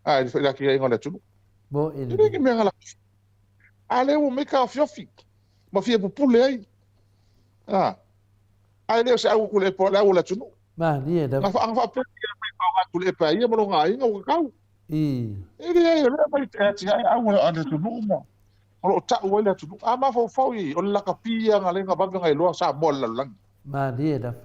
a i le atinaeina o le atunuu. E le ni mea na latou. A lea ua omai taofiofi ma fia pupule ai. A ae le o se au Tuilaepa o le au o le atunuu. Malie lava. Na faapea ia mai faaaoga Tuilaepa e ia ma lona aiga ua tatau. I. E leai, o lea mai e atiae au a le atunuu ma o lo o tau ai le atunuu. A mafaufau i ai, o le lakapi ia na lea na vave ona iloa Samoa i le lalolagi. Malie lava.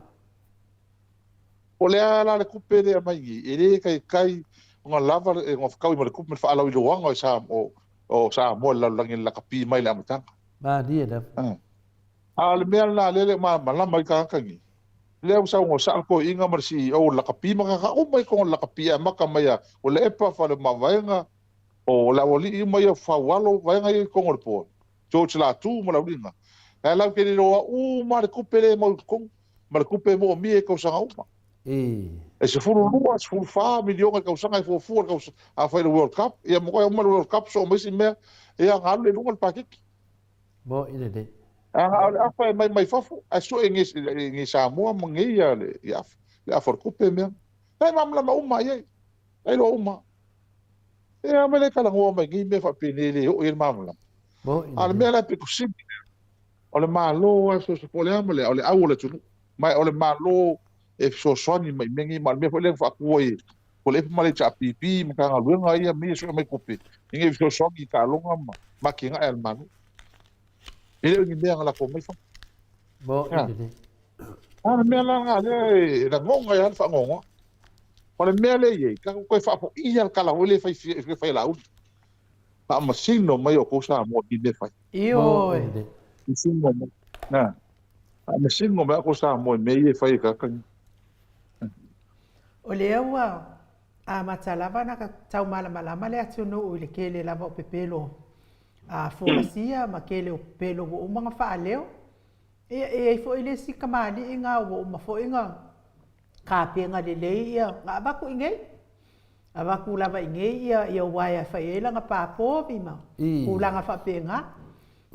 O le a la le tupe lea mai nei, e le taitai ona lava ona fetaui ma le tupe ma le faalauiloaga o o Samoa i le lalolagi i le lakapi mai i le amataga. Malie lava. A o le mea lena lea e le o malamalama ai tagata nei, lea ua saunoa sao le toeaina ma le CEO o le lakapi ma tagata uma i totonu o le lakapi e amata mai ia Ulepa, Faleomavaega, o le aualii uma ia o Faualo, vaega ia i totonu o le board, George Latu ma le auliiga. Ae latou te le iloa uma le tupe lea e mau i totonu ma le tupe e moomia i tausaga uma. E 12, 14 miliona i le tausaga e fuafua i le tausaga, afai i le World Cup, ia matua uma le World Cup soo ma isi mea, ia na alu lea i luga le paketi. Moni lelei. A o le afa e mai mai fafo, ae sue i nei Samoa ma nei ia le afa, le afa o le tupe mea. La e malamalama uma i ai, la e iloa uma. Ia a mea lea e talanoa mai nei mea faapenei e le oo i ai le malamalama. Moni A o le lelei. mea la e pito sili lea, o le Malo lava e fesoasoani, po o le a ma le a, o le au o le atunuu. Ma o le Malo e fesoasoani mai i mea nei, ma o le mea foi lea na faatu ai e le ma le HRPP, Matagaluega ia mea ia sue mai tupe, ina ia fesoasoani i taaloga ma atinae a le Malo. E le o ni mea na lafo mai fafo. Moni lelei. A o le mea la lena lea e lagona ai lava le faanoanoa. O le mea lea e i ai, tatou toe faafoia le tala foi lea e fai e fai e Laauli. Faamasino mai outou Samoa i mea fai. Ioe. Moni lelei. Faamasino mai. Na. Faamasino mai outou Samoa i mea ia e fai e tagata nei. O lea ua amata lava ona tau malamalama le atunuu i le tele lava o pepelo a folasia ma tele o pepelo ua uma ona faaleo. Ia, e i ai foi le isi kamali'i na ua uma foi ona tapena lelei ia, na avatu i inei. Avatu lava i inei ia, ia uaea e fai ai lana pa povi ma tulaga faapena.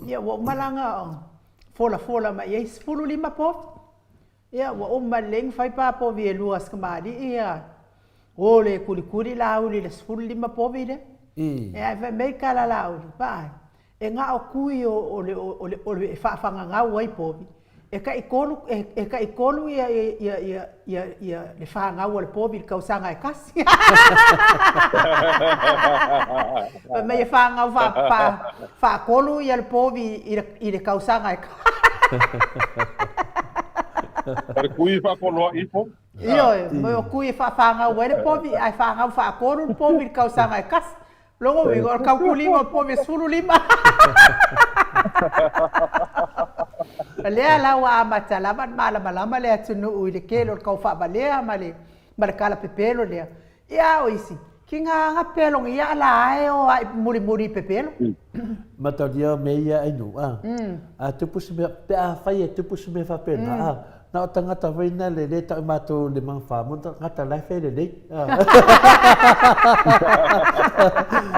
Ia, ua uma la ona folafola mai i ai 15 povi. Ia, ua uma lelei ona fai pa povi e lua a si kamali'i ia, o le kulikuli Laauli i le 15 povi lea. Ia, ae fai mai tala Laauli, Vaai, E na o kui o le o le o le e faafagagau ai povi, e taitolu e taitolu ia ia ia ia ia le fagau a le povi i le tausaga e tasi. Fai mai e fagau fa fa faatolu ia le povi i le i le tausaga e O le kui e faatolu ai povi. Ioe, o kui e faafagau ai le povi ae fagau faatolu le povi i le tausaga e tasi. Lona uiga, o le tautuliga o povi e 15. O lea la ua amata lava ona malamalama le atunuu i le tele o le tau faavalea ma le ma le tala pepelo lea. Ia a o isi, ki nga nga pelo ia la e o ai mulimuli i pepelo. Mataulia o mea ia ai nuu, a. A tupu se mea, pe afai e tupu se mea faapena, a, na o tagata foi na le le tau matou le magafa mo tagata la e fai lelei.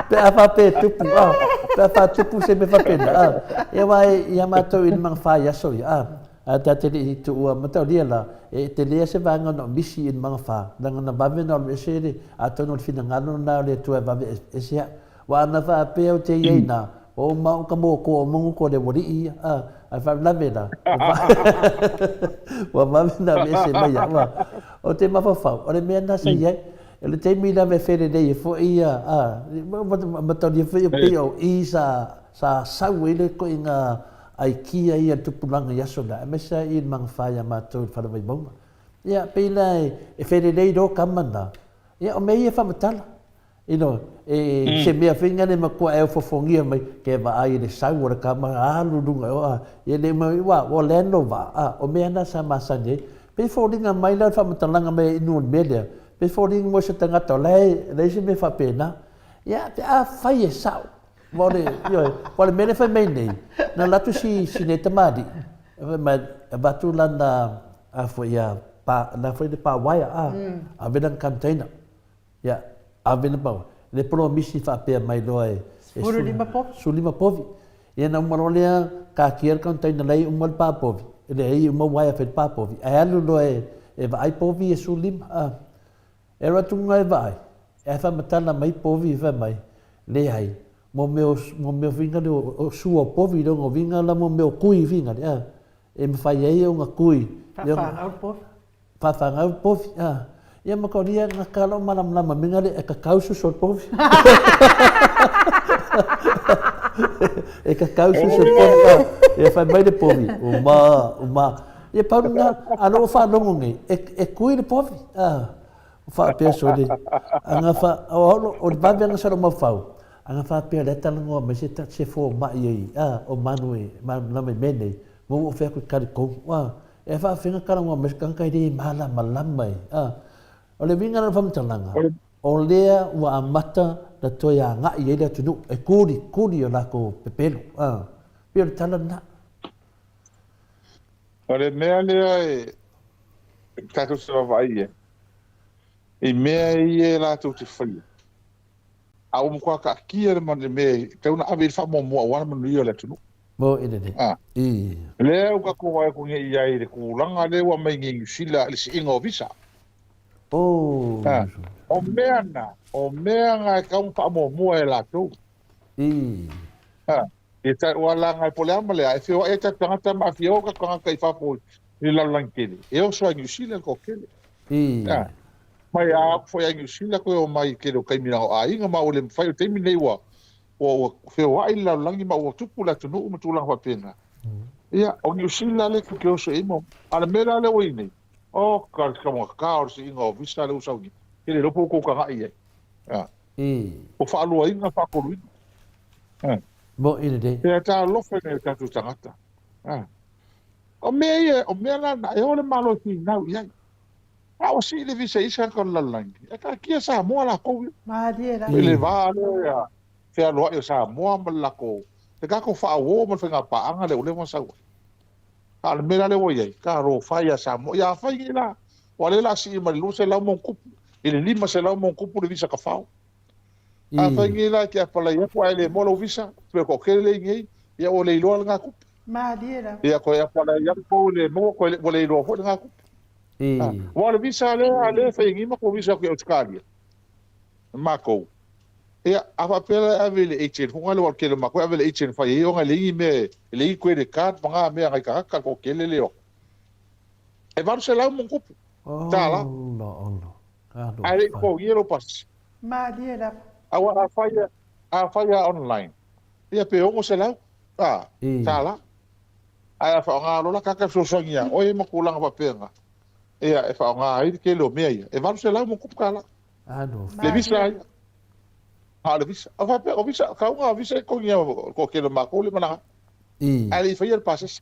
Pe a faapea e tupu, a, pe a faatupu se mea faapena, a, ia aua ia matou i le magafa i aso ia, a, a ta te le i tuua mataulia la, e tele lava se vaega ona o misi i le magafa, leaga na vave ona alu ese le, atonu o le finagalo lena o le Atua e vave ese au. Ua ana faapea ou te i ai na, ua uma ou ka mōkō o mongu ko le ualiʻi ia, a, ae faalavelave la, ua vave ona aveese mai ia, ua, o te mafaufau, o le mea na sa i ai, o le taimi lava e felelei ai foi ia, a, mataulia foi e pei o i sa, sa sau ai le ituaiga aikia ia i le tupulaga i aso na, aemaise lava i le magafa ia matou i le fale Vaimauga. Ia, pei la e felelei loa tama na, ia o mea ia e faamatala. You know, e se mea foi lea matua e ofofogia mai, ke vaai i le sau o le tama alu luga o a, ia le mai ua ua Land Rover, a, o mea na sa masani ai. Pei foliga mai la o le faamatalaga mai a inu o le mea lea, pei foliga mo se tagata o la e leai se mea faapena. Ia, pe afai e sao, aua o le, ioe, aua o le mea lea e fai mai nei, na alu atu si, si nei tamalii, fai mai, avatu lana, a foi a, pa, na foi le pa wire, a, ave lana container. Ia, ave le pau. Le polomisi faapea mai loa e... 15 povi. 15 povi. Ia na uma loa lea, kakia le container la e uma le pa povi. E leai uma uaea fai le pa povi. Ae alu loa e, e vaai povi e 15. A. E alu atu luga e vaai, ae faamatala mai povi fai mai, leai, mo mea o, mo mea o finga le o sua o povi, le ona uiga la mo mea o kui finga le, a. E mafai ai ona kui. Faafagau le povi. Faafagau povi, a. Ia ma kolia nga ka lo malamalama minga le e kakau susu o le povi. E kakau susu o le povi, a. Ia fai mai le povi, uma, uma. Ia pau lena, a lo o faalogo nei, e, e kui le povi, a. O faapea sole, anga fa, o au, o le vave anga sa lo maufau, anga faapea lea talanoa mai se, se fomai ai, a, o manu e, malamalama i mea nei, mo ua fai atu i Kalikou, a. E faafega kalagoa mai se tagata e le malamalama ai. A, o le uiga la o le faamatalaga, o lea ua amata na toe agai ai le atunuu e kulikuli o latou pepelo. A, pei o le tala lena. O le mea lea e tatou te vaavaai i ai. I mea ia e latou te faia, a ua matua taatia le le mea e tatau ona ave i ai le faamuamua aua le manuia o le atunuu. Mo i lelei. A. I. Lea ua tatou vaai atu nei i ai i le tulaga lea ua aumai nei i Niu Sila i le siiga o visa. Oh. A. O mea na, o mea na e tatau ona faamuamua e latou. I. A. E ta, ua laga e po o le a ma le a, e feoai ai tatou tagata ma aafia o tatou tagata i fafo i le lalolagi tele, e oso ai i Niu Sila le toatele. I. A. Mai a atu foi ai Niu Sila toe omai i le tele o taimi leaga o aiga ma ua le mafai, o le taimi lenei ua, ua, ua feoai le lalolagi ma ua tupu le atunuu ma tulaga faapena. Ia, o Niu Sila lea tou te oso i ai ma, a o le mea la lea ua i ai nei, oka le taugata o le siiga o visa lea ua sau nei, e le iloa po ua tou tagai i ai. A. Ua faaluaina, faatoluina. A. Moʻi lelei. Ia talofa i nai o tatou tagata. A. O mea ia, o mea la na, e o le Malo e finau i ai. A ua sii le visa i isi tagata o le lalolagi, e taatia Samoa latou ia. Malie la. I le va lea ia fealoai o Samoa ma le latou, le tatou faauo ma le faiga paaga lea ua leva ona sau ai. A o le mea la lea ua i ai, talofa e ia Samoa. Ia afai nei la, aua o lea o le a sii mai le 200 ma ona tupu i le 500 ma ona tupu le visa tafao. Afai nei la e te apalai atu ae le maua lau visa, pe toatele lea i inei, ia ua le iloa lena tupe. Malie lava. Ia toe apalai atu pau le maua, toe ua le iloa foi lena tupe. Aua o le visa lea, lea e fai nei matou visa atu i Ausetalia, matou. Ia, a faapea la e ave i le agent foi lea, aua o le tele o matou e ave i le agent e fai ai ona e leai ni mea, e leai ni credit card ma na mea a nai tagata, le toatele lea e o atu. E 800 ma ona tupu tala. Ola, ola. Ae le i totogia lou pasi. Malie lava. Aua a fai a fai a online, ia pe 600 a, tala. Ae a faaaoga loa la tagata e fesoasoani ia oe ma tulaga faapena, ia e faaaoga ai le tele o mea ia, e 800 ma tupu tala. Le visa ia. A o le visa, o faapea o visa, kauga o visa e totogi ia o toatele o matou le managa. Ae le i faia le pasese.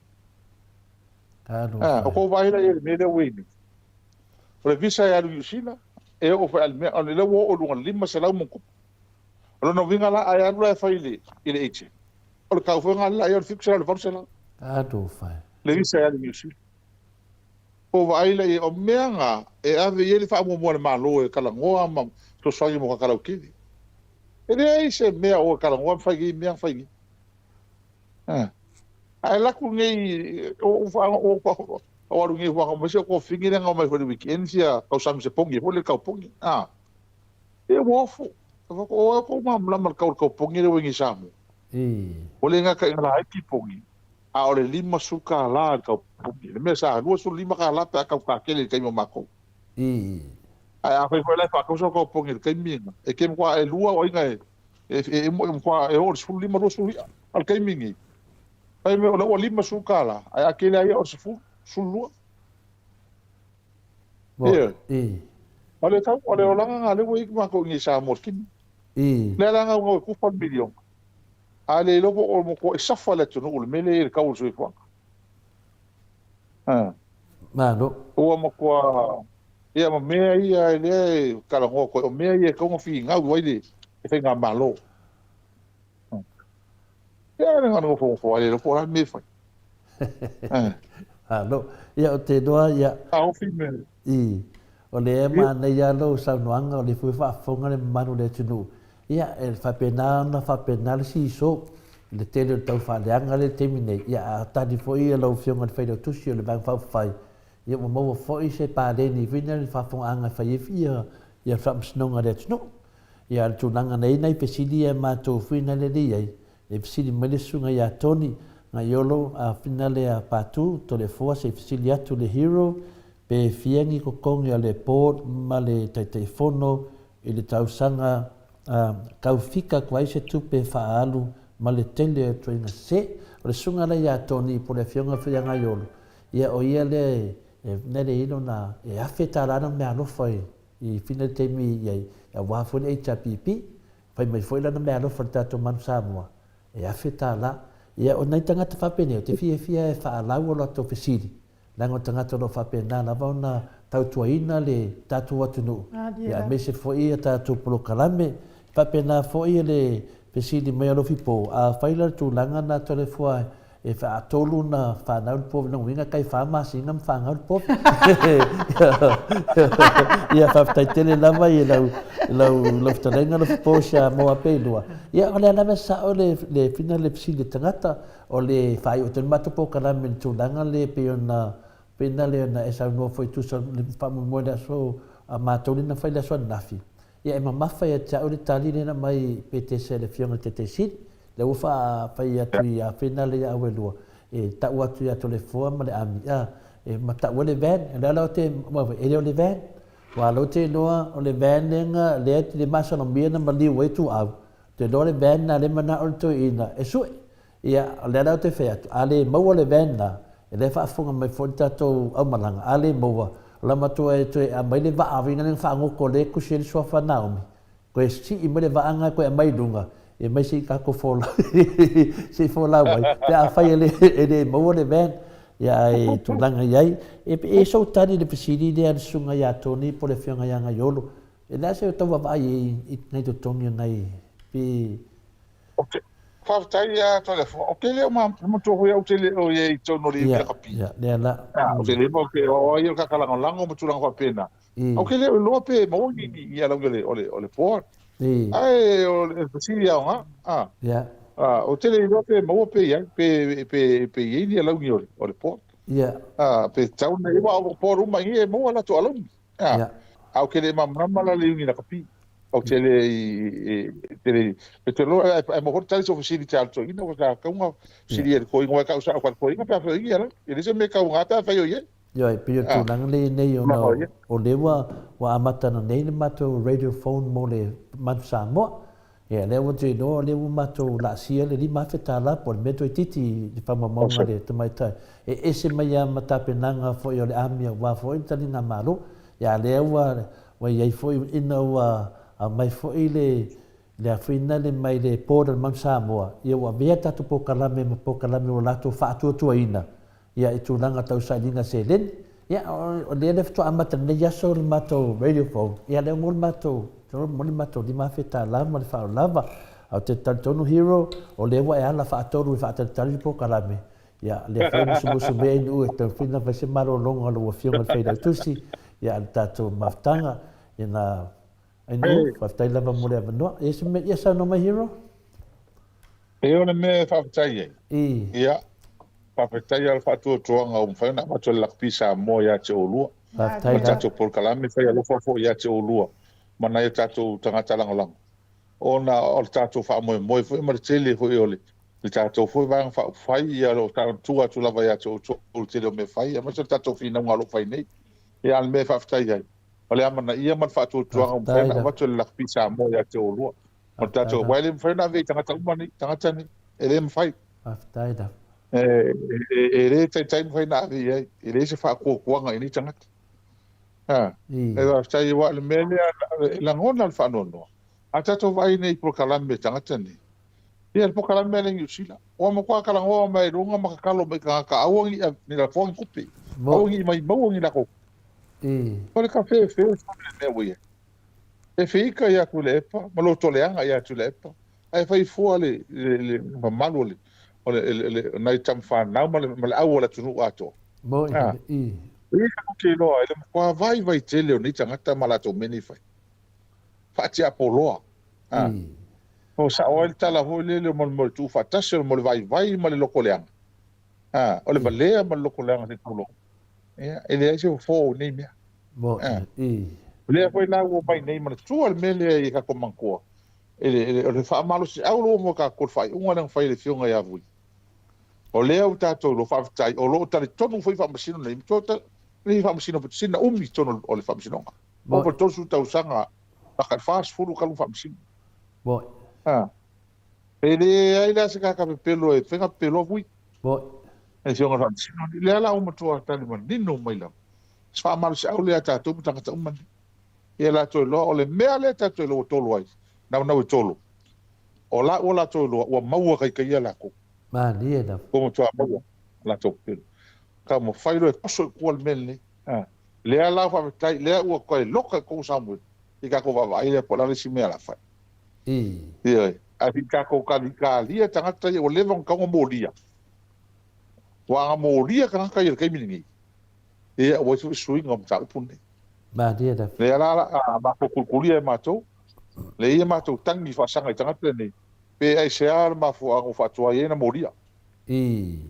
O kou vaai la i ai i le mea lea ua i ai nei. O le visa e alu i Niu Sila, e oo foi i mea, o lea ua oo i luga i le 500 ma ona tupu. O lona uiga la, a e alu la e fai i le agent, o le tau foi lena lea o le 700 i le 800. Le visa e alu i Niu Sila. Kou vaai la i ai, o mea na e ave i ai le faamuamua a le Malo e talanoa ma fesoasoani mo tagata lautele. E leai se mea o e talanoa ma fai nei mea ma fai nei. Ae alu atu nei, o alu nei waka mai se o fingi le mai foi le weekend sia kau sami se pongi foi le kau pongi. Ah. E ua ofu. O ko ma le kau kau pongi le wingi samu. O le ngaka i la ki pongi. A o le lima suka la kau pongi. Le mea sa lua su lima ka la pe kau ka kele kai mo mako. Ai a foi foi la fa kau so kau pongi le kai minga. E ke mwa e lua o inga e e e e o le 15 20 ia. Al kai mingi. Ai me o le ua 50 kālā, ae a kele ai ia o le 10, 12. Ioe. O le tau, o le olaga lena lea ua i ai matou i inei i Samoa i le kini. Lea la gaugau e kufa le miliona. A le iloa po o matua e safa le atunuu i le mea lea e i ai le tau o le soifuaga. Malo. Ua matua, ia ma mea ia e lea e talanoa atu ai, o mea ia e tatau ona finau ai le faigamalo. Ia le gana nofonofo ai le po la me fai. Malo. Ia o te noa ia. A ofi me. I. O le e manaia lou saunoaga o le foi faafofoga le mamalu o le atunuu. Ia e faapena ona faapena le siisoo i le tele o le tau faaleaga lea i le taimi nei. Ia a tali foi ia lau Afioga i le Failautusi o le Vaega Faaupufai, ia ua maua foi se paleni foi lea i le faafofogaaga e fai ai ia le faamasinoga a le atunuu. Ia, o le tulaga na i ai nai fesili ia matou foi na lele i ai, e fesili mai le susuga ia Tony Gaiolo a fina lea Patu Toleafoa se i fesili atu le Hero pe fia ni totogi a le Board ma le Taitaifono i le tausaga a kau fika atu ai se tupe faaalu ma le tele o ituaiga se. O le susuga la ia Tony po o le afioga foi ia Gaiolo, ia o ia lea e nele i lona e $1000 lana meaalofa i I whina le taimi i ai, aua foi le HRPP, fai mai foi lana meaalofa i le tatou Manu Samoa, e $1000. Ia, o nai tagata faapenei, ou te fiafia e faalau o latou fesili, leaga o tagata o lo o faapena lava ona tautuaina le tatou atunuu, ia aemaise foi a tatou polokalame. E faapena foi le fesili mai a Lofipo, afai la le tulaga na Toleafoa. E faatolu na fanau le povi, lona uiga tai fa masina ma fanau le povi. Ia faafetai tele lava i lau lau lau fetalaiga Lofipo Samoa pe lua. Ia o lea lava e sao le le fina le fesili a le tagata o le faaiu atu ai le matou polokalame i le tulaga lea pei ona pei na lea na e saunoa foi tusa le faamoemoe i le aso a matou lea na fai i le aso ananafi. Ia e mamafa ia te au le tali lea na aumai pe tese e le Afioga i le Taitaisili. Lea ua faafai atu i Afena lea ia Auelua, e tau atu ia Toleafoa ma le Ami'a, e ma tau ai le van. O lea la ou te, e le o le van. Aua o lea ou te iloa o le van lea na, lea e le masalomia na maliu ai Ituau. Ou te iloa o le van lena lea e manao le toeaina e sue. Ia, o lea la ou te fai atu, a le maua le van lena, e lea e faafofoga mai foi le tatou aumalaga, a le maua, o la matua e toe aumai le vaa lena na faagoto lea e tusi ai le suafa Naomi, toe sii mai le vaa lena toe aumai i luga, e aumai se i tatou folau, se i folau ai, pe afai e le, e le maua le van, ia ae tulaga i ai. E, e sou tali i le fesili lea a le susuga ia Tony po o le afioga ia Gaiolo, e le a se tau vaavaai i ai i nai totogi o nai, pe Ok. Faafetai ia Toleafoa. Ou te le o matua foi au te le o i ai i totonu o le iwi lakapi. Ia, lea la. Ou te le o ke o ai o ka lagolago ma tulaga faapena. Ou te le o iloa pe maua ni ni alauni o le o le o le board. Ae o le fesili aoga. Ah. Ia. Ah, ou te le iloa pe maua pe i ai pe pe pe i ai ni alauni o le o le board. Ia. Ah, pe tatau ona i ai aua o board uma i e maua latou alauni. Ah. Ia. Ae ou te le malamalama la le iuni lakapi. Ou te le i te le e te loa e mo hori tali so fesili te alto ina wa ka kaunga fesili e ko ingoa ka usa ka ko inga pa fa ia la e le se me ka unga pa fa yo ye. Ioe, pei o le tulaga lea i nei ona o lea ua ua amata ana nei le matou radio phone mo le Manu Samoa. Ia, lea ua te iloa o lea ua matou laasia le $5,000 po o le mea toeitiiti i le faamaumauga a le tamaitai. E ese mai lava ma tapenaga foi o le amia aua foi le taliga Malo. Ia, a lea ua Ua i ai foi ina ua aumai foi le le afuina le mai le Board a le Mount Samoa, ia ua avea tatou polokalame ma polokalame ua latou faatuatuaina ia i tulaga tau sailiga seleni. Ia o lea le faatoa amata i lenei aso le matou radio phone, ia lea ua maua le matou, maua le matou $5,000 ma le faaolava. Ae ou te talitonu Hero, o lea ua e ala faatolu e faatalitali le polokalame, Ia, lea foi e musumusu mea i nuu e taumafai ona fai se malologa a lau Afioga i le Failautusi, ia, a le tatou mafutaga, ia na, ai nuu, faafetai lava mo le avanoa. Ia, se mea, ia saunoa mai Hero. E o le mea e faafetai ai. I. Ia, faafetai lava le faatuatuaga ua mafai ona avatu e le Lakapi Samoa ia te oulua. Faafetai lava. Ma le tatou polokalame fai alofa foi ia te oulua ma nai o tatou tagata lagolago. Ona o le tatou faamoemoe foi ma le tele foi o le le tatou foi Vaega Faaupufai, ia o lo o tua atu lava ia te outou le tele o mea fai, aemaise o le tatou finauga o lo o fai nei. Ia, a o le mea e faafetai ai, o le amanaia ma le faatuatuaga ua mafai ona avatu e le Lakapi Samoa ia te oulua. O le tatou, aua e le mafai ona ave i tagata uma nei, tagata nei, e le mafai. Faafetai lava. E le taitai mafai ona ave i ai, e leai se faatuatuaga i nei tagata. E faafetai aua o le mea lea e lagona le faanoanoa. A tatou vaai nei i polokalame a tagata nei, ia le polokalame lea i Niu Sila, ua matua talanoa mai i luga ma tatalo mai i tagata aua ne i lafoa ni tupe, aua ne i maimauina ni latou tupe. O le kafefea le mea ua i ai. E feika ia Tuilaepa ma lotoleaga ia Tuilaepa, ae fai fua le mamalu o le nai tama fanau ma le au o le atunuu atoa. E ou te iloa i le matua vaivai tele o nei tagata ma latou mea nei e fai. Faatiapoloa. O sao ai le tala foi lele mo le tuufaatasi, mo le vaivai ma le lotoleaga. O le valea ma le lotoleaga se i tulou. Ia, e leai se fofo o nei mea. O lea foi la ua omai nei, manatua le mea lea i tatou manatua, o le faamalosiau lea ua maua e tatou i le faaiuga lea na fai e le Afioga ia Vui. O lea ua tatou iloa, faafetai, o lo o talitonu foi Faamasino nei, nei Faamasino sina umi i totonu o le Faamasinoga. Ova i le 30 tausaga, laka i le 40 talu Faamasino. E leai la se tagata pepelo e fai na pepeloa Vui. Le Afioga i le Faamasino, lea la ua matua tali manino mai lava. Se faamalosiau lea a tatou ma tagata uma nei. Ia latou iloa, o le mea lea tatou iloa ua tolo ai, naunau e tolo. O la ua latou iloa, ua maua taitaia latou. Malie lava. Ua matua maua latou pepelo. Taumafai loa e toso i tua le mea lenei. Lea la faafetai, lea ua toe loka i totonu Samuel i tatou vaavaai lea po o le a le isi mea o le a fai. Ioe. Ae se i tatou kalikalia tagata ia ua leva ona tatau ona molia. Ua agamolia tagata ia i le taimi lenei, ia ua i ai foi suiga o mataupu lenei. Malie lava. Lea la a matou tulitulia e matou, lea ia matou tagi faasaga i tagata nei, pe aisea le mafuaaga ua faatuai ai ona molia. Ii.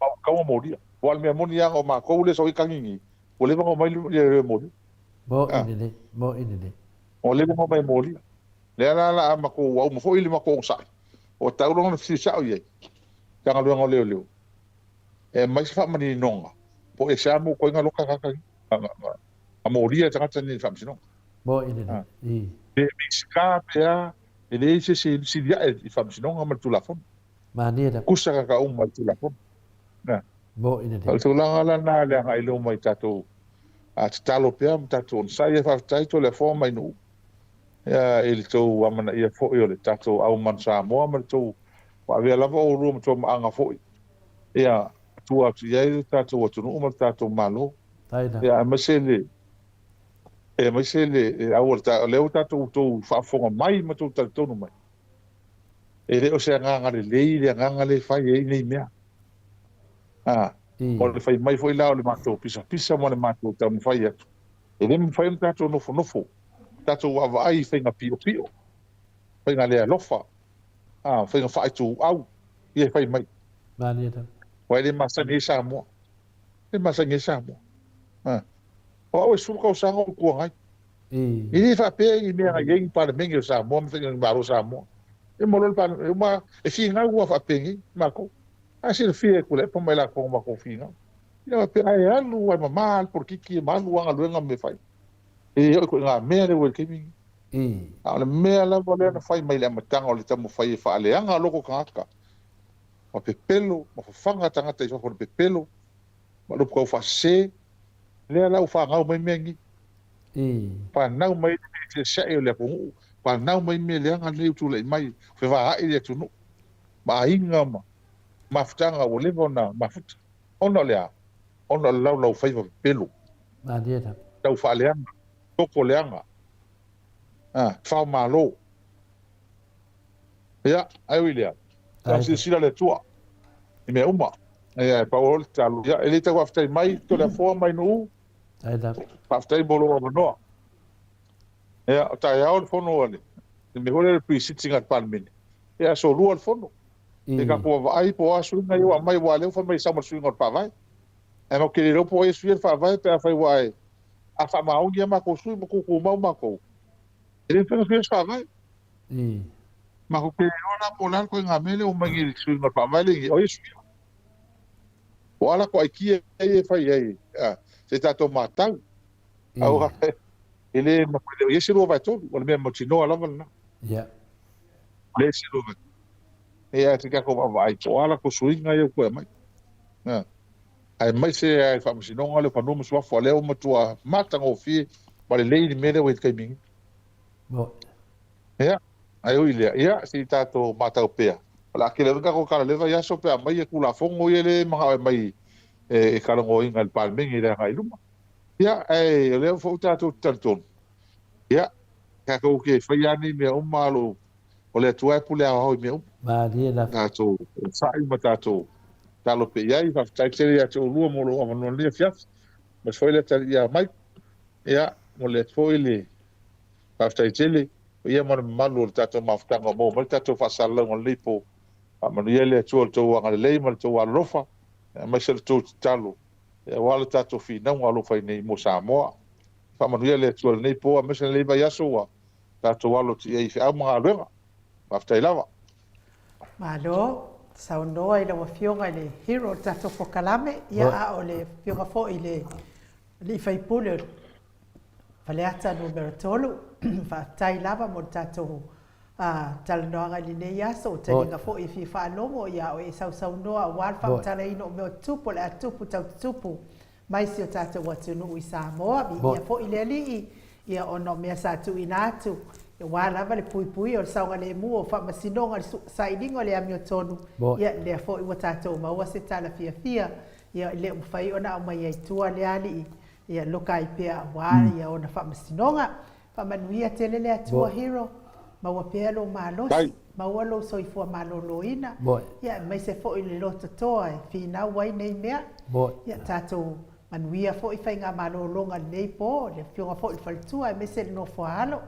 Ma ua tatau ona molia. Aua o le mea moni lava o matou lea e sau ai tagi nei, ua leva ona omai le molia. Moni lelei, moni lelei. Ua leva ona omai e molia. Lea la la a matou, ua uma foi le matou onosai, ua tatau loa ona fesili sao i ai Matagaluega o Leoleo e aumai se faamaninoga po o aisea mo koiga loka tagata nei na molia e tagata nei i le Faamasinoga. Moni lelei. Ii. Pe Minisita pe a, e leai se isi e sili ae i le Faamasinoga ma le Tulafono. Malie lava. Tusa kaka uma i le Tulafono. Moni lelei. O le tulaga la lena i le agai i luma i tatou tatalo pea ma tatou onosai. Ia faafetai Toleafoa mai Nuu i le tou amanaia foi o le tatou au Manu Samoa ma le tou ua avea lava oulua ma tuamaaga foi ia tua atu i ai le tatou atunuu ma le tatou Malo. Ia aemaise le aemaise le au o lea ua tatou tou faafofoga mai ma tou talitonu mai e le o se agaga lelei le agaga lea e fai ai nei mea. O le fai mai foi la o le matou pisapisa ma le matou taumafai atu, e le mafai ona tatou nofonofo, tatou vaavaai i faiga piopio, faiga le alofa, faiga faaituau ia e fai mai. Aua e le masani ai Samoa. E le masani ai Samoa. O au e 10 tausaga o Itu Agai. E le faapea ni mea na i ai ni Palemene o Samoa ma faiga Malo o Samoa. E uma loa le Palemene, e uma, e finau lava faapenei matou. Ae silafia e Tuilaepa ma i latou na matou finau. Ia faapea, ae alu ae mama le polokiki ma alu lava galuega ma mea e fai. E le oo i ituaiga mea lea ua i ai i le taimi lenei. A o le mea lava lea na fai mai i le amataga o le taumafai e faaleaga loko tagata ma pepelo ma fafaga tagata i fafo i le pepelo ma le upu taufaasese, lea la ua fanau mai mea nei. Fanau mai le feeseeseai o le atunuu, fanau mai mea leaga nei ua tulai mai, fevaai le atunuu ma aiga ma mafutaga ua leva ona mafuta. Ona o le a? Ona o le laulaufaiva pepelo, tau faaleaga, toto leaga, fao malo. Ia, ae ui i lea, tau silasila le Atua i mea uma. Ia, e pau o le tatalo. Ia, e le tau faafetai mai Toleafoa mai Nuu. Faafetai mo lou avanoa. Ia, o taeao le fono a le mea foi lea o le pre-sitting a le Palemene. Ia, aso 2 le fono. E tatou vaavaai po o a suiga ia ua aumai, aua o lea ua fai mai e sau ma le suiga o le Faavae. Ae matou te le iloa po o ai e suia le Faavae pe afai aua e a faamaoni lava matou sui ma tutumau matou, e le mafai ona suia se Faavae. Matou te le iloa la po o le a le ituaiga mea lea ua aumai nei i le suiga o le Faavae lea o ai e suia. Po o a latou aikia ia e fai ai se i tatou matau. Aua e le mafai, e le o i ai se 2/3, o le mea mautinoa lava lena. Leai se 2/3. Ia, se i tatou vaavaai po o a latou suiga ia ua toe aumai. Aemaise lava i le Faamasinoga lea o Fanua ma Suafa, o lea ua matua matagofie ma lelei le mea lea ua i ai i le taimi nei. Ia, ae ui i lea, ia, se i tatou matau pea. O le a tele foi tatou talaleva i aso pe a aumai Tulafono ia lea e manao e aumai e talanoaina e le Palemene i le agai i luma. Ia, ae o lea foi tatou te talitonu, ia, tatou te faia lava nei mea uma a lo o le Atua e pule aoao i mea uma. Malie lava. Tatou onosai ma tatou tatalo pea i ai. Faafetai tele ia te oulua mo lou avanoa i lenei afiafi. Aemaise foi le atalii ia Mike. Ia, momoli atu foi le faafetai tele ia ma le mamalu o le tatou mafutaga ua maua mai le tatou faasalalauga o lenei po. Faamanuia le Atua i le tou agalelei ma le tou alolofa, aemaise le tou tatalo aua le tatou finauga o lo o fai nei mo Samoa. Faamanuia le Atua i lenei po aemaise lenei vaiaso ua tatou alo atu i ai i feau ma galuega. Faafetai lava. Malo saunoa i lau Afioga i le hero o le tatou polokalame, ia a o le Afioga foi i le Alii Faipule o Faleata Nu.3. Faafetai lava mo le tatou talanoaga i lenei aso. Ua taliga foi e fia faalogo ia o e sausaunoa aua le faamatalaina o mea o tutupu o le a tupu tau tutupu mai si o tatou atunuu i Samoa. Viia foi le Alii ia ona o mea sa tuuina atu aua lava le puipuia o le saogalemu o faamasinoga i le sailiga o le amiotonu. Ia lea foi ua tatou maua se tala fiafia ia e le o mafai ona aumai ai tua lea alii ia loka ai pea aua ia ona faamasinoga. Faamanuia tele le Atua Hero, maua pea lou malosi. maua lou soifua maloloina, ia, aemaise foi le lototoa e finau ai nei mea. Ia, tatou manuia foi faigamalologa i lenei po, le afioga foi i le faletua aemaise le nofo a alo.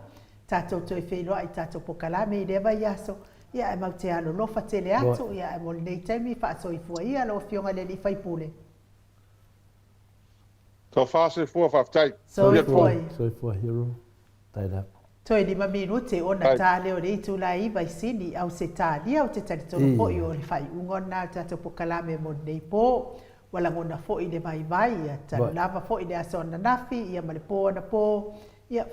Tatou toe feiloai i tatou pokalame i lea vaiaso, ia ae matou te alolofa tele atu, ia ae mo lenei taimi faasoifua ia lau afioga i le alii faipule. Tofa soifua faafetai. Soifua ia. Soifua hero. Tai lava. Toe 5 minute ona ta lea o le itula e 9 i Sini, Ausetalia. Ou te talitonu foi o le faaiuga lena o le tatou pokalame mo lenei po. Ua lagona foi le vaivai, ia, talu lava foi le aso ananafi, ia ma le po anapo, ia,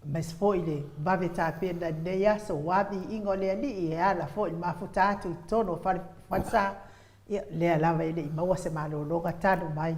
aemaise foi le vave tapena i lenei aso, ua viiga o le Alii e ala foi i le mafuta atu i totonu o fale, falesa, ia, lea lava e le i maua se malologa talu mai.